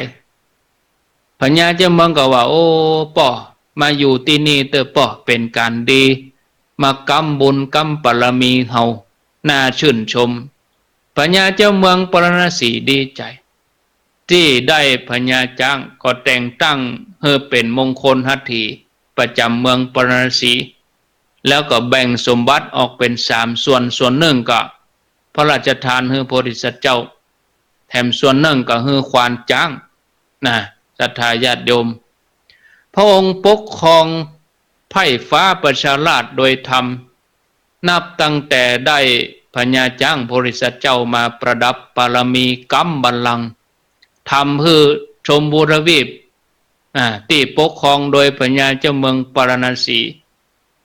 พญาเจ้าเมืองก็ว่า โอ้ ป้อมาอยู่ตี้นี่เต๊อะป้อ เป๋นก๋านดี มาก๊ำบุญก๊ำบารมีเฮา น่าชื่นชม พญาเจ้าเมืองปาราณสีดีใจ๋ ตี้ได้พญาจ๊างก็แต่งตั้งหื้อเป๋นมงคลหัตถีประจ๋ำเมืองปาราณสี แล้วก็แบ่งสมบัติออกเป๋นสามส่วน ส่วนนึ่งก็พระราชทานหื้อโพธิสัตว์เจ้า แถมส่วนนึ่งก็หื้อควานจ๊างนะ ศรัทธาญาติโยม พระองค์ปกครองไพร่ฟ้าประชาราษฎร์โดยธรรม นับตั้งแต่ได้พญาจ๊างโพธิสัตว์เจ้ามาประดับบารมีก๊ำบัลลังก์ ทำหื้อชมพูทวีป อ่า ตี้ปกครองโดยพญาเจ้าเมืองปาราณสี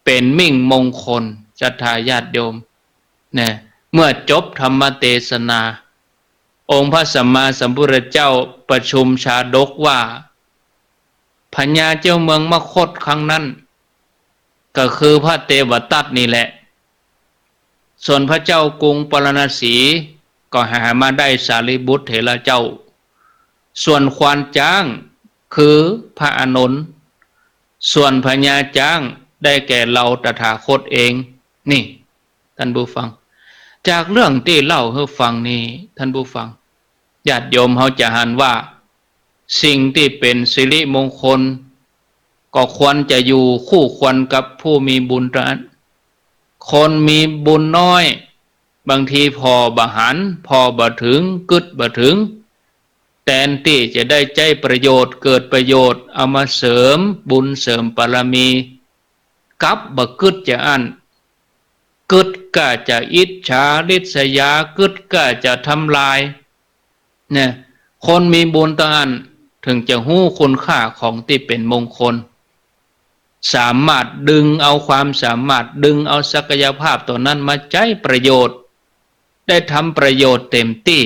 เป๋นมิ่งมงคล ศรัทธาญาติโยม นะ เมื่อจบธรรมเตสนา องค์พระสัมมาสัมพุทธเจ้าประชุมชาดกว่า พญาเจ้าเมืองมคธครั้งนั้น ก็คือพระเตวทัตนี่แหละ ส่วนพระเจ้ากรุงปาราณสีก็หามาได้สารีบุตรเถระเจ้า ส่วนควานจ๊างคือพระอานนท์ ส่วนพญาจ๊างได้แก่เฮาตถาคตเอง นี่ ท่านผู้ฟัง จากเรื่องตี้เล่าหื้อฟังนี่ ท่านผู้ฟัง ญาติโยมเฮาจะหันว่า สิ่งตี้เป๋นสิริมงคล ก็ควรจะอยู่คู่ควรกับผู้มีบุญเต้าอั้น คนมีบุญน้อย บางทีผ่อบ่หัน ผ่อบ่เถิง กึ๊ดบ่เถิง แตนตี้จะได้ใจ๊ประโยชน์ เกิดประโยชน์ เอามาเสริมบุญเสริมบารมี กลับบ่กึ๊ดจะอั้น กึ๊ดก้าจะอิจฉาริษยา กึ๊ดก้าจะทำลาย เนี่ย คนมีบุญเต้าอั้น เถิงจะฮู้คุณค่าของตี้เป๋นมงคล สามารถดึงเอาความสามารถ ดึงเอาศักยภาพโตนั้นมาใจ๊ประโยชน์ ได้ทำประโยชน์เต็มตี้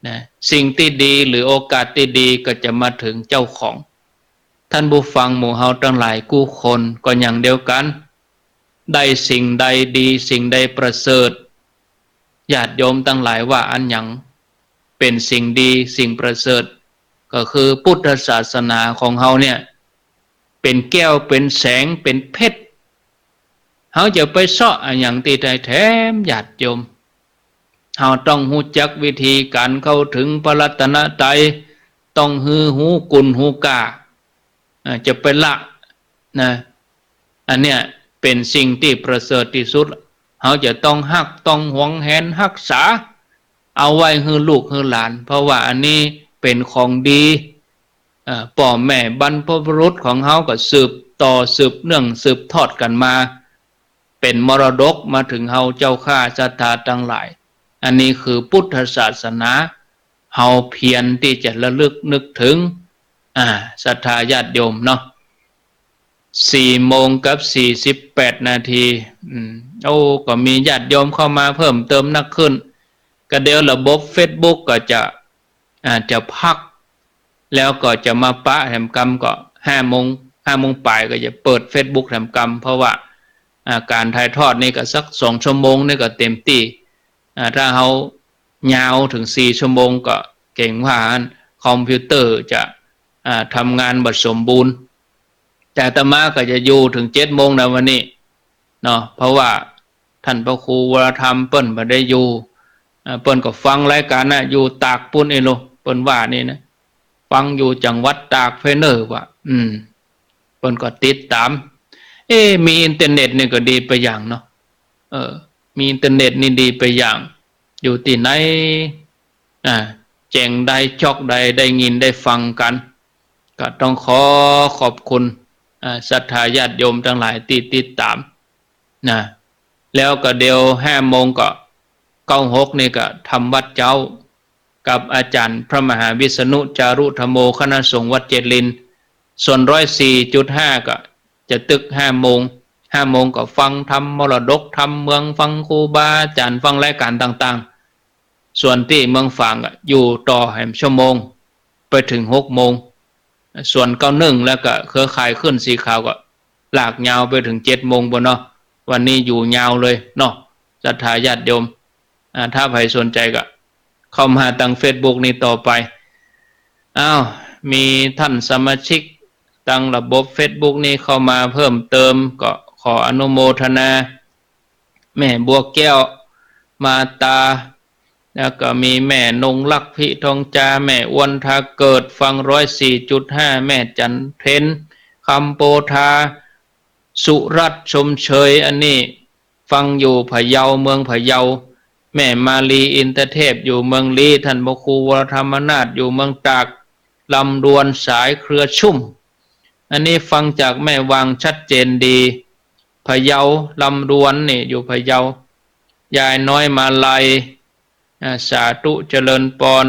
นะ สิ่งตี้ดีหรือโอกาสตี้ดีก็จะมาเถิงเจ้าของ ท่านผู้ฟังหมู่เฮาตังหลายกู้คนก็อย่างเดียวกั๋น ได้สิ่งใดดี สิ่งใดประเสริฐ ญาติโยมตังหลายว่าอันหยังเป๋นสิ่งดี สิ่งประเสริฐ ก็คือพุทธศาสนาของเฮาเนี่ย เป๋นแก้ว เป๋นแสง เป๋นเพชร เฮาจะไปเซาะอะหยังตี้ใดแถม ญาติโยม เฮาต้องฮู้จักวิธีก๋านเข้าเถิงพระรัตนตรัย ต้องหื้อฮู้คุณฮู้ค่า อ่า จะไปละ นะ อันเนี้ยเป๋นสิ่งตี้ประเสริฐตี้สุด เฮาจะต้องฮัก ต้องหวงแหนฮักษา เอาไว้หื้อลูกหื้อหลาน เพราะว่าอันนี้เป๋นของดี เอ่อ ป้อแม่บรรพบุรุษของเฮาก็สืบต่อสืบเนื่องสืบทอดกั๋นมา เป๋นมรดกมาเถิงเฮาเจ้าข้าศรัทธาตังหลาย อันนี้คือพุทธศาสนา เฮาเพียรตี้จะระลึกนึกเถิง อ่า ศรัทธาญาติโยมเนาะ สี่โมงกับสี่สิบแปดนาที อืม โอ้ ก็มีญาติโยมเข้ามาเพิ่มเติมนักขึ้น ก็เดี๋ยวระบบเฟซบุ๊กก็จะ อ่า จะพัก แล้วก็จะมาปะแถมกำ ก็ห้าโมง ห้าโมงป๋ายก็จะเปิดเฟซบุ๊กแถมกำ เพราะว่า อ่า ก๋านถ่ายทอดนี่ก็สักสองชั่วโมงนี่ก็เต็มตี้ อ่า ถ้าเฮายาวเถิงสี่ชั่วโมงก็เก๋งว่าอันคอมพิวเตอร์จะ อ่า ทำงานบ่สมบูรณ์ แต่อาตมาก็จะอยู่เถิงเจ็ดโมงนะวันนี้เนาะ เพราะว่าท่านพระครูวรธรรมเปิ้นบ่ได้อยู่ อ่า เปิ้นก็ฟังรายก๋านนะ อยู่ตากปู๊นเองโล เปิ้นว่านี่นะ ฟังอยู่จังหวัดตากเฟ้อเน่อว่า อืม เปิ้นก็ติดต๋าม เอ๊ะ มีอินเทอร์เน็ตนี่ก็ดีไปอย่างเนาะ เออ มีอินเทอร์เน็ตนี่ดีไปอย่าง อยู่ตี้ไหน อ่า แจ้งได้ จ๊อกได้ ได้ยินได้ฟังกั๋น ก็ต้องขอขอบคุณ อ่า ศรัทธาญาติโยมตังหลายตี้ติดต๋าม นะ แล้วก็เดี๋ยวห้าโมงก็ เก้าหกนี่ก็ธรรมวัตรเจ๊า กับอาจ๋ารย์พระมหาวิษณุจารุธัมโม คณะสงฆ์วัดเจดีย์ ส่วนร้อยสี่จุดห้าก็จะตึกห้าโมง ห้าโมงก็ฟังธรรมมรดกธรรมเมือง ฟังครูบาอาจ๋ารย์ ฟังรายก๋านต่างๆ ส่วนตี้เมืองฝางก็อยู่ต่อแหมชั่วโมง ไปเถิงหกโมง ส่วนเก้าหนึ่งแล้วก็เครือข่ายคลื่นสีขาวก็ลากยาวไปเถิงเจ็ดโมงปู้นเนาะ วันนี้อยู่ยาวเลยเนาะ ศรัทธาญาติโยม อ่า ถ้าใผสนใจ๋ก็เข้ามาตางเฟซบุ๊กนี้ต่อไป อ้าว มีต้านสมาชิกตางระบบเฟซบุ๊กนี้เข้ามาเพิ่มเติม ก็ขออนุโมทนา แม่บัวแก้ว มาตา แล้วก็มีแม่นงรัก พิทองจา แม่อวน ทาเกิด ฟังร้อยสี่จุดห้า แม่จันเพ็ญ คำโพธา สุรัตน์ ชมเชย อันนี้ฟังอยู่พะเยา เมืองพะเยา แม่มาลี อินทเทพ อยู่เมืองลี้ ต้านพระครูวรธรรมนาถ อยู่เมืองตาก ลำดวน สายเครือชุ่ม อันนี้ฟังจากแม่วางชัดเจนดี พะเยา ลำดวนนี่อยู่พะเยา ยายน้อยมาลัย อ่า สาธุเจริญปอน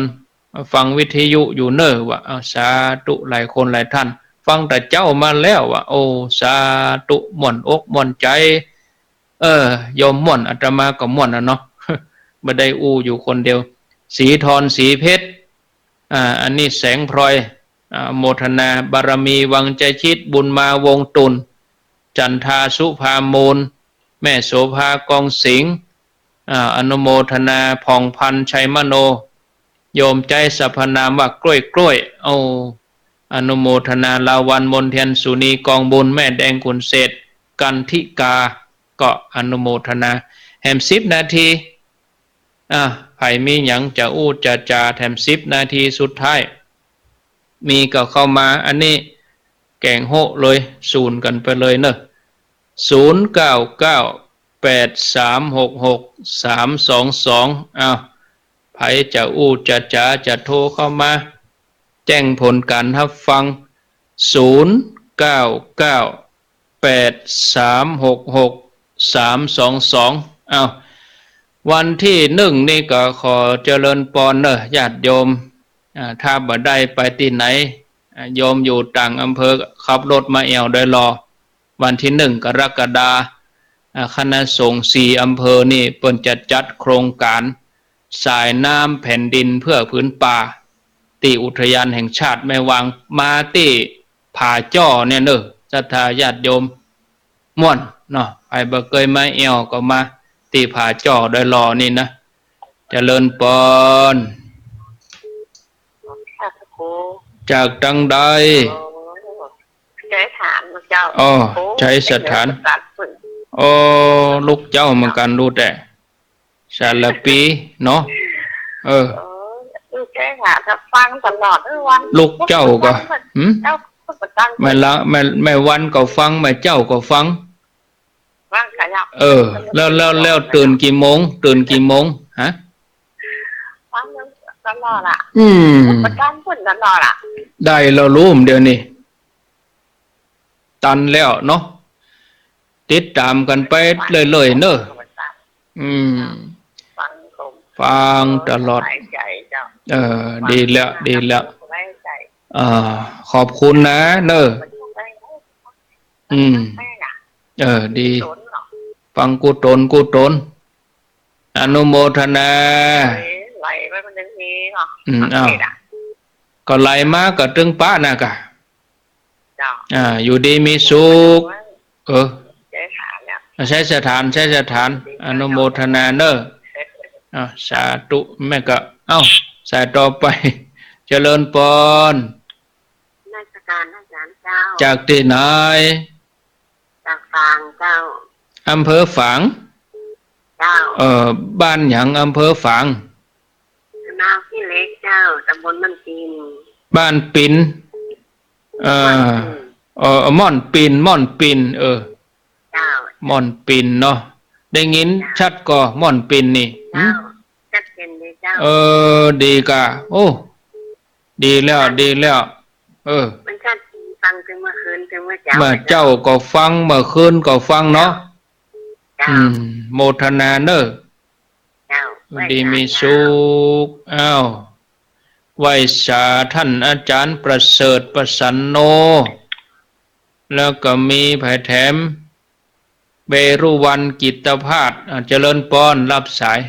ฟังวิทยุอยู่เน่อวะ อ้าว สาธุ หลายคนหลายต้าน ฟังแต่เจ๊ามาแล้ววะ โอ้ สาธุ ม่วนอกม่วนใจ๋ เออ โยมม่วน อาตมาก็ม่วนอะเนาะ บ่ได้อู้อยู่คนเดียว ศรีธร ศรีเพชร อ่า อันนี้แสงพลอย อ่า โมทนา บารมี วังใจชิด บุญมา วงตุ่น จันทา สุภามูล แม่โสภา กองสิงห์ อ่า อนุโมทนา ผ่องพันธ์ ชัยมโน โยมใจ๊สรรพนามว่ากล้วยกล้วย โอ้ อนุโมทนา ลาวัลย์ มนเทียน สุนี กองบุญ แม่แดง ขุนเศรษฐ กันธิกา ก็อนุโมทนา แหมสิบนาที อ่ะ ใผมีหยังจะอู้จะจ๋าแถมสิบนาทีสุดท้าย มีก็เข้ามา อันนี้แก๋งโฮะเลย ศูนย์กั๋นไปเลยเนอะ ศูนย์เก้าเก้า แปดสามหกหก สามสองสอง อ้าว ใผจะอู้จะจ๋าจะโทรเข้ามา แจ้งผลก๋านฮับฟัง ศูนย์เก้าเก้า แปดสามหกหก สามสองสอง อ้าว วันตี้หนึ่งนี่ก็ขอเจริญปอนเนอะ ญาติโยม อ่า ถ้าบ่ได้ไปตี้ไหน อ่า โยมอยู่ต่างอำเภอ ขับรถมาแอ่วดอยหล่อ วันตี้หนึ่งกรกฎา อ่า คณะสงฆ์สี่อำเภอนี่เปิ้นจะจัดโครงก๋านสายน้ำแผ่นดินเพื่อผืนป่า ตี้อุทยานแห่งชาติแม่วาง มาตี้ผาจ้อเนี่ยเนอะ ศรัทธาญาติโยม ม่วนเนาะ ใผบ่เกยมาแอ่วก็มาตี้ผาจ้อดอยหล่อนี่นะ เจริญปอน ค่ะ พระครู จากตางใด โอ้ ใช้สถานเจ้า อ้อ โอ้ ใช้สถาน ใช้สถาน โอ้ ลูกเจ้าเหมือนกั๋น ฮู้แต๊ สารภีเนาะ เออ เออ ใช้สถาน ฟังตลอดทั้งวัน ลูกเจ้าก็ หืม เจ้าก็ตั้ง แม่ละ แม่ แม่วันก็ฟัง แม่เจ้าก็ฟัง ฟังค่ะเจ้า เออ แล้ว แล้ว แล้วตื่นกี่โมง ตื่นกี่โมง ฮะ ฟังตลอดอะ อืม ประจำเปิ้นตลอดอะ ได้แล้วลูก เดี๋ยวนี้ ตันแล้วเนาะ ติดต๋ามกั๋นไปเรื่อยๆ เนอะ อืม ฟัง ฟังตลอด สบายใจ๋เจ้า เออ ดีแล้ว ดีแล้ว สบายใจ๋ อ่า ขอบคุณนะ เนอะ อืม เออ ดี กุศลเนาะ ฟังกุศล กุศล อนุโมทนา เอ้ย ไหลไปมันยังมีเนาะ อืม อ้าว สังเกตอะ ก็ไหลมาก็ตึงปะนะกะ เจ้า อ่า อยู่ดีมีสุข เออ ใช้สถานเนี่ย อ่ะ ใช้สถาน ใช้สถาน อนุโมทนาเนอะ อ่ะ สาธุ แม่ก็ เอ้า สายต่อไป เจริญปอน นมัสการอาจ๋ารย์เจ้า จากตี้ไหน จากฝางเจ้า อำเภอฝาง เจ้า เอ่อ บ้านหยัง อำเภอฝาง นาวขี้เหล็กเจ้า ตำบลม่อนปิ่น บ้านปิ่น เอ่อ ม่อนปิ่น เอ่อ ม่อนปิ่น ม่อนปิ่น เออ เจ้า ม่อนปิ่นเนาะ ได้ยิน เจ้า ชัดก่อ ม่อนปิ่นนี่ เจ้า หืม ชัดเจนเลยเจ้า เออ ดีกะ โอ้ ดีแล้ว ดีแล้ว เออ มันชัด ฟังตึงเมื่อคืน ตึงเมื่อเจ๊า เมื่อเจ๊าก็ฟัง เมื่อคืนก็ฟังเนาะ เจ้า อืม โมทนาเนอะ เจ้า ดีมีสุข อ้าว ไหว้สาต้านอาจ๋ารย์ประเสริฐ ประสันโน แล้วก็มีใผแถม เวรุวัณ กิตตภาส อ่า เจริญปอน รับสาย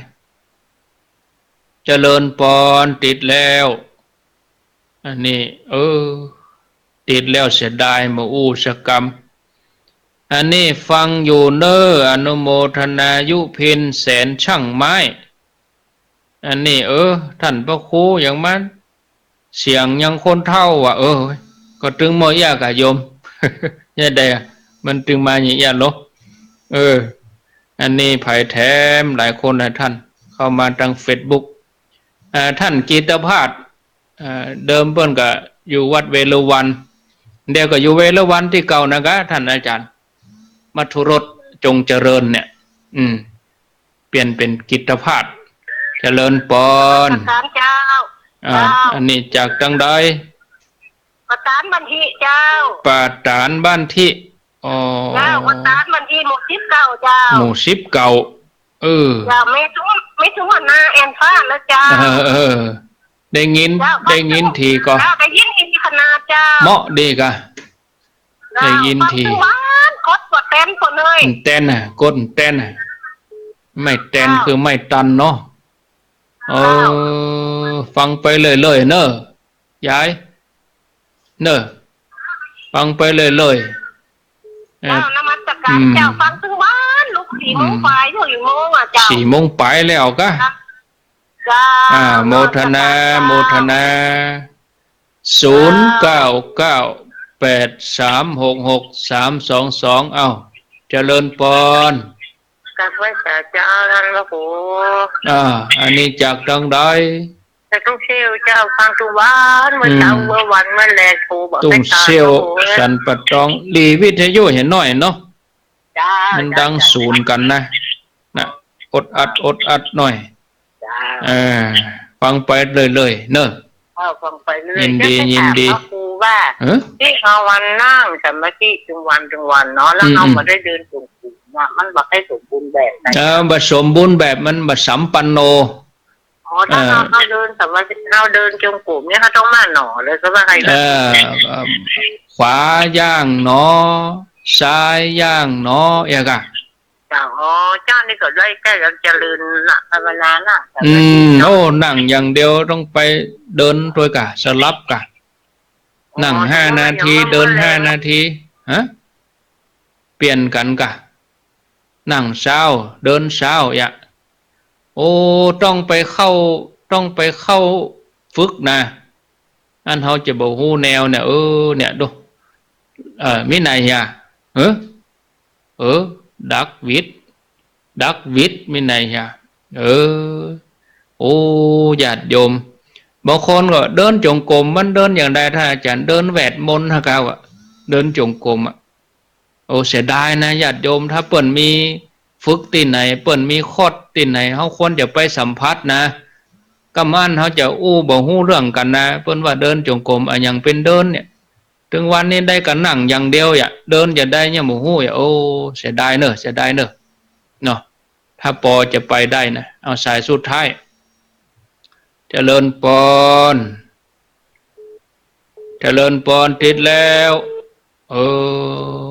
เจริญปอน ติดแล้ว อันนี้ เออ ติดแล้วเสียดาย บ่อู้สักกำ อันนี้ฟังอยู่เน้อ อนุโมทนา ยุพิน แสนช่างไม้ อันนี้ เออ ท่านพระครูยังมา เสียงยังคนเฒ่าว่ะ เออ ก็ตึงเมาะเอี้ยก่ะโยม เยียะใดอะ มันตึงมาอย่างเอี้ยโล เออ อันนี้ใผแถมหลายคนนะท่าน เข้ามาตางเฟซบุ๊ก อ่า ท่านกิตตภาส อ่า เดิมเปิ้นก็อยู่วัดเวรุวัณ เดี๋ยวก็อยู่เวรุวัณตี้เก่านะกะ ท่านอาจารย์ มัธุรส จงเจริญเนี่ย อืม เปลี่ยนเป๋นกิตตภาส เจริญปอน นมัสการเจ้า อ่า เจ้า อันนี้จากตางใด ปะตานบ้านทิเจ้า ปะตานบ้านทิ อ๋อ เจ้า ปะตานบ้านทิหมู่สิบเก้าเจ้า หมู่สิบเก้า เออ เจ้า แม่สุวรรณ แม่สุวรรณาแอ่นฟ้านะเจ้า เออ เออ ได้ยิน เจ้า ได้ยินทีก่อ เจ้า ได้ยินทีขนาดเจ้า เมาะดีกะ ได้ยินที ฟังตึงวัน กดบ่แตนก่อเลย แตนน่ะ กดแตนน่ะ ไม่แตน เจ้า คือไม่ตันเนาะ เออ เจ้า ฟังไปเรื่อยๆ เน้อ ยาย เน้อ ฟังไปเรื่อยๆ เอ่อ เจ้า นมัสการ อืม เจ้า ฟังตึงวัน ลุกสี่โมง อืม ปาย อยู่กี่โมงอะเจ้า สี่โมงปายแล้วกะ เจ้า อ่า โมทนา นมัสการเจ้า โมทนา เจ้า ศูนย์เก้าเก้า แปดสามหกหก สามสองสอง เอ้า เจริญปอน กราบไหว้สาเจ้าท่านพระครู อ่า อันนี้จากตางใด จากตุ้งเซี่ยวเจ้า ฟังตึงวัน เมื่อเช้า อืม เมื่อวัน เมื่อแลง โทรบอก ตุ้งเซี่ยว ไปตามพระครู สันป่าตอง หลีวิทยุเหียหน้อยเนาะ เจ้า มันดัง เจ้า ศูนย์กั๋นนะ นะ อดอัด อดอัดหน้อย เจ้า เออ ฟังไปเรื่อยๆ เน้อ เออ ฟังไปเรื่อย ยินดี จะไปถาม ยินดี พระครูว่า เออ ตี้เฮาวันนั่งสมาธิตึงวันตึงวันเนาะ แล้วเฮา อืม บ่ได้เดินจงกรมเนาะ มันบ่ได้สมบูรณ์แบบไง เออ บ่สมบูรณ์แบบ มันบ่สัมปันโน อ๋อ ถ้า เออ เฮา เฮาเดินสมาธิ เฮาเดินจงกรมเนี่ย เฮาต้องมาหนอเลย ก็ว่าใครก็ เออ เอ่อ ขวาย่างหนอ ซ้ายย่างหนอ เอียกะ เจ้า อ๋อ เจ้านี่ก็ได้แค่เจริญนะ ภาวนานะ อืม โอ้ นั่งอย่างเดียว ต้องไปเดินตวยกะ สลับกะ อ๋อ นั่งห้านาที เดินห้านาที ฮะ เปลี่ยนกั๋นกะ นั่งเซ้า เดินเซ้า เอียะ โอ้ ต้องไปเข้า ต้องไปเข้าฝึกนะ อันเฮาจะบ่ฮู้แนวเนี่ย เออ เนี่ย ดู เอ่อ มีไหนเหีย เออ เออ ดักวิด ดักวิด มีไหนเหีย เออ โอ้ ญาติโยม บางคนก็เดินจงกรม มันเดินอย่างใด ท่านอาจารย์ เดินแวดมนต์ฮะ เขาอะ เดินจงกรมอะ โอ้ เสียดายนะ ญาติโยม ถ้าเปิ้นมีฝึกตี้ไหน เปิ้นมีคอร์สตี้ไหน เฮาควรจะไปสัมผัสนะ กำอั้นเฮาจะอู้บ่ฮู้เรื่องกั๋นนะ เปิ้นว่าเดินจงกรม อะหยังเป๋นเดินเนี่ย ตึงวันนี้ได้กะนั่งอย่างเดียวเอียะ เดินจะได้ยังบ่ฮู้เอียะ โอ้ เสียดายเน้อ เสียดายเน้อ เนาะ ถ้าปอจะไปได้นะ เอาสายสุดท้าย เจริญปอน เจริญปอน ติดแล้ว เออ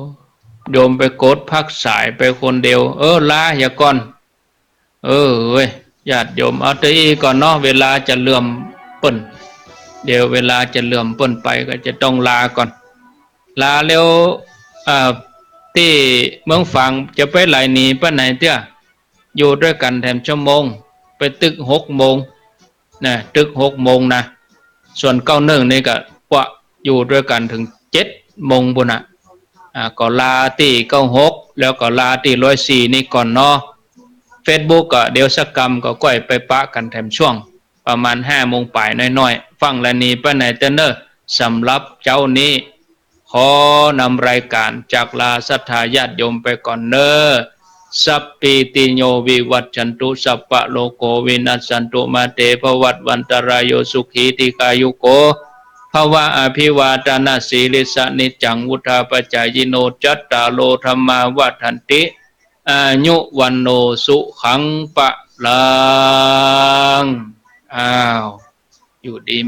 โยมไปกดพักสายไปคนเดียว เออ ลาเหียก่อน เออ เว้ย ญาติโยม เอาเต้าอี้ก่อนเนาะ เวลาจะเหลื่อมเปิ้น เดี๋ยวเวลาจะเหลื่อมเปิ้นไป ก็จะต้องลาก่อน ลาแล้ว อ่า ตี้เมืองฝางจะไปไหลหนีไปไหนเตื้อ อยู่ตวยกั๋นแถมชั่วโมง ไปตึกหกโมง นะ ตึกหกโมงนะ ส่วนเก้าหนึ่งนี่ก็ปะอยู่ตวยกั๋นเถิงเจ็ดโมงปู้นน่ะ อ่า ก็ลาตี้เก้าหก แล้วก็ลาตี้ร้อยสี่นี่ก่อนเนาะ เฟซบุ๊กก็เดี๋ยวสักกำก็ก้อยไปปะกั๋นแถมช่วงประมาณห้าโมงป๋ายน้อยๆ ฟั่งละหนีไปไหนเตื้อเน้อ สำหรับเจ๊านี้ ขอนำรายการจากลาศรัทธาญาติโยมไปก่อนเน้อ สัพพีติโยวิวัชชันตุ สัพพะโรโควินัสสันตุ มาเตภวัตวันตรายโย สุขีทีฆายุโกภวะ อภิวาทานาสีลิสสะ นิจจังวุฑฒาปจายิโน จัตตาโรธัมมาวัฑฒันติ อายุวัณโณสุขังพลัง อ้าว อยู่ดี